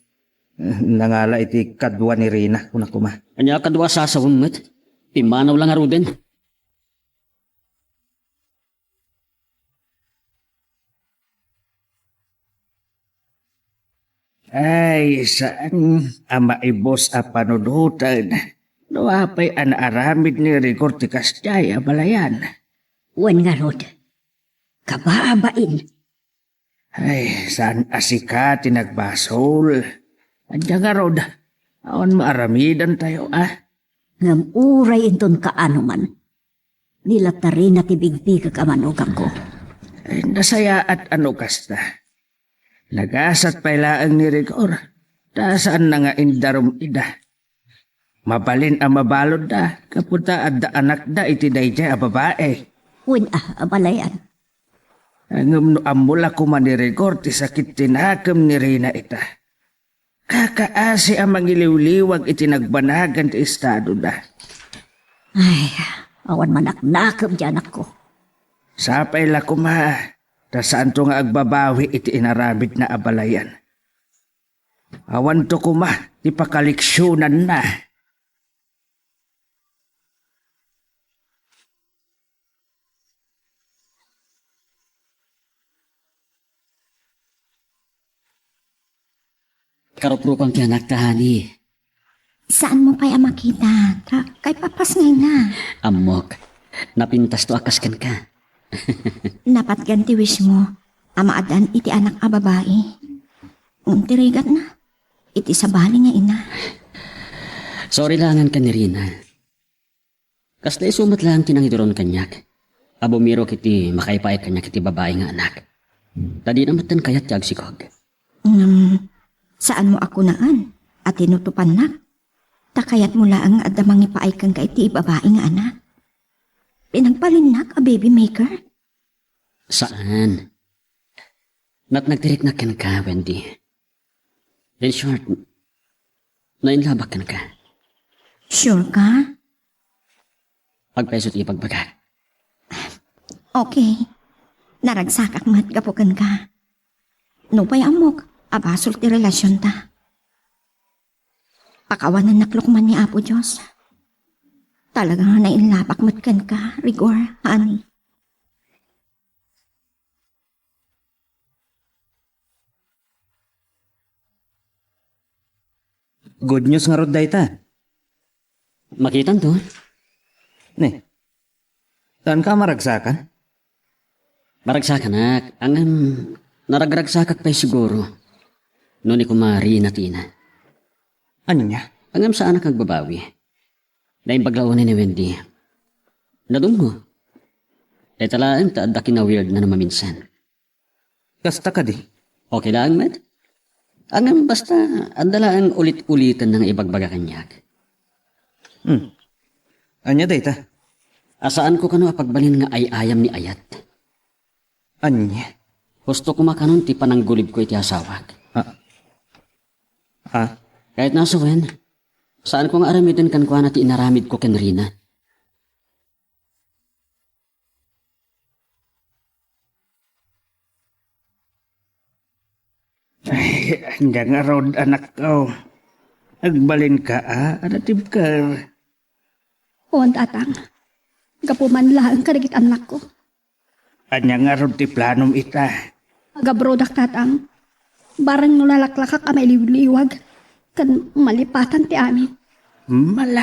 nangala iti kadua ni Rina, kuna koma. Ania kadua a sasawem met? Pimmanaw la ngaruden. Ay, saan a maibus a panunoten no apay a naaramid ni Rigor ti kasdiay a balayan? Wen ngarud, kababain. Ay, saan a sika ti nagbasol? Ania ngarud, awan maaramidantayo, a? Ngem uray inton kaano man, ni la Rina ti bigbigek a manugangko. Ay, nasayaat a no kasta. Nagasat pay laeng ni Rigor, ta saanna nga indarum ida. Mabalin a mabaludda, gapu ta adda anakda iti daydiay a babai. Wen a, abalayan. Ngem no ammo la koma ni Rigor ti sakit ti nakem ni Rina ita. Kakaasi a mangiliwliwag iti nagbanagan ti estadona. Ay, awan manaknakeb ti anakko. Sapay la koma, ta saanto nga agbabawi iti inaramidna a balayan. Awanto koma ti pakaleksionanna. Karuprukuam ti anakta, honey. Saanmo pay a makita, ta kaipapas ngay na. Ammok, napintasto a kas kenka. Napatgan ti wishmo a maaddaan iti anak a babai. Ngem ti rigatna, iti sabali nga ina. Sorry laengen ken ni Rina. Kasta isu met laeng ti nangiduron kaniak a bumirok iti makaipaay kaniak iti babai nga anak. Ta dina metten kayat ti agsikog. Ngem, saanmo a kunaan a tinutopannak? Ta kayatmo laeng nga adda mangipaay kenka iti babai nga anak. Pinagbalinnak a baby maker? Saan. Natnag ti riknak kenka, Wendy. In short, nainlabak kenka. Sure ka? Agpayso ti ibagbagak. Okay. Naragsakak met gapu kenka. Nupay ammok a basol ti relasionta, pakawanennak lokman ni Apo Dios. Talaga nga nainlabak met kenka, Rigor, honey. Good news ngarud dayta. Makitanto. Ne. Saanka a maragsakan? Maragsakanak, ngem naragragsakak pay siguro no ni Kumari Natina. Ania? Ngem saanak agbabawi. Naimbag la unay ni Wendy. Nadungngo. Dayta laeng ta adda kinaweirdna no maminsan. Kasta kadi? Okay laeng met. Ngem basta, adda laeng ulit-uliten nga ibagbaga kaniak. Hmm. Ania dayta? A, saanko kano a pagbalin nga ay-ayam ni ayat. Ania? Husto koma kanon ti pananggulibko iti asawak. Ah. Ah. Ket no sawen, saanko nga aramiden kenkuana ti inaramidko ken Rina. Ay, ania ngarud, anakko? Agbalinka a, a natibker? Wen, tatang. Gapu man laeng kadagiti annakko. Ania ngarud ti planom ita? Agabrodak, tatang. Bareng no nalaklakak a mailiwliwag, ken malipatan ti amin. Mala,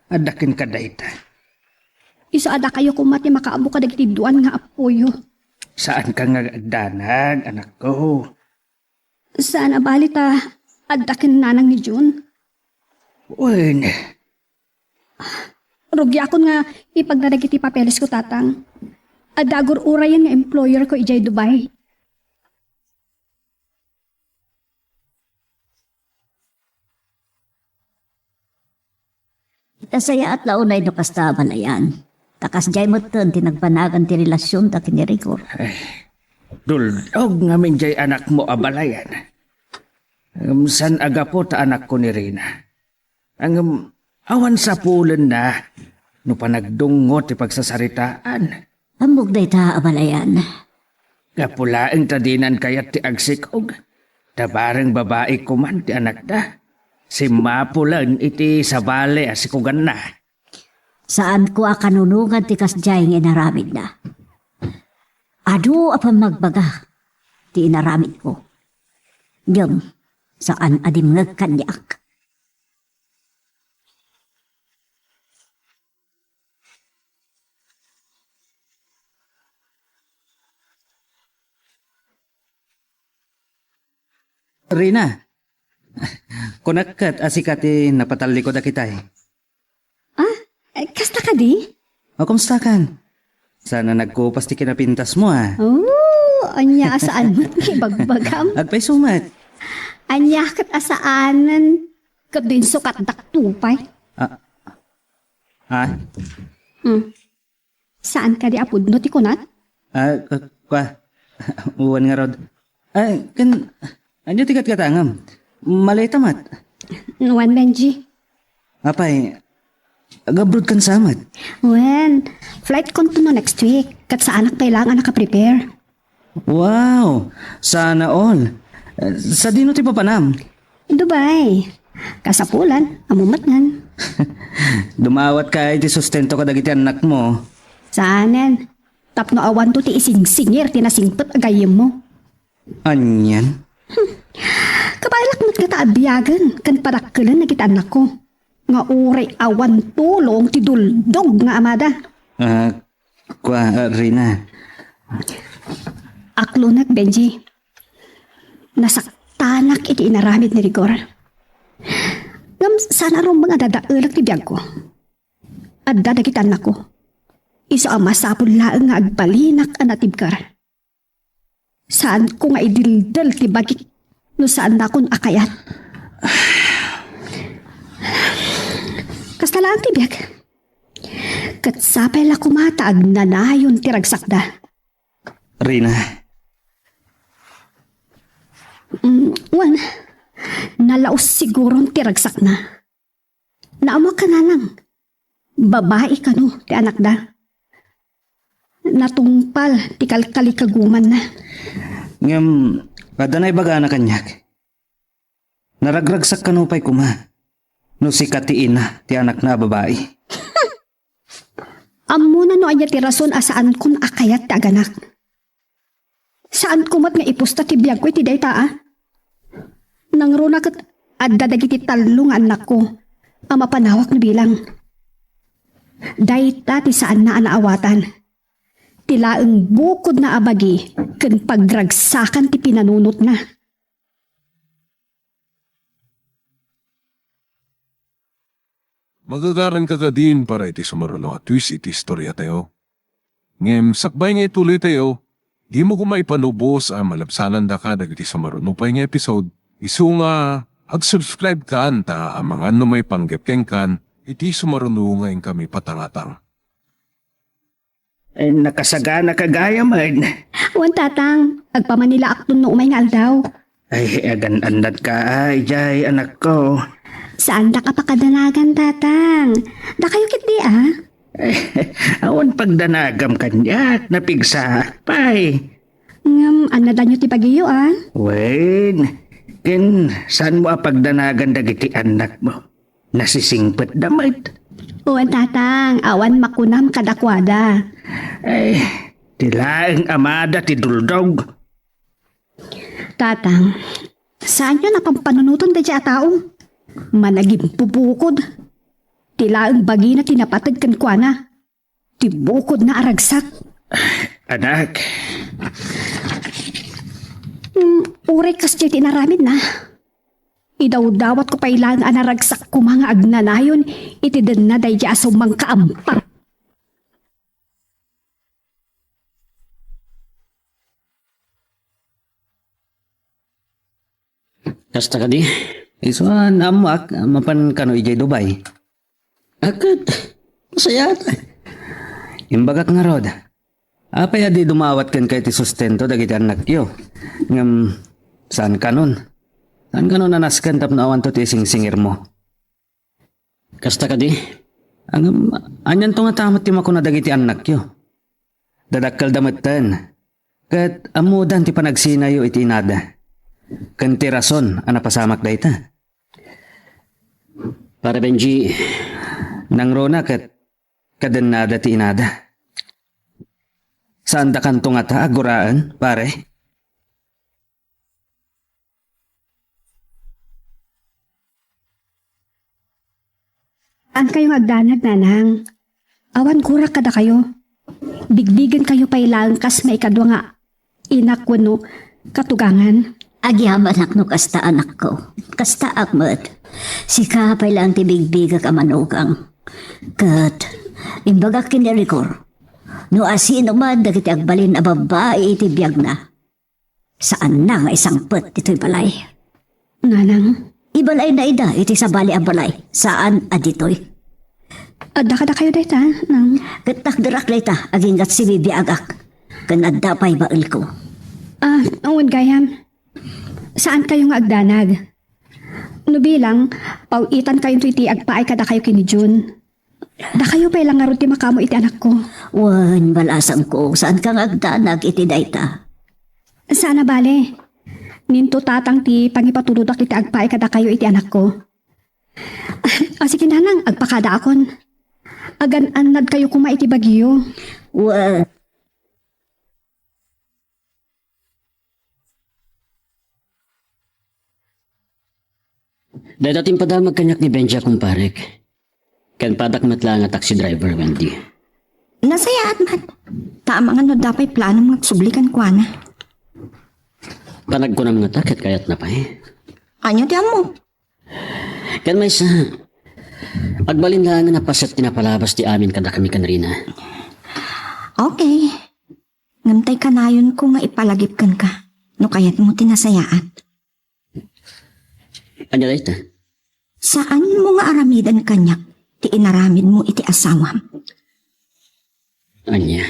adda kenka dayta. Isu a dakayo koma ti makaammo kadagiti duan nga appoyo. Saanka nga agdanag, anakko? Saan a bali ta adda ken nanang ni June? Wen. Rugiakon nga ipagna dagiti papelesko, tatang. Adda agur-urayen nga employerko idiay Dubai. Ita sayaat la unay no kasta, abalayan. Ta kasdiay metten ti nagbanagan ti relasionta ken ni Rigor. Eh, duldog ngamin diay anakmo, abalayan. Ngem saan a gapu ta anakko ni Rina. Ngem awan sapulenna no panagdungngo ti pagsasaritaan. Ammok dayta, abalayan. Gapu laeng ta dinan kayat ti agsikog, ta bareng babai koman ti anakda. Simmapulen iti sabali a sikoganna. Saanko a kanunongan ti kasdiay nga inaramidna. Adu a pammagbaga ti inaramidko. Ngem saan a dimngeg kaniak. Rina, kunak ket a sika ti napatallikud a kitay. Ah, eh, kasta kadi? O, kumustakan? Saan a nagkupas ti kinapintasmo, a? Oh, ania a saan met nga ibagbagam? Agpayso met. Ania ket a saanen ket dinsukatdak to pay? Ah. Ah? Hmm. Saan kadi a pudno ti kunat? Ah, k-, kua. Wen ngarud. Ah, ken, ania ti gatgatangam? Maleta met. Wen, Benji. Apay, agabroad kan sa met? Wen, flight kon to no next week. Ket saanak pay laeng a nakaprepare. Wow! Sana all. Eh, sadino ti papanam? Dubai. Kasapulan, ammo met ngan. Dumawatka iti sustento kadagiti annakmo. Saanen, tapno awanto ti isingsingir ti nasingpet a gayyemmo. Anian? Hmm. Kabaelak met ngata a biagen ken padakkelen dagiti annakko. Nga uray awan tulong ti duldog nga amada. Ah, kua, ah, Rina. Aklonek, Benji. Nasaktanak iti inaramid ni Rigor. Ngem saan a rumbeng a dadaelek ti biagko. Adda dagiti annakko. Isu a masapul laeng nga agbalinak a natibker. Saanko nga idildel ti bagik no saannakon a kayat. Kasta laeng ti biag. Ket sapay la koma ta agnanayon ti ragsakda. Rina. Mm, wen, nalaus siguron ti ragsakna. Naammoak a nanang, babai kano ti anakda. Natungpal ti kalkalikagumanna. Ngem, adda naibagana kaniak. Naragragsak kano pay koma no sika ti ina ti anakna a babai. Ammona no ania ti rason a saankon a kayat ti aganak. Saanko met nga ipusta ti biagko iti dayta, a? Nangruna ket adda dagiti tallo nga annakko a mapanawak no bilang. Dayta ti saanna a naawatan. Ti laeng bukodna a bagi ken pagragsakan ti pinanunotna. Magagaranka kadin para iti sumaruno a twist iti istoriatayo. Ngem sakbay nga ituloytayo, dimo koma ipalubos a malabsanandaka dagiti sumaruno pay nga episode. Isu nga, ag-subscribe kan ta amangan no maipanggep kenkan iti sumaruno nga inkami patangatang. Eh, nakasagana ka gayam, eh. Wen, Tatang. Agpamanilaakton no umay nga aldaw. Ay, agan-annadka, ay, jay, anakko. Saandak a pakadanagan, Tatang. Dakayo ketdi, a? Awan pagdanagam kaniak, napigsaak pay. Ngem, annadanyo ti bagiyo, a? Wen, ken saanmo a pagdanagan dagiti annakmo? Nasisingpetda met. Wen, Tatang, awan makunam kadakuada. Ay, ti laeng amada ti duldog. Tatang, saanyo a pampanunoten daydiay a tao? Managimpupukod. Ti laeng bagina ti napateg kenkuana. Ti bukodna a ragsak. Anak. Hmm, uray kasdiay ti inaramidna. Idawdawatko pay laeng a naragsak koma nga agnanayon iti denna daydiay a sumangkaampak. Kasta kadi? Isu a naammoak, mapan kano idiay Dubai. A ket, nasayaat. Imbagak ngarud, apay a di dumawat kenka iti sustento dagiti annakyo? Ngem, saan kanon? Saan kanon a nasken tapno awanto ti isingsingirmo? Kasta kadi? Ngem, anianto ngata met ti makuna dagiti annakyo? Dadakkelda metten. Ket ammodan ti panagsinayo iti inada. Ken ti rason a napasamak dayta. Pare Benji, nangruna ket kadennada ti inada. Saandakanto ngata a guraen, pare? Saankayo nga agdanag, nanang. Awan gurak kadakayo. Bigbigenkayo pay laeng kas maikadua nga inak wenno katugangan. Agyamanak no kasta, anakko. Kastaak met. Sika pay laeng ti bigbigek a manugang. Ket imbagak ken ni Rigor, no asino man dagiti agbalin a babbai iti biagna, saanna nga isangpet ditoy balay. Nanang? Ibalayna ida iti sabali a balay, saan a ditoy. Adda kadakayo dayta, nang? Ket takderak dayta, agingga ti sibibiagak. Ken adda pay baelko. Ah, wen gayam. Saankayo nga agdanag. No bilang, paw-itankayonto iti agpaay kadakayo ken ni Jun. Dakayo pay la ngarud ti makaammo iti anakko. Wen, balasangko, saanka nga agdanag iti dayta. Saan a bale. Ninto tatang ti pangipatulodak iti agpaay kadakayo iti anakko. Ah, sige, nanang, agpakadaakon. Agan-annadkayo koma iti bagyo. Wen. Dayta ti impadamag kaniak ni Benji a kumparek. Ken padak met laeng a taxi driver, Wendy. Nasayaat met. Ta amangan no adda pay planom nga agsubli kenkuana. Panagkunam ngata ket kayatna pay. Ania ti ammo? Ken maysa, agbalin laengen a paset ti napalabas ti amin kadakami ken Rina. Okay. Ngem tay kanayonko nga ipalagip kenka no kayatmo ti nasayaat. Ania dayta? Saanmo nga aramiden kaniak ti inaramidmo iti asawam. Ania?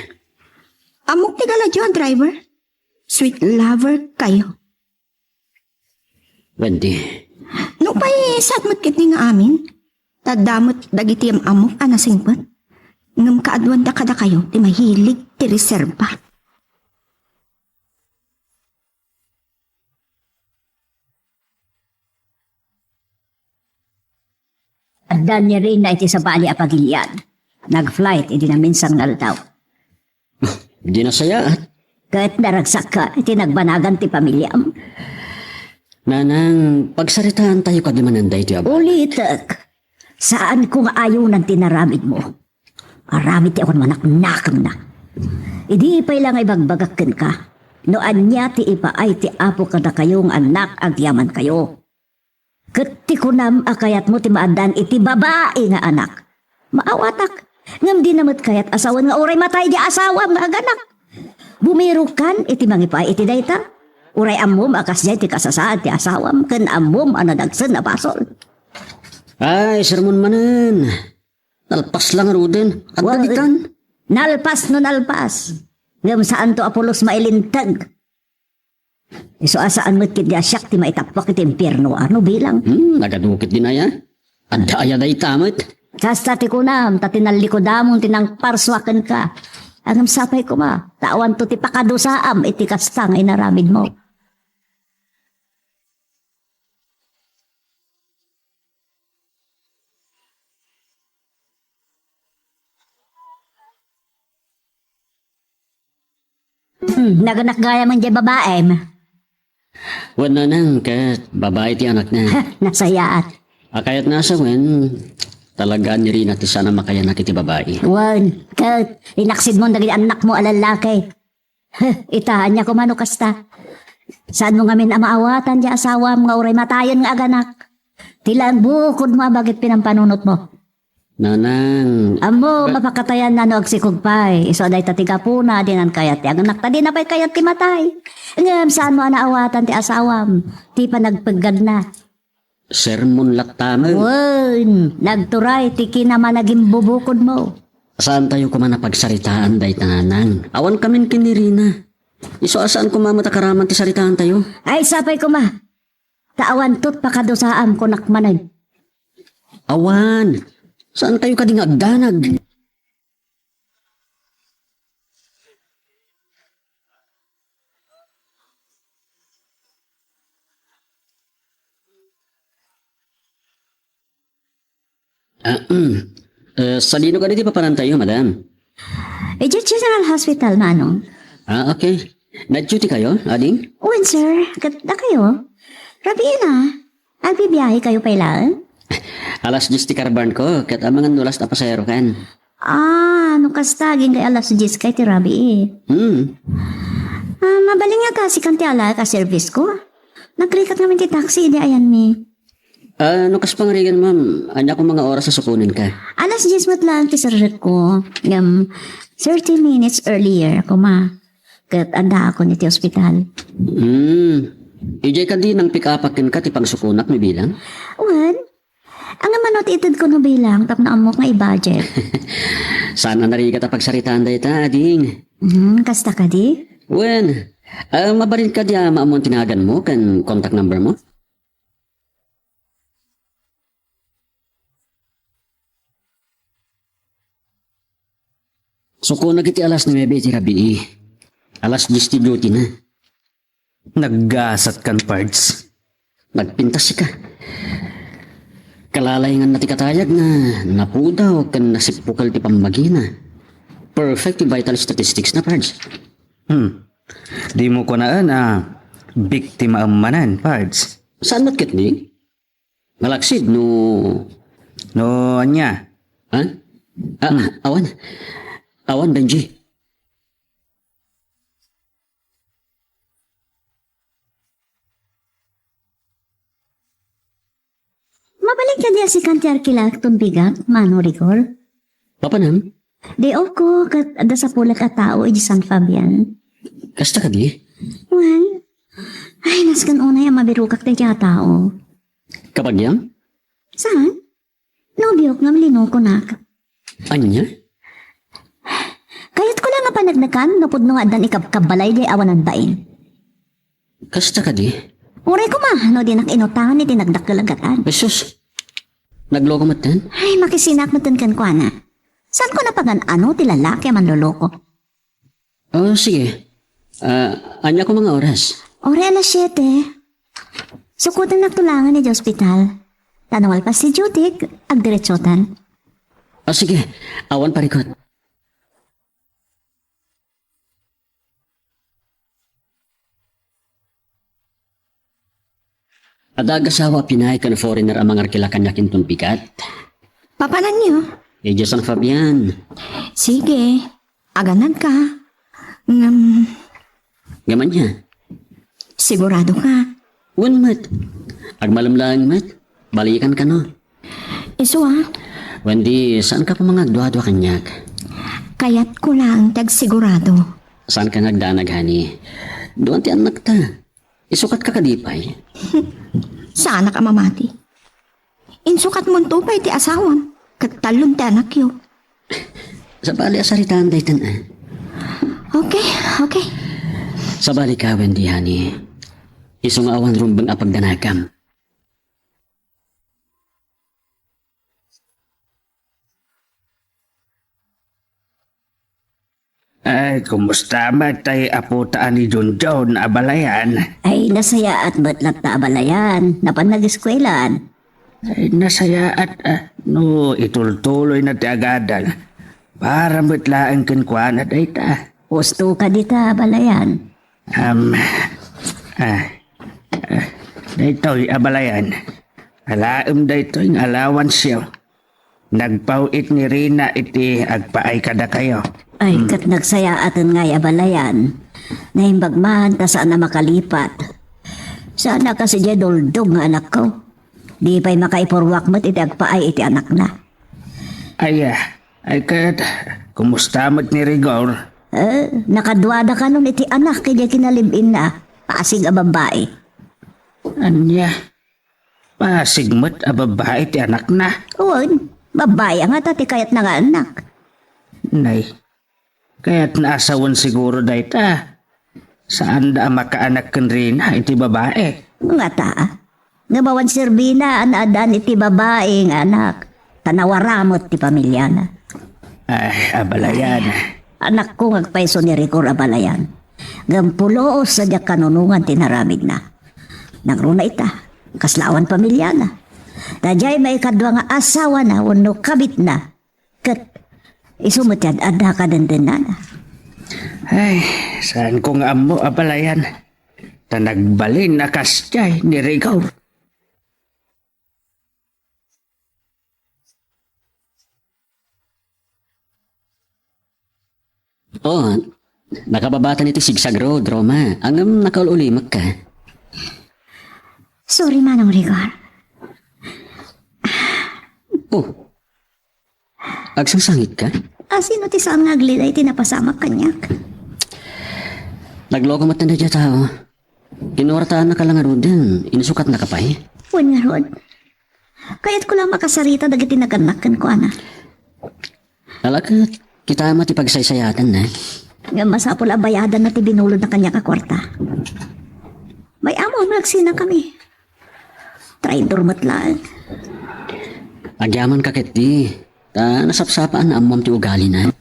Ammok ti galadio a driver. Sweet lover kayo. Wendy. Nupay saad met ketdi nga amin, ta adda met dagiti am-ammok a nasingpet. Ngem kaaduanda kadakayo ti mahilig ti reserba. Adda ni Rina iti sabali a pagilian. Nag-flight idi naminsan nga aldaw. Di nasayaat. Ket naragsakka iti nagbanagan ti pamiliam. Nanang, pagsaritaantayo kadi manen daytoy a bana. Ulitek, saanko nga ayonan ti inaramidmo. Aramid ti awan manaknakemna. Idi pay la nga ibagbagak kenka, no ania ti ipaay ti Apo kadakayo nga annak agyamankayo. Ket ti kunam a kayatmo ti maaddaan iti babai nga anak. Maawatak, ngem dina met kayat a sawen nga uray matay di asawam nga aganak. Bumirokan iti mangipaay iti dayta. Uray ammom a kasdiay ti kasasaad ti asawam ken ammom a nadagsen a basol. Ay, sermon manen. Nalpas lang ngaruden. Adda Wa-, ditan. Nalpas no nalpas. Ngem saanto a pulos mailinteg. Isu a saan met ketdi a siak ti maitappuak iti impierno, ano bilang? Hmm, nagadu ketdin aya. Adda aya dayta met. Kasta ti kunam, ta tinallikodamon ti nangparsuak kenka. Ngem sapay koma, ta awanto ti pakadusaam iti kasta nga inaramidmo. Hmm, naganak gayam diay babaim. Wen, nanang, ket babai ti anakna. Nasayaat. A kayatna a sawen, talaga ni Rina ti saan a makayanak iti babai. Wen, ket inaksidmon dagiti annakmo a lallaki. Heh, ita, ania koma no kasta? Saanmo ngamin a maawatan ti asawam nga uray matayen nga aganak? Ti laeng bukodmo a bagit pinampanunotmo. Nanang, ammo, ba- mapakatayanna no agsikog pay. Isu a dayta ti gapuna, dinan kayat ti aganak, ta dina pay kayat ti matay. Ngem saanmo a naawatan ti asawam, ti panagpeggagna. Sermon latta met. Wen, nagturay ti kinamanagimbubukodmo. Saantayo koma a pagsaritaan dayta, nanang. Awan kamin ken ni Rina. Isu a saan koma met a karaman ti saritaantayo. Ay, sapay koma. Ta awanto ti pakadusaam, kunak manen. Awan. Saantayo kadi nga agdanag? Ah, mm. Eh, sadino kadi ti papanantayo, madam? Idiay General Hospital, Manong. Ah, okay. Nag-duty kayo, ading? Wen, sir. Ket dakayo? Rabii na. Agbibiyahe kayo pay laeng? Alas dies ti karbarn ko, ket amangan no last a pasahero kan. Ah, no kasta, agingga alas dies kay ti rabii. Hmm. Ah, mabalin nga ta sikan ti alaek a service ko. Nagrigat ngamin ti taxi idi ayanmi. Ah, no kas pangarigan, ma'am, ania koma nga oras a sukonenka? Alas dies met laeng ti serrek ko. Ngem, thirty minutes earlier koma. Ket addaakon iti ospital. Hmm. Idiay kadi nangpick-upak kenka ti pangsukonak, mabilang? Wen, Ania mano ti itedko no bilang tapno ammok nga i-budget? Saan a narigat a pagsaritaan dayta, ading? Hmm, kasta kadi? Wen, ah, mabalin kadi a maammoan ti naganmo ken contact number mo? Sukonak iti alas nuebe iti rabii. Alas dies ti duty na. Naggasat kan, Pards. Nagpintas sika. Kalalainganna ti katayagna, napudaw ken nasippukel ti pammagina. Perfect ti vital statistics na, Pards. Hmm. Dimo kunaen a biktima manen, Pards. Saan met ketdi? Nalaksid no... No ania? Ha? Ah, hmm. Awan. Awan, Benji. Mabalin kadi a sikan ti arkilak ton bigat, Mano Rigor? Papanam? Day off ko, ket adda sapulek a tao idi San Fabian. Kasta kadi? Wen. Ay, nasken unay a mabirokak daydiay a tao. Kabagiam? Saan? Nobiok ngem linokonak. Ania? Kayatko la nga paneknekan no pudno nga addan ikabkabbalay diay awanan bain. Kasta kadi? Uray koma no dinak inutangan iti nagdakkel a gat-an. Ay, sus. Nagloko metten? Ay, makisinak metten kenkuana. Saanko napagan-ano ti lalaki a manloloko. Oh, sige. Ah, ania koma nga oras? Uray alas siete. Sukotennak to laengen idiay ospital. Ta no malpas ti duty, agdiretsotan. Ah, sige. Awan parikut. Adda agasawa a Pinay ken foreigner a mangarkila kaniak inton bigat. Papananyo? Idiay San Fabian. Sige, aganadka. Ngem... Ngem ania? Sigurado ka? Wen met. Agmalem laeng met. Balikan kano? Isu a? Wendy, saan ka pay nga agduadua kaniak? Kayatko laeng ti agsigurado. Saan ka nga agdanag, honey? Duan ti annakta. Isukat ka kadi pay? Saanak a mamati. Insukatmonto pay ti asawam, ket tallon ti anakyo. Sabali a saritaan daytan, a. Okay, okay. Sabali ka, Wendy, honey. Isu nga awan rumbeng a pagdanagam. Ay, kumusta met tay apota a ni Junjun, abalayan? Ay, nasayaat met latta, abalayan. Napan nageskuelaan. Ay, nasayaat, a. No, itultuloy na ti agadal. Para met laeng kenkuana dayta. Husto ka dita, abalayan. Am, a, a, daytoy, abalayan. Alaem daytoy nga alawansyo. Nagpaw-it ni Rina iti agpaay kadakayo. Ay, hmm, ket nagsayaaten ngay, abalayan. Naimbag man ta saan a makalipat. Saan a kas idiay duldog nga anakko. Di pay makaipurruak met iti agpaay iti anakna. Ay, a, ay ket, kumusta met ni Rigor? Eh, nakaduada kanon iti anak idiay kinalib-inna. Pasig a babbai. Ania? Pasig met a babbai ti anakna? Wen, babbai a ngata ti kayatna nga anak. Nay, kayatna a sawen siguro dayta. Saanda a makaanak ken Rina iti babai. Ngata, ngem awan serbina a naaddaan iti babai nga anak. Ta nawara met ti pamiliana. Ay, abalayan. Anakko nga agpayso ni Rigor, abalayan. Ngem pulos a diak kanunongan ti inaramidna. Nangruna ita, kasla awan pamiliana. Ta diay maikadua nga asawana wenno kabitna. Ket isu met ti ad-adda kadendennana. Ay, saanko nga ammo, abalayan. Ta nagbalin a kasdiay ni Rigor. Oh, nakababatan iti zigzag road, Roma. Ngem nakaul-ulimekka. Sorry, Manong Rigor. Oh, agsangsangitka? A, sino ti saan nga aglida iti napasamak kaniak? Nagloko met daydiay a tao. Inuartaannaka la ngaruden, insukatnaka pay? Wen ngarud. Kayatko la makasarita dagiti nagannak kenkuana. Ala ket, kita met ti pagsaysayatanna. Ngem masapul a bayadanna ti binulodna kaniak a kuarta. May-am a agsinakami. Traidor met laeng. Agyamanka ketdi, ta nasapsapa a naammoam ti ugalina.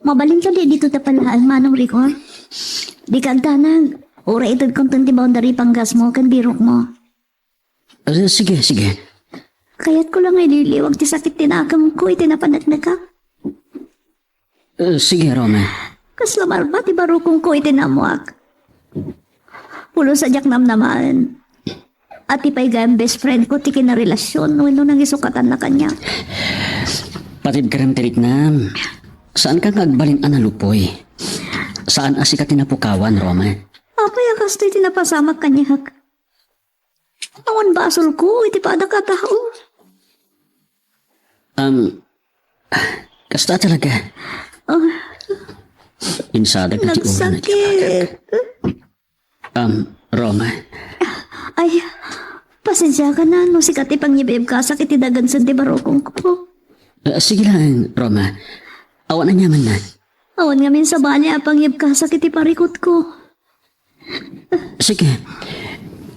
Mabalin kadi ditoy ta palaeng, Manong Rigor? Dika agdanag. Uray itedkonton ti boundary panggasmo ken birokmo. Eh, sige, sige. Kayatko la nga ililiwag ti sakit ti nakemko iti napaneknekak. Eh, sige, Roma. Kasla marba ti barukongko iti naammoak. Pulos a diak namnamaen a ti pay gayam best friend ko ti kinarelasion wenno nangisukatanna kaniak. Patibkerem ti riknam. Saanka nga agbalin a nalupoy. Saan a sika ti napukawan, Roma. Apay a kastoy ti napasamak kaniak? Awan basolko iti padak a tao. Um, kasta talaga. Ah. Insadag na ti ulo na ti apadak. Nagsakit. Um, Roma. Ay, pasensiakan no sika ti pangyibibkasak iti dagansen ti barukongko. Ah, sige lang, Roma. Awan aniamanna. Awan ngamin sabali a pangyibkasak iti parikutko. Sige.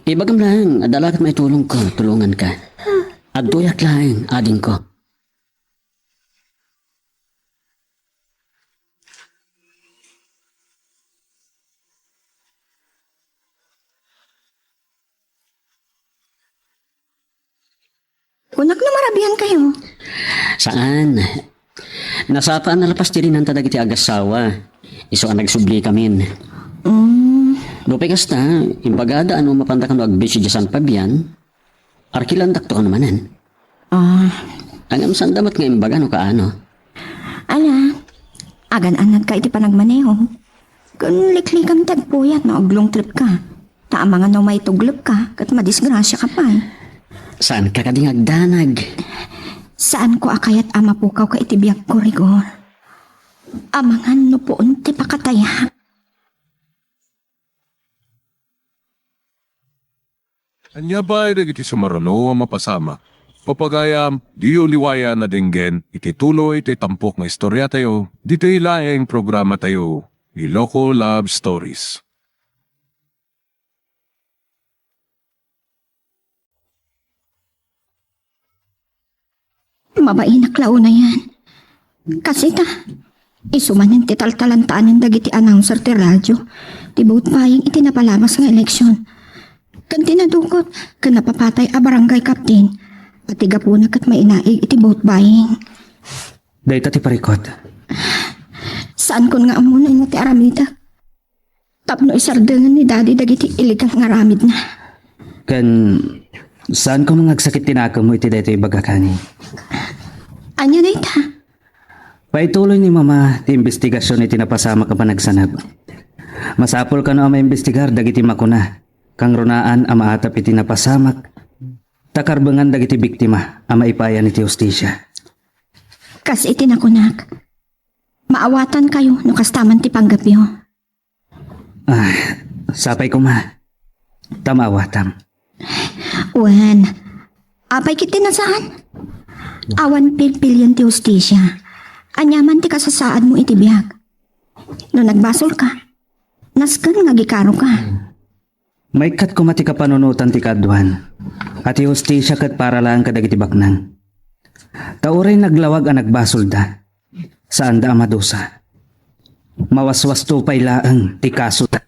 Ibagam laeng, adda la ket maitulongko, tulonganka. Adtoyak laeng, adingko. Kunak no marabian kayo. Saan? Nasapa a nalapas ti rinanta dagiti agassawa. Isu a nagsubli kamin. Mm. Nupay kasta, imbagada a no mapanda kano ag-beach idiay San Fabian, arkilandakto kano manen. Ah. Ngem sanda met nga imbaga no kaano. Ala, Agan-annadka iti panagmaneho. Ken liklikam ti agpuyat no ag-long trip ka. Ta amangan no maituglepka, ket madisgrasiaka pay. Saanka kadi nga agdanag? Saanko a kayat a mapukawka iti biagko, Rigor. Amangan no puon ti pakatayak. Ania pay dagiti sumaruno a mapasamak? Papagayam, diyo liwayan a denggen iti tuloy ti tampok nga istoriatayo, ditoy laeng programatayo, Iloko Love Stories. Mabainak la unayen. Kas ita, isu manen ti taltalantanen dagiti announcer ti radio ti vote buying iti napalabas nga eleksyon. Ken ti nadukot ken napapatay a barangay captain, a ti gapuna ket mainaig iti vote buying. Dayta ti parikut. Saankon nga ammo no ania ti aramidek tapno isardengen ni Daddy dagiti illegal nga aramidna. Ken saanko nga agsakit ti nakemmo iti daytoy ibagak, honey. Ania dayta? Paituloy ni Mama ti imbestigasion iti napasamak a panagsanab. Masapul kano a maimbestigar dagiti makuna, kangrunaan a maatap iti napasamak, ta karbengan dagiti biktima a maipayan iti hustisia. Kas iti nakunak, maawatankayo no kasta man ti panggepyo. Ah, sapay koma. Ta maawatam. Wen, apay ketdi nasaan? Awan pilpilian ti hustisia. Aniaman ti kasasaadmo iti biag. No nagbasolka, nasken nga agikaroka. Maikkat koma ti kapanunotan ti kaaduan, a ti hustisia ket para laeng kadagiti baknang. Ta uray naglawag a nagbasolda, saanda a madusa. Mawaswasto pay laeng ti kasoda.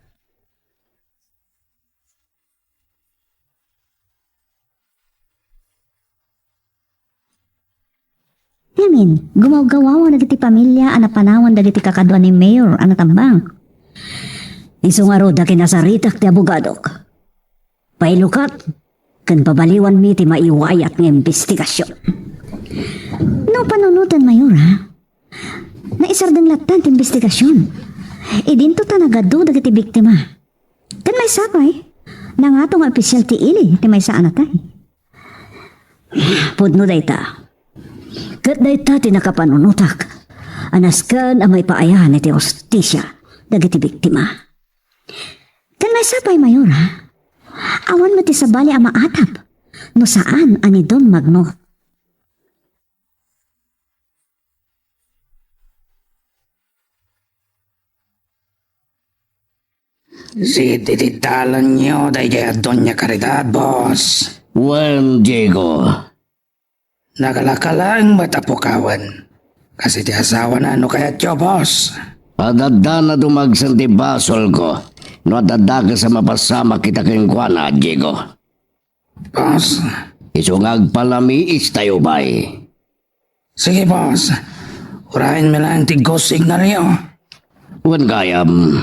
Ngamin, gumawgawaw dagiti pamilia a napanawan dagiti kakaduan ni Mayor a natambang. Isu ngarud a kinasaritak ti abogadok. Pailukat, ken pabaliwanmi ti maiwayat nga imbestigasion. No panunoten, Mayor, ha? Naisardeng latta ti imbestigasion. Idinto ta nagadu dagiti biktima. Ken maysa pay, nangato nga opisial ti ili ti maysa a natay. Pudno dayta. Ket dayta ti nakapanunotak a nasken a maipaayan iti hustisia dagiti biktima. Ken maysa pay, Mayor, ha? Awan met ti sabali a maatap no saan a ni Don Magno. Siti ti dalanyo daydiay a Doña Caridad, boss. Wen, Diego. Nakalaka laeng met a pukawen. Kas iti asawana no kayatyo, boss. Adda na dumagsen ti basolko no adda dakes a mapasamak ita kenkuana, Diego. Boss. Isu nga agpalamiistayo pay. Sige, boss. Urayenmi laeng ti go signalyo. Wen gayam.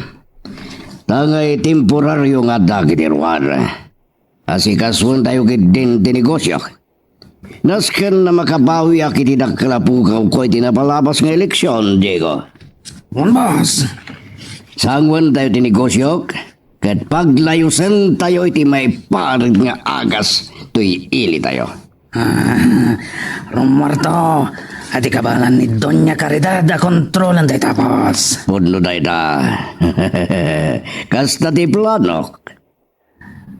Ta ngay temporario nga adda iti ruar. Asikasuentayo ketdin ti negosio. Nasken a makabawiak iti dakkel a pukawko iti napalabas nga eleksion, Diego. Wen, boss. Sanguentayo ti negosiok, ket paglayusentayo iti maiparit nga agas toy ilitayo. Ah, rummuarto, a ti kabaelan ni Doña Caridad a kontrolen dayta, boss. Pudno dayta. Kasta ti planok.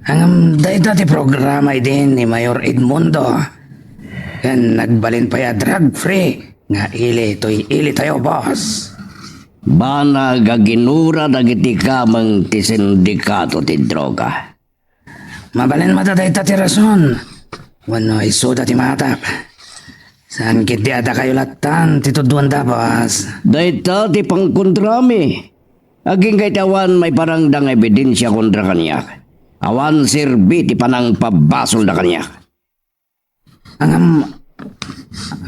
Ngem dayta ti programa idi ni Mayor Edmundo. Ken nagbalin pay a drug-free nga ili toy ilitayo, boss. Banag a ginura dagiti kameng ti sindikato ti droga. Mabalin met a dayta ti rason. Wenno isuda ti maatap. Saan ketdi a dakayo lattan ti tuduanda, boss? Dayta ti pangkontrami. Agingga iti awan maiparangda nga ebidensia kontra kaniak. Awan serbi ti panangpabasolda kaniak. Ngem,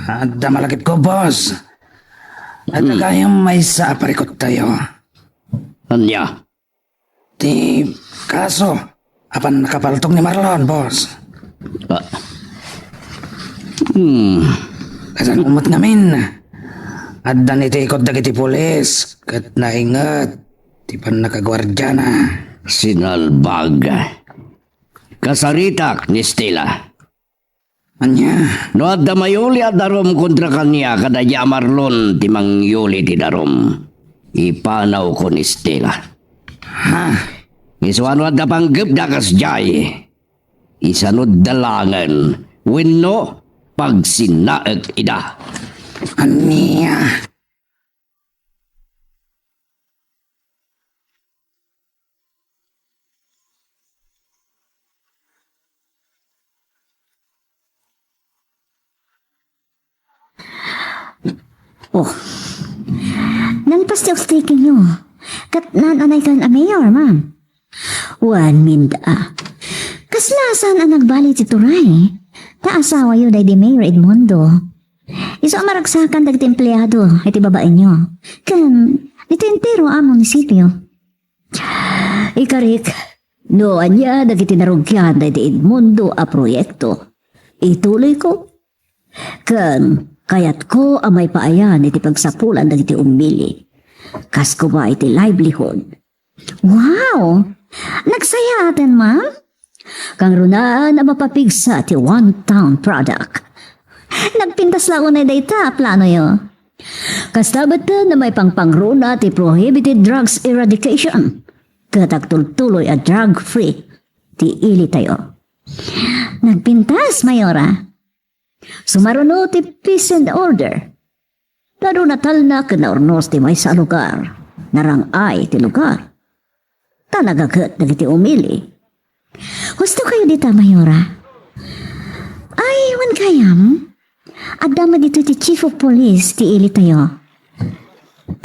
adda malakipko, boss. Adda Hmm. gayam maysa a parikuttayo. Ania? Ti kaso a pannakapaltog ni Marlon, boss. Ah. Hmm. Kasano met ngamin? Adda ni ti ikot dagiti pulis ket nainget ti pannakaguardiana. Sinalbag. Kasaritak ni Stella. Ania? No adda mayuli a darum kontra kaniak, daydi a marlon ti mangyuli ti darum. Ipanawko ni Stella. Ha? Isuna no adda panggepda kasdiay, isanudda laengen wenno pagsinnaek ida. Ania? Oh. Nalpas ti off-taking yo. Ket naan-anay kan a mayor, ma'am. Wen, Minda. Kasla saan a nagbali ti turay? Ta asawayo daydi Mayor Edmundo. Isu a maragsakan dagiti empleado iti babaenyo. Ken, ditoy entero a munisipio. Ikarik, no ania dagiti narugian daydi Edmundo a proyekto, ituloyko. Ken, kayatko a maipaayan iti pagsapulan dagiti ummili. Kas koma iti livelihood. Wow! Nagsayaaten, ma'am? Kangrunaan a mapapigsa ti one town product. Nagpintas la unay dayta a planoyo. Kasta met a maipangpangruna ti prohibited drugs eradication. Ket agtultuloy a drug-free ti ilitayo. Nagpintas, Mayora. Sumaruno ti peace and order. Taduna talna ken naurnos ti maysa a lugar. Narang-ay ti lugar. Ta nagaget dagiti umili. Husto kayo dita, Mayora. Ay, wen gayam. Adda met ditoy ti chief of police ti ilitayo.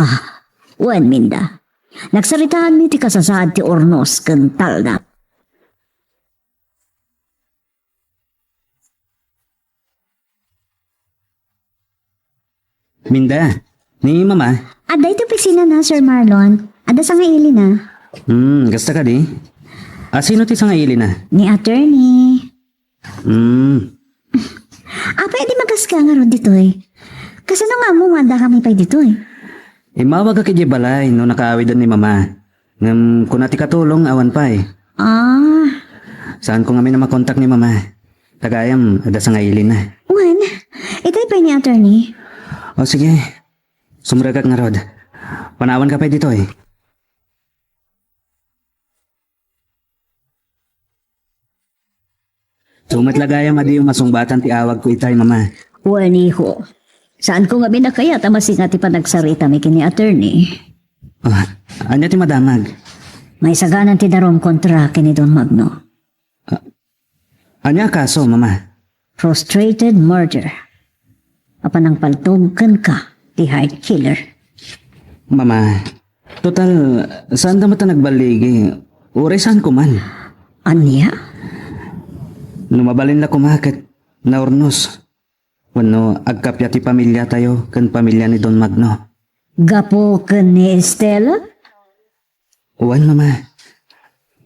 Ah, wen, Minda. Nagsaritaanmi ti kasasaad ti urnos ken talna. Minda, ni Mama? Adda iti opisina na, Sir Marlon. Adda sangaili na. Hmm, kasta kadi? A, sino ti sangaili na? Ni attorney. Hmm. Apay a di magaska ngarud ditoy? Kasano nga ammo nga adda kami pay ditoy? Immawagak idiay balay no nakaawiden ni Mama. Ngem kuna ti katulong, awan pay. Ah. Saanko ngamin a makontak ni Mama. Ta gayam, adda sangaili na. Wen, itay pay ni attorney. O sige, sumrekak ngarud. Panawanka pay ditoy. Isu met la gayam a diyo masungbatan ti awagko itay, Mama. Wen, iho. Saanko ngamin a kayat a masinga ti panagsaritami ken ni attorney. Ah, ania ti madamag? Maisaganan ti darum kontra ken ni Don Magno. Ah, ania a kaso, Mama? Frustrated murder. Apan nangpaltog kenka ti hired killer. Mama, total, saanda met a nagballigi. Uray saanko man. Ania? No mabalin la koma ket naurnos. Wenno agkappia ti pamiliatayo ken pamilia ni Don Magno. Gapu ken ni Estela? Wen, Mama.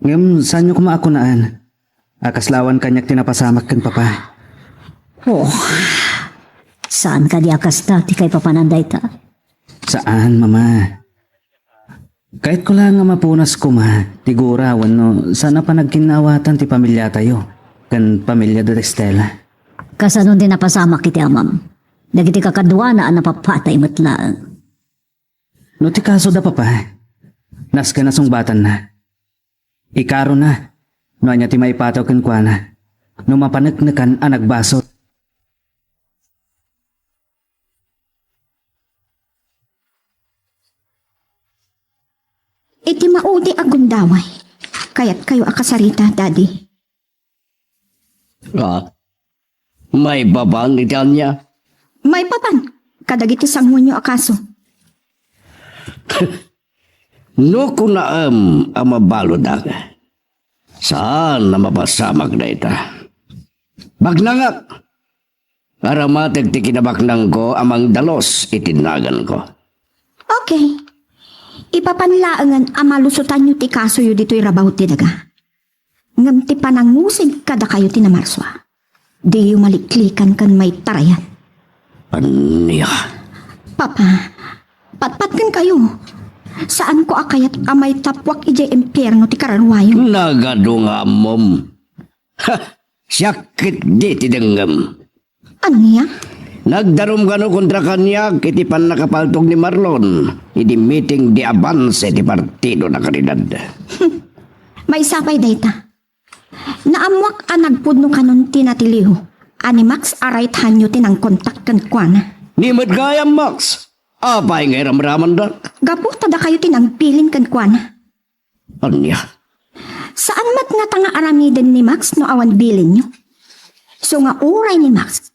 Ngem saanyo koma a kunaan a kasla awan kaniak ti napasamak ken Papa. Oh, saan kadi a kasta ti kaipapanan dayta? Saan, Mama. Kayatko laeng a mapunas koma ti gura wenno saan a panagkinnaawatan ti pamiliatayo ken pamilia da Estela. Kasano ti napasamak iti amam? Dagiti kakaduana a napapatay met laeng. No ti kaso da, Papa, nasken a sungbatanna. Ikarona no ania ti maipatew kenkuana no mapaneknekan a nagbasol. Iti maudi a gundaway, kayatkayo a kasarita, Daddy. Ah, maipapan iti ania? Maipapan kadagiti sangoenyo a kaso. No kunaem a mabaludak, saan a mapasamak dayta. Baknangak! Aramateg ti kinabaknangko a mangdalus iti naganko. Okay. Ipapan laengen a malusotanyo ti kasoyo ditoy rabaw ti daga. Ngem ti panangusig kadakayo ti namarsua. Diyo maliklikan ken maitarayan. Ania? Papa, patpatken kayo. Saanko a kayat a maitapuak idiay impierno ti kararuayo. Nagadu nga ammom. Ha! Siak ketdi ti dengngem. Ania? Nagdarum kano kontra kaniak iti pannakapaltog ni Marlon idi meeting de avance ti Partido na Caridad. Hmm. Maysa pay dayta. Naammoak a nagpudno kanon ti natiliw a ni Max a right hand-yo ti nangkontak kenkuana. Ni met gayam, Max. Apay nga iramramandak? Gapu ta dakayo ti nangbilin kenkuana. Ania? Saan met ngata nga aramiden ni Max no awan bilinyo? So nga uray ni Max,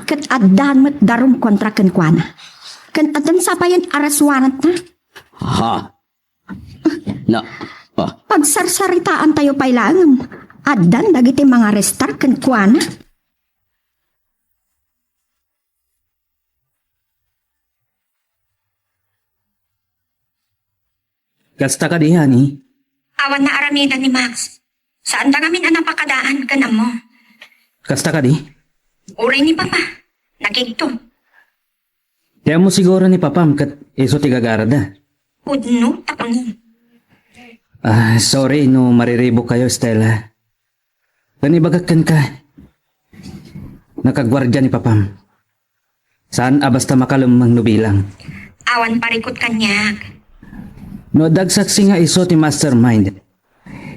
ket addan met darum kontra kenkuana. Ken addan sapayan a restaurant na. Ha? Na, ah. Pagsarsaritaantayo pay laeng, addan dagiti mangarestar kenkuana. Kasta kadi, honey? Awan naaramidan ni Max. Saanda ngamin a napakadaan ken ammo. Kasta kadi? Uray ni Papa. Nakigto. Ti ammo siguro ni Papam ket isu ti gagarada. Pudno ta pangi. Ah, sorry no mariribuk kayo, Stella. Ken ibagak kenka, nakaguardia ni Papam. Saan a basta makalemmeng no bilang. Awan parikut kaniak. No adda agsaksi nga isu ti mastermind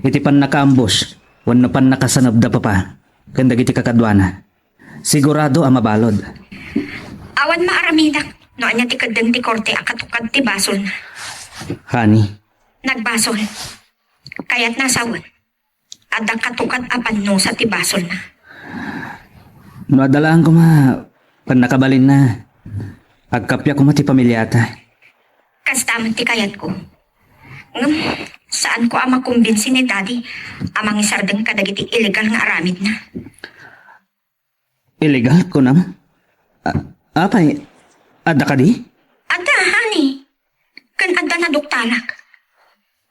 iti pannakaambush wenno pannakasanebda, Papa, ken dagiti kakaduana, sigurado a mabalud. Awan maaramidak no ania ti keddeng ti korte a katukad ti basolna. Honey. Nagbasol. Kayatna a sawen. Adda katukad a pannusa ti basolna. No adda laeng koma pannakabalinna, agkappia koma ti pamiliata. Kasta met ti kayatko. Ngem, saanko a makumbinsi ni Daddy a mangisardeng kadagiti illegal nga aramidna. Illegal, kunam? A-, apay, adda kadi? Adda, honey. Ken adda naduktalak.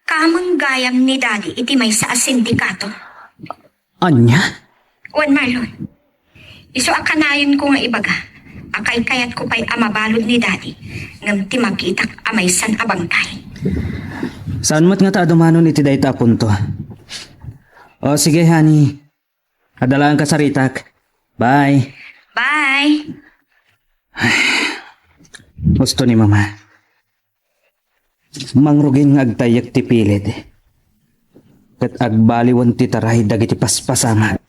Kameng gayam ni Daddy iti maysa a sindikato. Ania? Wen, Marlon. Isu a kanayonko nga ibaga a kaykayatko pay a mabalud ni Daddy ngem ti makitak a maysan a bangkay. Saan met ngata a dumanon iti dayta a punto? O, sige, honey. Adda laeng kasaritak. Bye. Bye. Husto ni Mama. Mangrugin nga agtayyek ti piled. Ket agbaliwen ti taray dagiti paspasamak.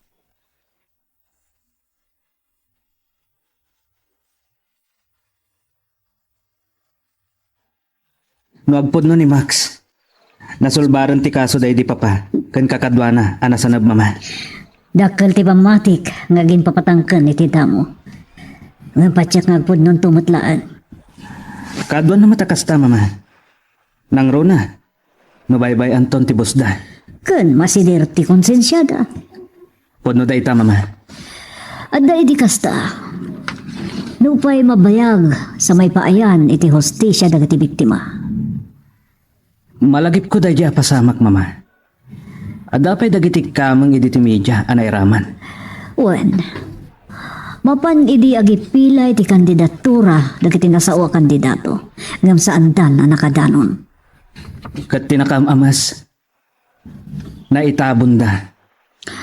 No agpudno ni Max, nasulbaren ti kaso daydi papa ken kakaduana a nasaneb, Mama. Dakkel ti pammatik nga aginpapatangken iti damo. Ngem patiek nga agpudnonto met laeng. Kaaduanna met a kasta, Mama. Nangruna, no baybay-anton ti busda. Ken masider ti konsensiada. Pudno dayta, Mama. Adda idi kasta. Nupay mabayag sa maipaayan iti hustisia dagiti biktima. Malagipko daydi a pasamak, Mama. Adda pay dagiti kameng idi ti media a nairaman? Wen, mapan idi agipila iti kandidatura dagiti nasao a kandidato, ngem saandan a nakadanon. Ket ti nakaam-amas, naitabonda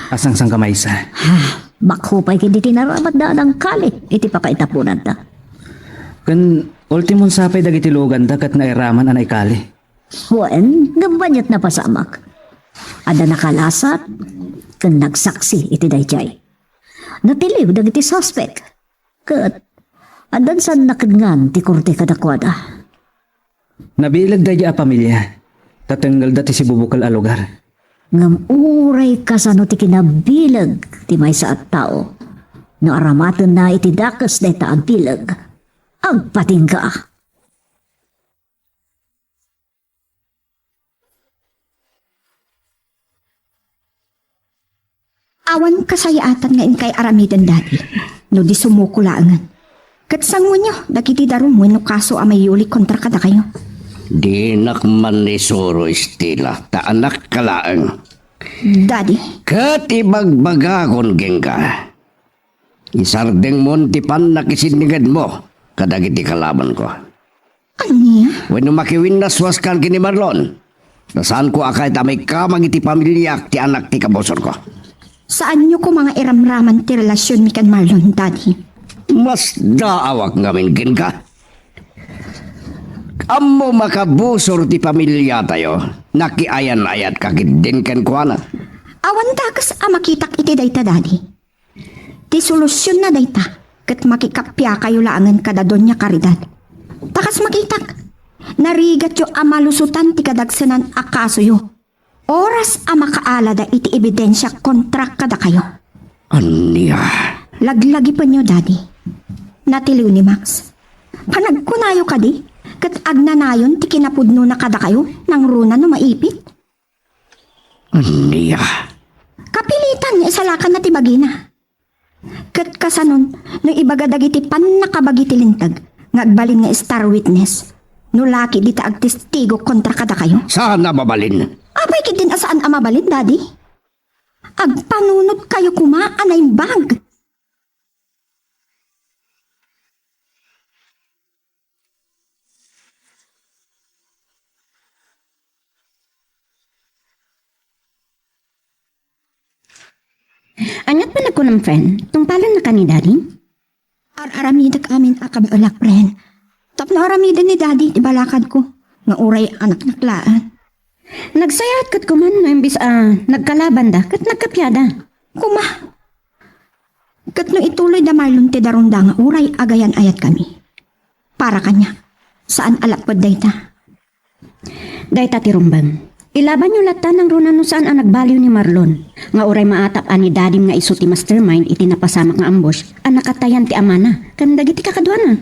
a sangsangkamaysa. Ha, makupay ket iti naramatda a nangkali iti pakaitaponanda. Ken ultimon sapay dagiti luganda ket nairaman a naikali. Wen, ngem baniat napasamak. Adda nakalasat ken nagsaksi iti daydiay. Natiliw dagiti suspek. Ket addan saan nakidngan ti korte kadakuada. Nabileg daydi a pamilia, ta tengngelda ti sibubukel a lugar. Ngem uray kasano ti kinabileg ti maysa a tao, no aramatenna iti dakes dayta a bileg, agpatingga. Awan kasayaatan nga inkay aramiden, Daddy, no di sumuko laengen. Ket sanguenyo dagiti darum wenno kaso a maiyuli kontra kadakayo. Dinak man isuro, Stella, ta anakka laeng. Daddy. Ket ibagbagakon kenka, isardengmon ti pannakisinnigedmo kadagiti kalabanko. Ania? Wenno makiwinnaswaskan ken ni Marlon. Ta saanko a kayat a maikamang iti pamiliak ti anak ti kabusorko. Saanyo koma nga iramraman ti relasionmi ken Marlon, Daddy. Masdaawak ngamin kenka. Ammom a kabusor ti pamiliatayo, nakiayan-ayatka ketdin kenkuana. Awan dakes a makitak iti dayta, Daddy. Ti solutionna dayta, ket makikappiakayo laengen kada Doña Caridad. Ta kas makitak, narigatyo a malusotan ti kadagsenan a kasoyo. Oras a makaalada iti ebidensia kontra kadakayo. Ania? Laglagipenyo, Daddy. Natiliw ni Max. Panagkunayo kadi, ket agnanayon ti kinapudnona kadakayo, nangruna no maipit. Ania? Kapilitan nga isalakanna ti bagina. Ket kasanon no ibaga dagiti pannakabagi ti linteg nga agbalin nga star witness, no laki dita agtestigo kontra kadakayo? Saan a mabalin? Apay ketdin a saan a mabalin, Daddy? Agpanunotkayo koma a naimbag. Ania't panagkunam, friend? Tungpalennaka ni Daddy? Ar-aramidek amin a kabaelak, friend. Tapno aramiden ni Daddy ti balakadko, nga uray anaknak laeng. Nagsayaat ket kuman no imbes a nagkalabanda ket nagkappiada. Koma, ket no ituloy da Marlon ti darunda nga uray agayan-ayatkami. Para kaniak, saan a lapped dayta. Dayta ti rumbeng. Ilabanyo latta nangruna no saan a nagbaliw ni Marlon, nga uray maatap a ni Dadim nga isu ti mastermind iti napasamak nga ambush a nakatayan ti amana ken dagiti kakaduana.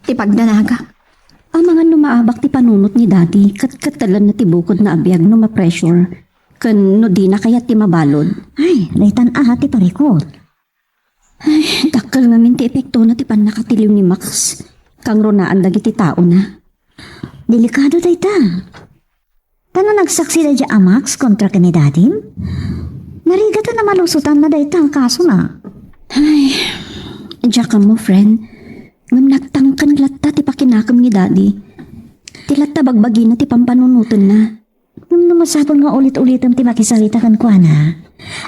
Ti pagdanagak, amangan no maabak ti panunot ni Daddy ket kettelenna ti bukodna a biag no ma-pressure ken no dina kayat ti mabalud. Ay, daytan aha ti parikut. Ay, dakkel ngamin ti epektona ti pannakatiliw ni Max. Kangrunaan dagiti taona. Delikado dayta. Ta no nagsaksi daydiay a Max kontra ken ni Dadim, narigatan a malusotanna dayta a kasona. Ay, diak ammo, friend. Ngem nagtangken latta ti pakinakem ni Daddy. Ti latta bagbagina ti pampanunotenna. Ngem no masapul nga ulit-ulitem ti makisarita kenkuana,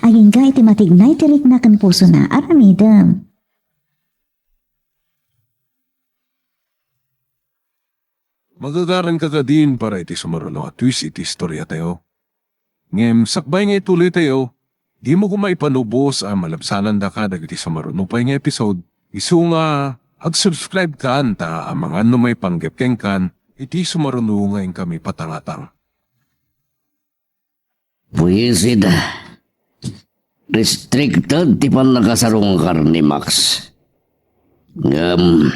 agingga iti matignay ti rikna ken pusona, aramidem. Magagaranka kadin para iti sumaruno a twist iti istoriatayo. Ngem sakbay nga ituloytayo, dimo koma ipanubos a malabsanandaka dagiti sumaruno pay nga episode, isu nga ag-subscribe kan ta amangan no maipanggep kenkan iti sumaruno nga inkami patangatang. Buisit, restricted ti pannakasarungkar ni Max. Ngem,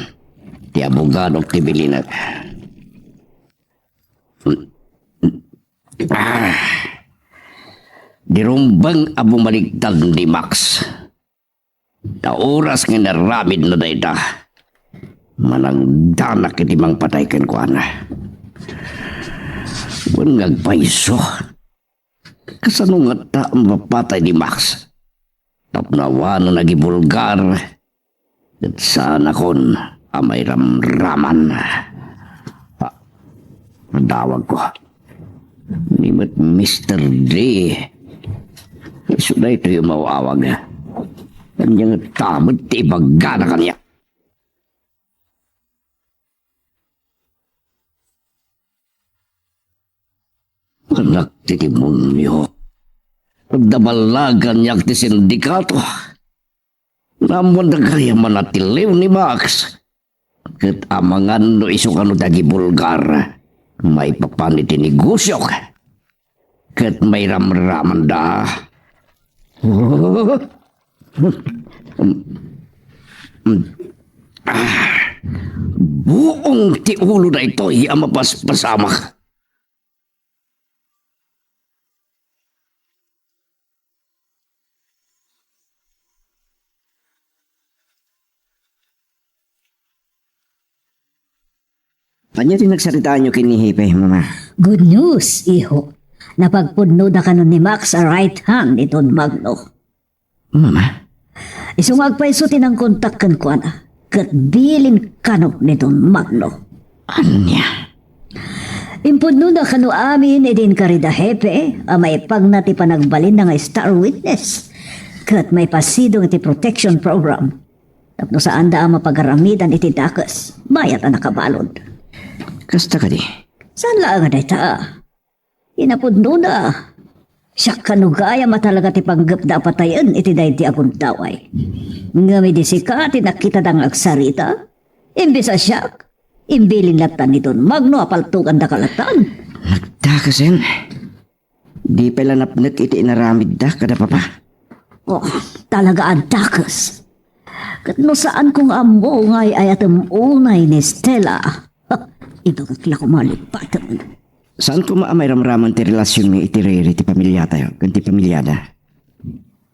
ti abogadok ti bilinek. Ah, dirumbeng a bumaliktad ni Max. Ta oras nga inaramidna dayta, manangdanak iti mangpatay kenkuana. Wen nga agpayso, kasano ngata a mapatay ni Max? Tapno awanen a gibulgar, ket saanakon a mairamraman. Ah, dawagko. Ni met Mister D. Isu daytoy a maawag. Ania ngata met ti ibagana kaniak? Anak ti demonio. Agdabalagan niak ti sindikato. Naammoanda gayam a natiliw ni Max. Ket amangan no isu kano ti agibulgar maipapan iti negosiok. Ket mairamramanda. Ah, buong ti ulo daytoy a mapaspasamak. Ania ti nagsaritaanyo ken ni Hepe, Mama? Good news, iho. Napagpudnoda kano ni Max a right hand ni Don Magno. Mama? Isu nga agpayso ti nangkontak kenkuana. ket bilin kano ni Don Magno. Ania? Impudnona kano amin iti inkari da hepe a maipagna ti panagbalinna nga star witness ket maipasidong iti protection program tapno saanda a mapagaramidan iti dakes mayat a nakabalud. Kasta kadi? Saan laeng a dayta? Inapudnona. Siak kano gayam a talaga ti panggepda a patayen iti daydi a gundaway. Ngem idi sika ti nakitada nga agsarita, imbes a siak, imbilin latta ni Don Magno a paltogandaka latta. Nagdakesen. Di pay la napnek iti inaramidda kada papa. Oh, talaga a dakes. Ket no saanko nga ammo nga ay-ayatem unay ni Stella, ibagak la koma lipatem. Saan koma a mairamraman ti relasionmi iti riri ti pamiliatayo ken ti pamiliada?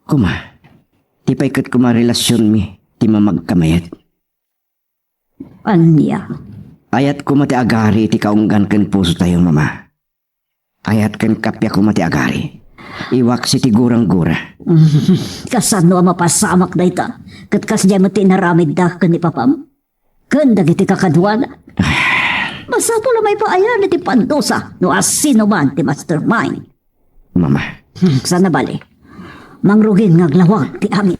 Koma, ti pay ket koma relasionmi ti mamagkamayat. Ania? Ayat koma ti agari iti kaunggan ken pusotayo, Mama. Ayat ken kappia koma ti agari. Iwaksi ti guranggura. Kasano a mapasamak dayta? Ket kasdiay met ti inaramidda ken ni papam? Ken dagiti kakaduana? Masapul a maipaayan iti pandusa no asinoman ti mastermind. Mama. Hmm, sana bali. Mangrugin nga aglawag ti amin.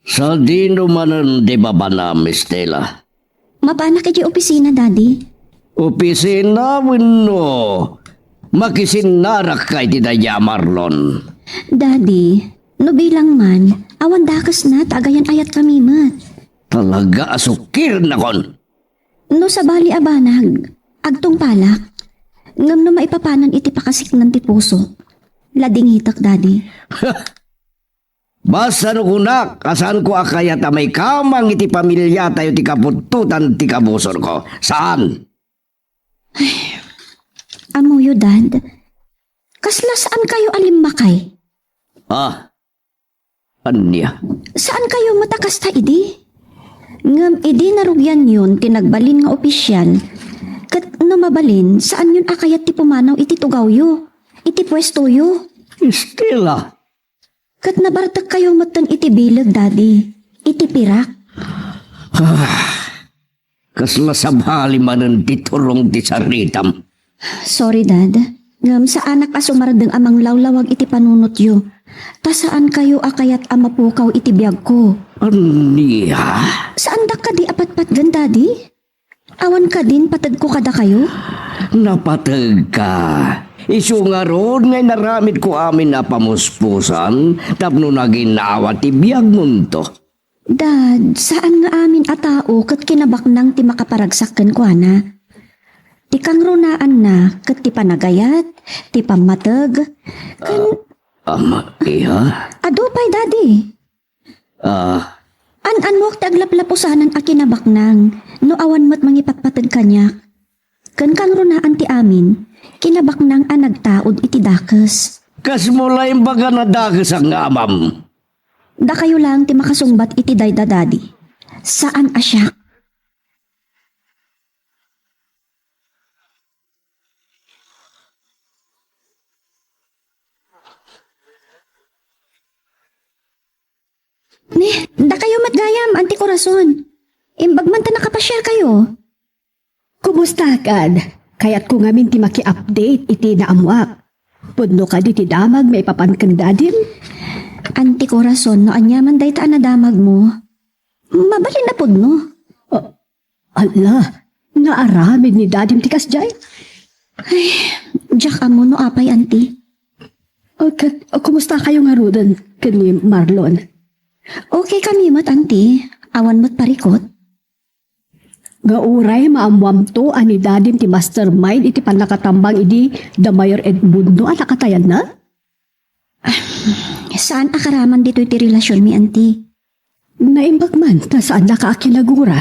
Sadino manen ti babana, Miss Stella? Mapanak iti opisina, Daddy. Opisina wenno makisinnarakka iti daydi a Marlon? Daddy, no bilang man, awan dakesna ta agayan-ayatkami met. Talaga a sukirnakon. No sabali a banag, agtungpalak. Ngem no maipapanan iti pakasiknan ti puso, ladingitek, Daddy. Basta no kunak a saanko a kayat a maikamang iti pamiliatayo ti kabuttotan ti kabusonko. Saan? Ammoyo, Dad. Kasla saankayo a limmakay? Ah, ania? Saankayo met a kasta idi? Ngem idi narugianyon ti nagbalin nga opisial, ket no mabalin, saanyon a kayat ti pumanaw iti tugawyo, iti puestoyo. Stella, Ket nabartekkayo metten iti bileg, Daddy. Iti pirak. Ah, kasla sabali manen ti turong ti saritam. Sorry, Dad. Ngem saanak a sumardeng a manglawlawag iti panunotyo. Ta saankayo a kayat a mapukaw iti biagko. Ania? Saandak kadi a patpatgen, Daddy? Awan kadin pategko kadakayo? Napategka. Isu ngarud nga inaramidko amin a pamuspusan tapno naginnawa ti biagmonto. Dad, saan nga amin a tao ket kinabaknang ti makaparagsak kenkuana. Ti kangrunaanna ket ti panagayat, ti pammateg, ken Ama, iya? Adu pay, Daddy. Ah. An-annuak ti aglaplapusanan a kinabaknang no awan met mangipatpateg kaniak. Ken kangrunaan ti amin, kinabaknang a nagtaud iti dakes. Kasmo la imbaga a dakes nga amam. Dakayo laeng ti makasungbat iti dayta, Daddy. Saan a siak. Ni, dakayo met gayam, Auntie Corazon. Imbag man ta nakapasiarkayo. Kumusta kad? Kayatko ngamin ti maki-update iti naammoak. Pudno kadi ti damag maipapan ken dadim? Auntie Corazon, no aniaman dayta a nadamagmo, mabalin a pudno. Ah, Ala, naaramid ni dadim ti kasdiay? Ay, diak ammo no apay, Auntie. O, ket, o, kumusta kayo ngaruden ken ni Marlon? Okay kami met, Auntie. Awan met parikot. Nga uray maammoamto a ni dadim ti mastermind iti pannakatambang idi da Mayor Edmundo a nakatayanna? Saan a karaman ditoy ti relasionmi, Auntie. Naimbag man ta saannaka a kinagura.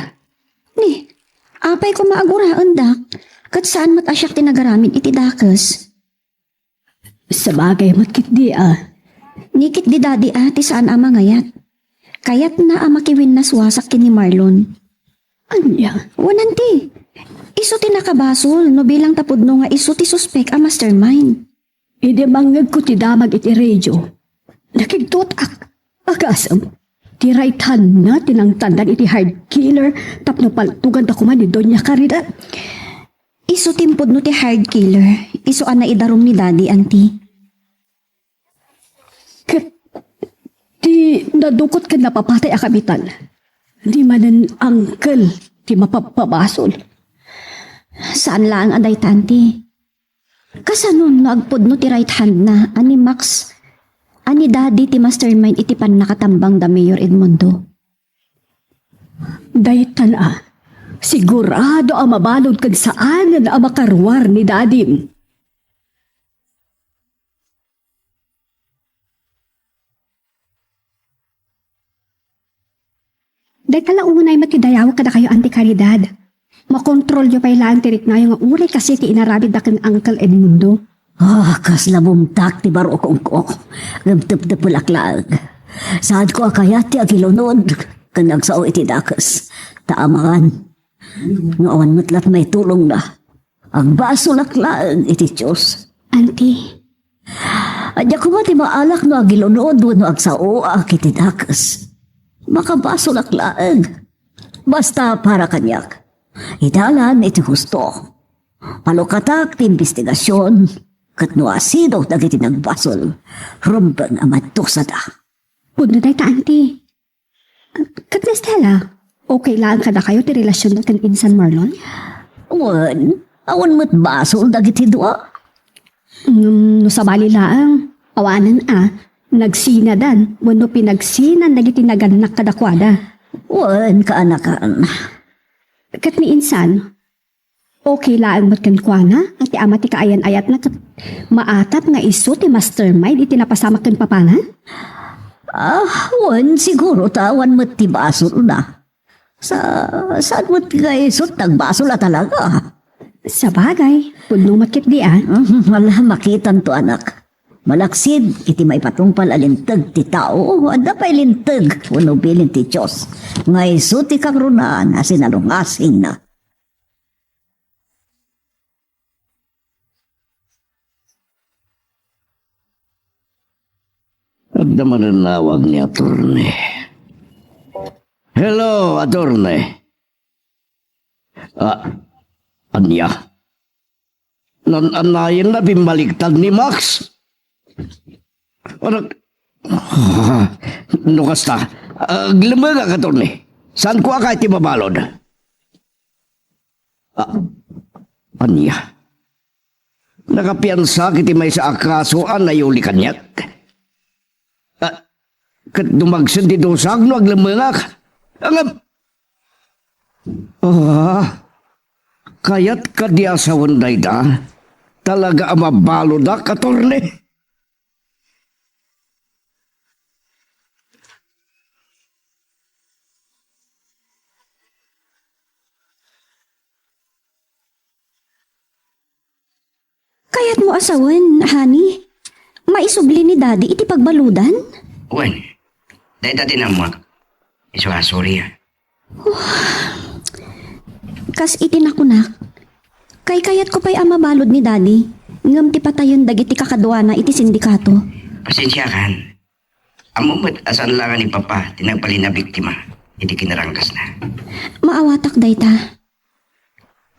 Ni, apay koma a guraendak, ket saan met a siak ti nagaramid iti dakes. Sabagay met ketdi a. Ni ketdi, Daddy, a ti saan a mangayat. Kayatna a makiwinnaswasak ken ni Marlon. Ania? Wen, Auntie. Isu ti nakabasol no bilang ta pudno nga isu ti suspek a mastermind. Idi mangngegko ti damag iti radio, nakigtotak. Agasem, ti right hand na ti nangtandaan iti hired killer tapno paltoganda koma ni Doña Caridad. Isu ti impudno ti hired killer, isu a naidarum ni Daddy, Auntie. Ket ti nadukot ken napapatay a kapitan, di manen uncle ti mapabpabasol. Saan laeng a dayta, Auntie. Kasano no agpudno ti right hand na a ni Max a ni Daddy ti mastermind iti pannakatambang da Mayor Edmundo? Daytan a, sigurado a mabalud ken saanen a makaruar ni Dadim. Dayta la unay met ti dayawek kadakayo, Auntie Caridad. Makontrolyo pay laeng ti riknayo nga uray kastoy ti inaramidda ken Uncle Edmundo. Ah, kasla bumtak ti barukongko. Ngem teptepelak laeng. Saanko a kayat ti agilunod ken agsao iti dakes. Ta amangan no awan met la ti maitulongna. Agbasolak laeng iti Dios. Auntie. Ania koma ti maalak no agilunod wenno agsaoak iti dakes. Makabasolak laeng. Basta para kaniak. Idalan iti husto. Palukatak ti imbestigasion, ket no asido dagiti nagbasol, rumbeng a madusada. Pudno dayta, Auntie. Ket ni Stella, okay laeng kadakayo ti relasionda ken insan Marlon? Wen, awan met basol dagiti dua. Ngem no sabali laeng, awanen a, nagsinadan wenno pinagsinan dagiti nagannak kadakuada. Wen, kaanakan. Ket ni insan, okay laeng met kenkuana a ti ama ti kaayan-ayatna ket maatap nga isu ti mastermind iti napasamak ken papana? Ah, wen, siguro ta awan met ti basolna. Sa, saan met nga isu ti nagbasol a talaga? Sabagay, pudno met ketdi a. Mhm, wala, makitanto, anak. Malaksid iti maipatungpal a linteg ti tao, adda pay linteg wenno bilin ti Dios nga isu ti kangrunaan a sinalungasingna. Adda manen nawag ni Attorney. Hello, Attorney. Ah, ania? Nan-anayenna bimmaligtad ni Max? Anak, ah, no kasta, aglemmengak, Attorney. Saanko a kayat ti mabalud? Ah, ania? Nakapiansak iti maysa a kaso a nayuli kaniak. Ah, ket dumagsen ti dusak no aglemmengak. Ngem, ah, kayat kadi a sawen dayta? Talaga a mabaludak, Attorney. Kayatmo a sawen, honey? Maisubli ni Daddy iti pagbaludan? Wen, dayta ti nammak. Isu a sorry a. Kas iti nakunak, kaykayatko pay a mabalud ni Daddy, ngem ti patayen dagiti kakaduana iti sindikato. Pasensiakan. Ammom met a saan laeng ni Papa ti nagbalin a biktima iti kinaranggasna. Maawatak dayta.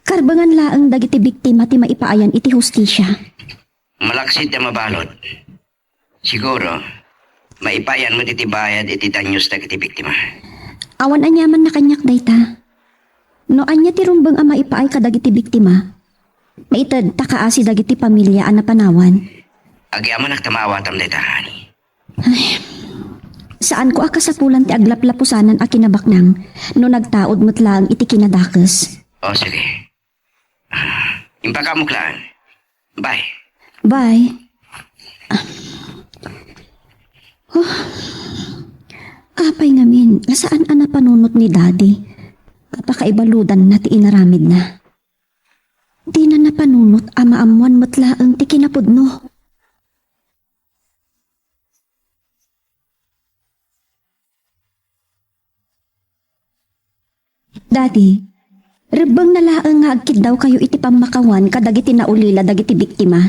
Karbengan laeng dagiti biktima ti maipaayan iti hustisia. Malaksid a mabalud. Siguro, maipayan met iti bayad iti danyos dagiti biktima. Awan aniamanna kaniak dayta. No ania ti rumbeng a maipaay kadagiti biktima, maitedta kaasi dagiti pamilia a napanawan. Agyamanak ta maawatam dayta, honey. Ay, saanko a kasapulan ti aglaplapusanan a kinabaknang no nagtaud met laeng iti kinadakes. O, sige. Ah, impakaamok laeng. Bye. Bye. Ah. Oh. Apay ngamin, saan a napanunot ni Daddy a pakaibaludanna ti inaramidna? Dina napanunot a maammuan met laeng ti kinapudno. Daddy, rebbengna laeng nga agkiddawkayo iti pammakawan kadagiti naulila dagiti biktima.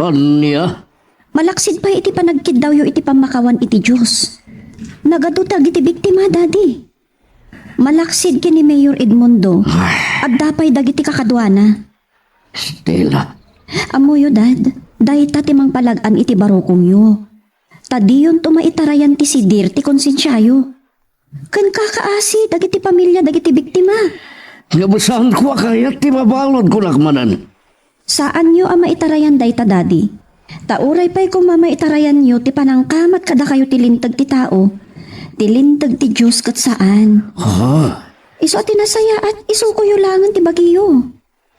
Ania? Malaksid pay iti panagkiddawyo iti pammakawan iti Dios. Nagadu dagiti biktima, Daddy. Malaksid ken ni Mayor Edmundo, adda pay dagiti kakaduana. Stella. Ammoyo, Dad, dayta ti mangpalag-an iti barukongyo. Ta diyonto maitarayan ti sidir ti konsensiayo. Ken kakaasi dagiti pamilia dagiti biktima. Ngem saanko a kayat ti mabalud, kunak manen. Saanyo a maitarayan dayta, Daddy. Ta uray pay koma maitarayanyo ti panangkamat kadakayo ti linteg ti tao, ti linteg ti Dios ket saan. Ah. Isu a ti nasayaat, isukoyo langen ti bagiyo.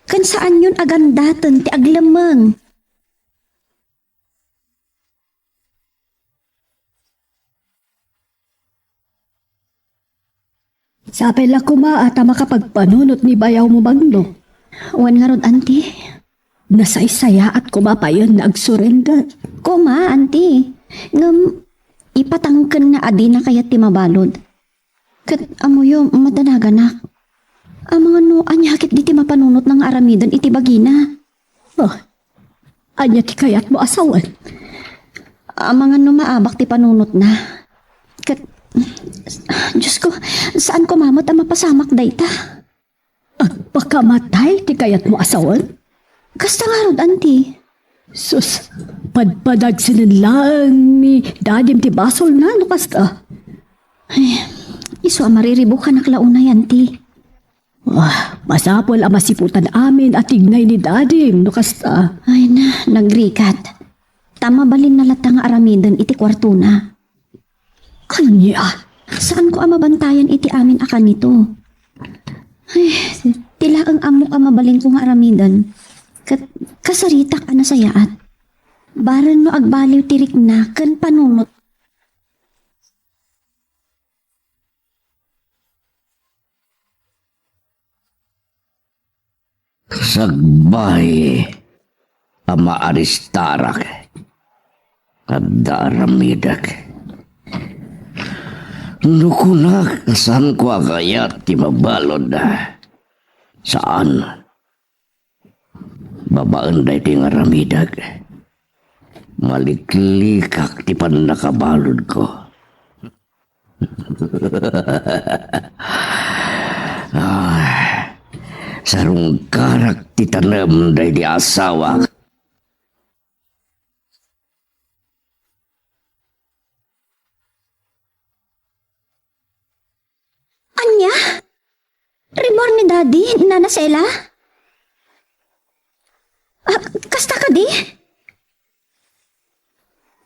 Ken saanyon a gandaten ti aglemmeng. Sapay la koma a ta makapagpanunot ni bayawmo, Magno. Wen ngarud, Auntie? Nasaysayaat koma payen nga agsurrender. Koma, Auntie. Ngem, ipatangkenna a dina kayat ti mabalud. Ket ammoyo, madanaganak. Amangan no ania ket diti mapanunotna nga aramiden iti bagina. Oh, ania ti kayatmo a sawen? Amangan no maabak ti panunotna. Ket, Diyos ko, saan koma met a mapasamak dayta? Agpakamatay ti kayatmo a sawen? Kasta ngarud, Auntie. Sus, padpadagsinen laeng ni Dadim ti basolna no kasta. Ay, isu a mariribukanak la unay, Auntie. Ah, masapul a masiputan amin a tignay ni Dadim no kasta. Ay na, nagrigat. Ta mabalinna latta nga aramiden iti kuartona. Ania? Saanko a mabantayan iti amin a kanito. Ay, ti laeng ammok a mabalinko nga aramiden. Ket kasaritak a nasayaat. Bareng no agbaliw ti rikna ken panunot. Sakbay a maaristarak, adda aramidek. No kunak, saanko a kayat ti mabalud? Saan. Babaen daytoy nga aramidek, maliklikak ti pannakabaludko. Ah, sarungkarak ti tanem daydi asawak. Ania? Rimmuar ni Daddy, Nana Sela? Ah, kasta kadi?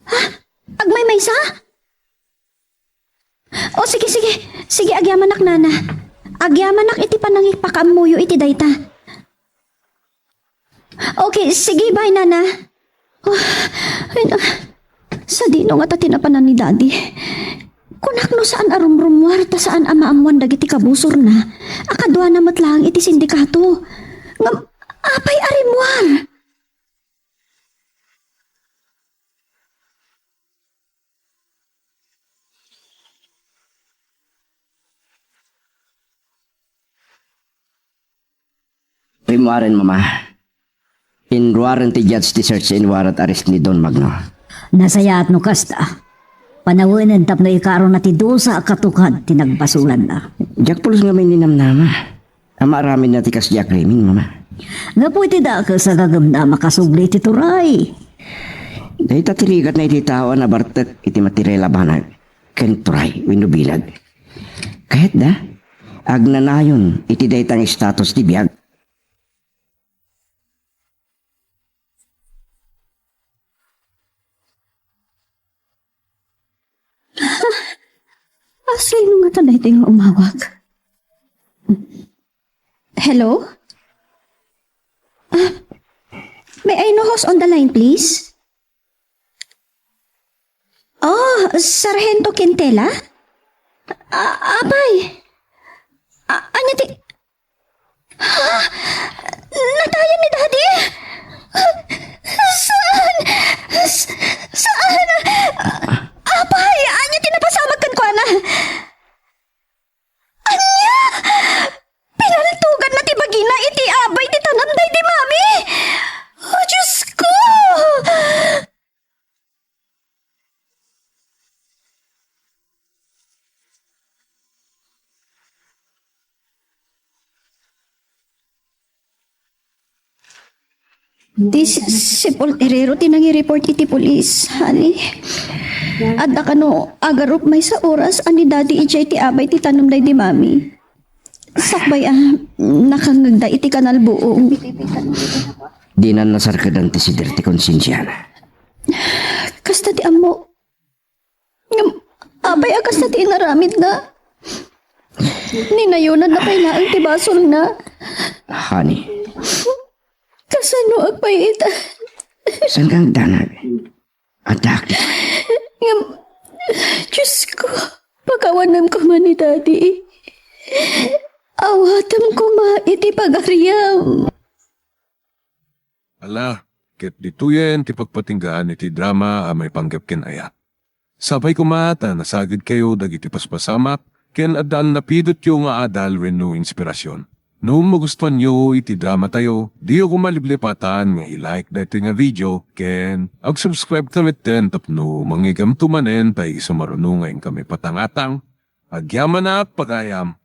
Ah, agmaymaysa? O, sige, sige. Sige, agyamanak, Nana. Agyamanak iti panangipakaammoyo iti dayta. Okay, sige, bye, Nana. Oh, ay, na, sadino ngata ti napanan ni Daddy? Kunak no saan a rumrummuar ta saan a maammuan dagiti kabusorna a kaduana met laeng iti sindikato. Ngem, apay a rimmuar? Rimmuaren, Mama. Inruaren ti judge ti search and warrant arrest ni Don Magno. Nasayaat no kasta. Panawenen tapno ikarona ti dusa a katukad ti nagbasolanna. Diak pulos ngamin ninamnama a maaramidna ti kasdiay a krimen, Mama. Gapu iti dakes a gagumna a makasubli iti turay. Dayta ti rigatna iti tao a nabartek iti material a banag ken turay wenno bilag. Kayatda, agnanayon iti dayta nga status ti biag. Ah, sino ngata daytoy nga umawag? Hello? Ah, may I know who's on the line, please? Oh, Sargento Quintela? Ah, apay? Ah, ania ti, Ha? Natayan ni Daddy? Saan? S-, saan? Apay, ania ti napasamak kenkuana? Ania? Pinaltuganna ti bagina iti abay ti tanem daydi Mami? Oh, Diyos ko! Ti si-, sipultirero ti nangireport iti pulis, honey. Adda kano agarup maysa oras a ni Daddy idiay ti abay ti tanom daydi Mami. Sakbay a nakangngegda iti kanal buong. Dinan nasarkedan ti sider ti konsensiana. Kasta ti ammo. Ngem, apay a kasta ti inaramidna? Ninayonanna pay laeng ti basolna. Honey. Kasano agpayta? Saan ka agdanag? Addak. Ngem, Diyos ko, pakawanem koma ni Daddy. Awatem koma iti pagariam. Ala, ket ditoyen ti pagpatinggaan iti drama a maipanggep ken ayat. Sapay koma ta nasagidkayo dagiti paspasamak ken addan napidotyo nga adal wenno inspirasyon. No magustuanyo iti dramatayo, diyo koma liplipatan nga i-like daytoy nga video ken ag-subscribe kami ten tapno mangigamto manen ta isu maruno nga inkami patangatang. Agyamanak, pagayam.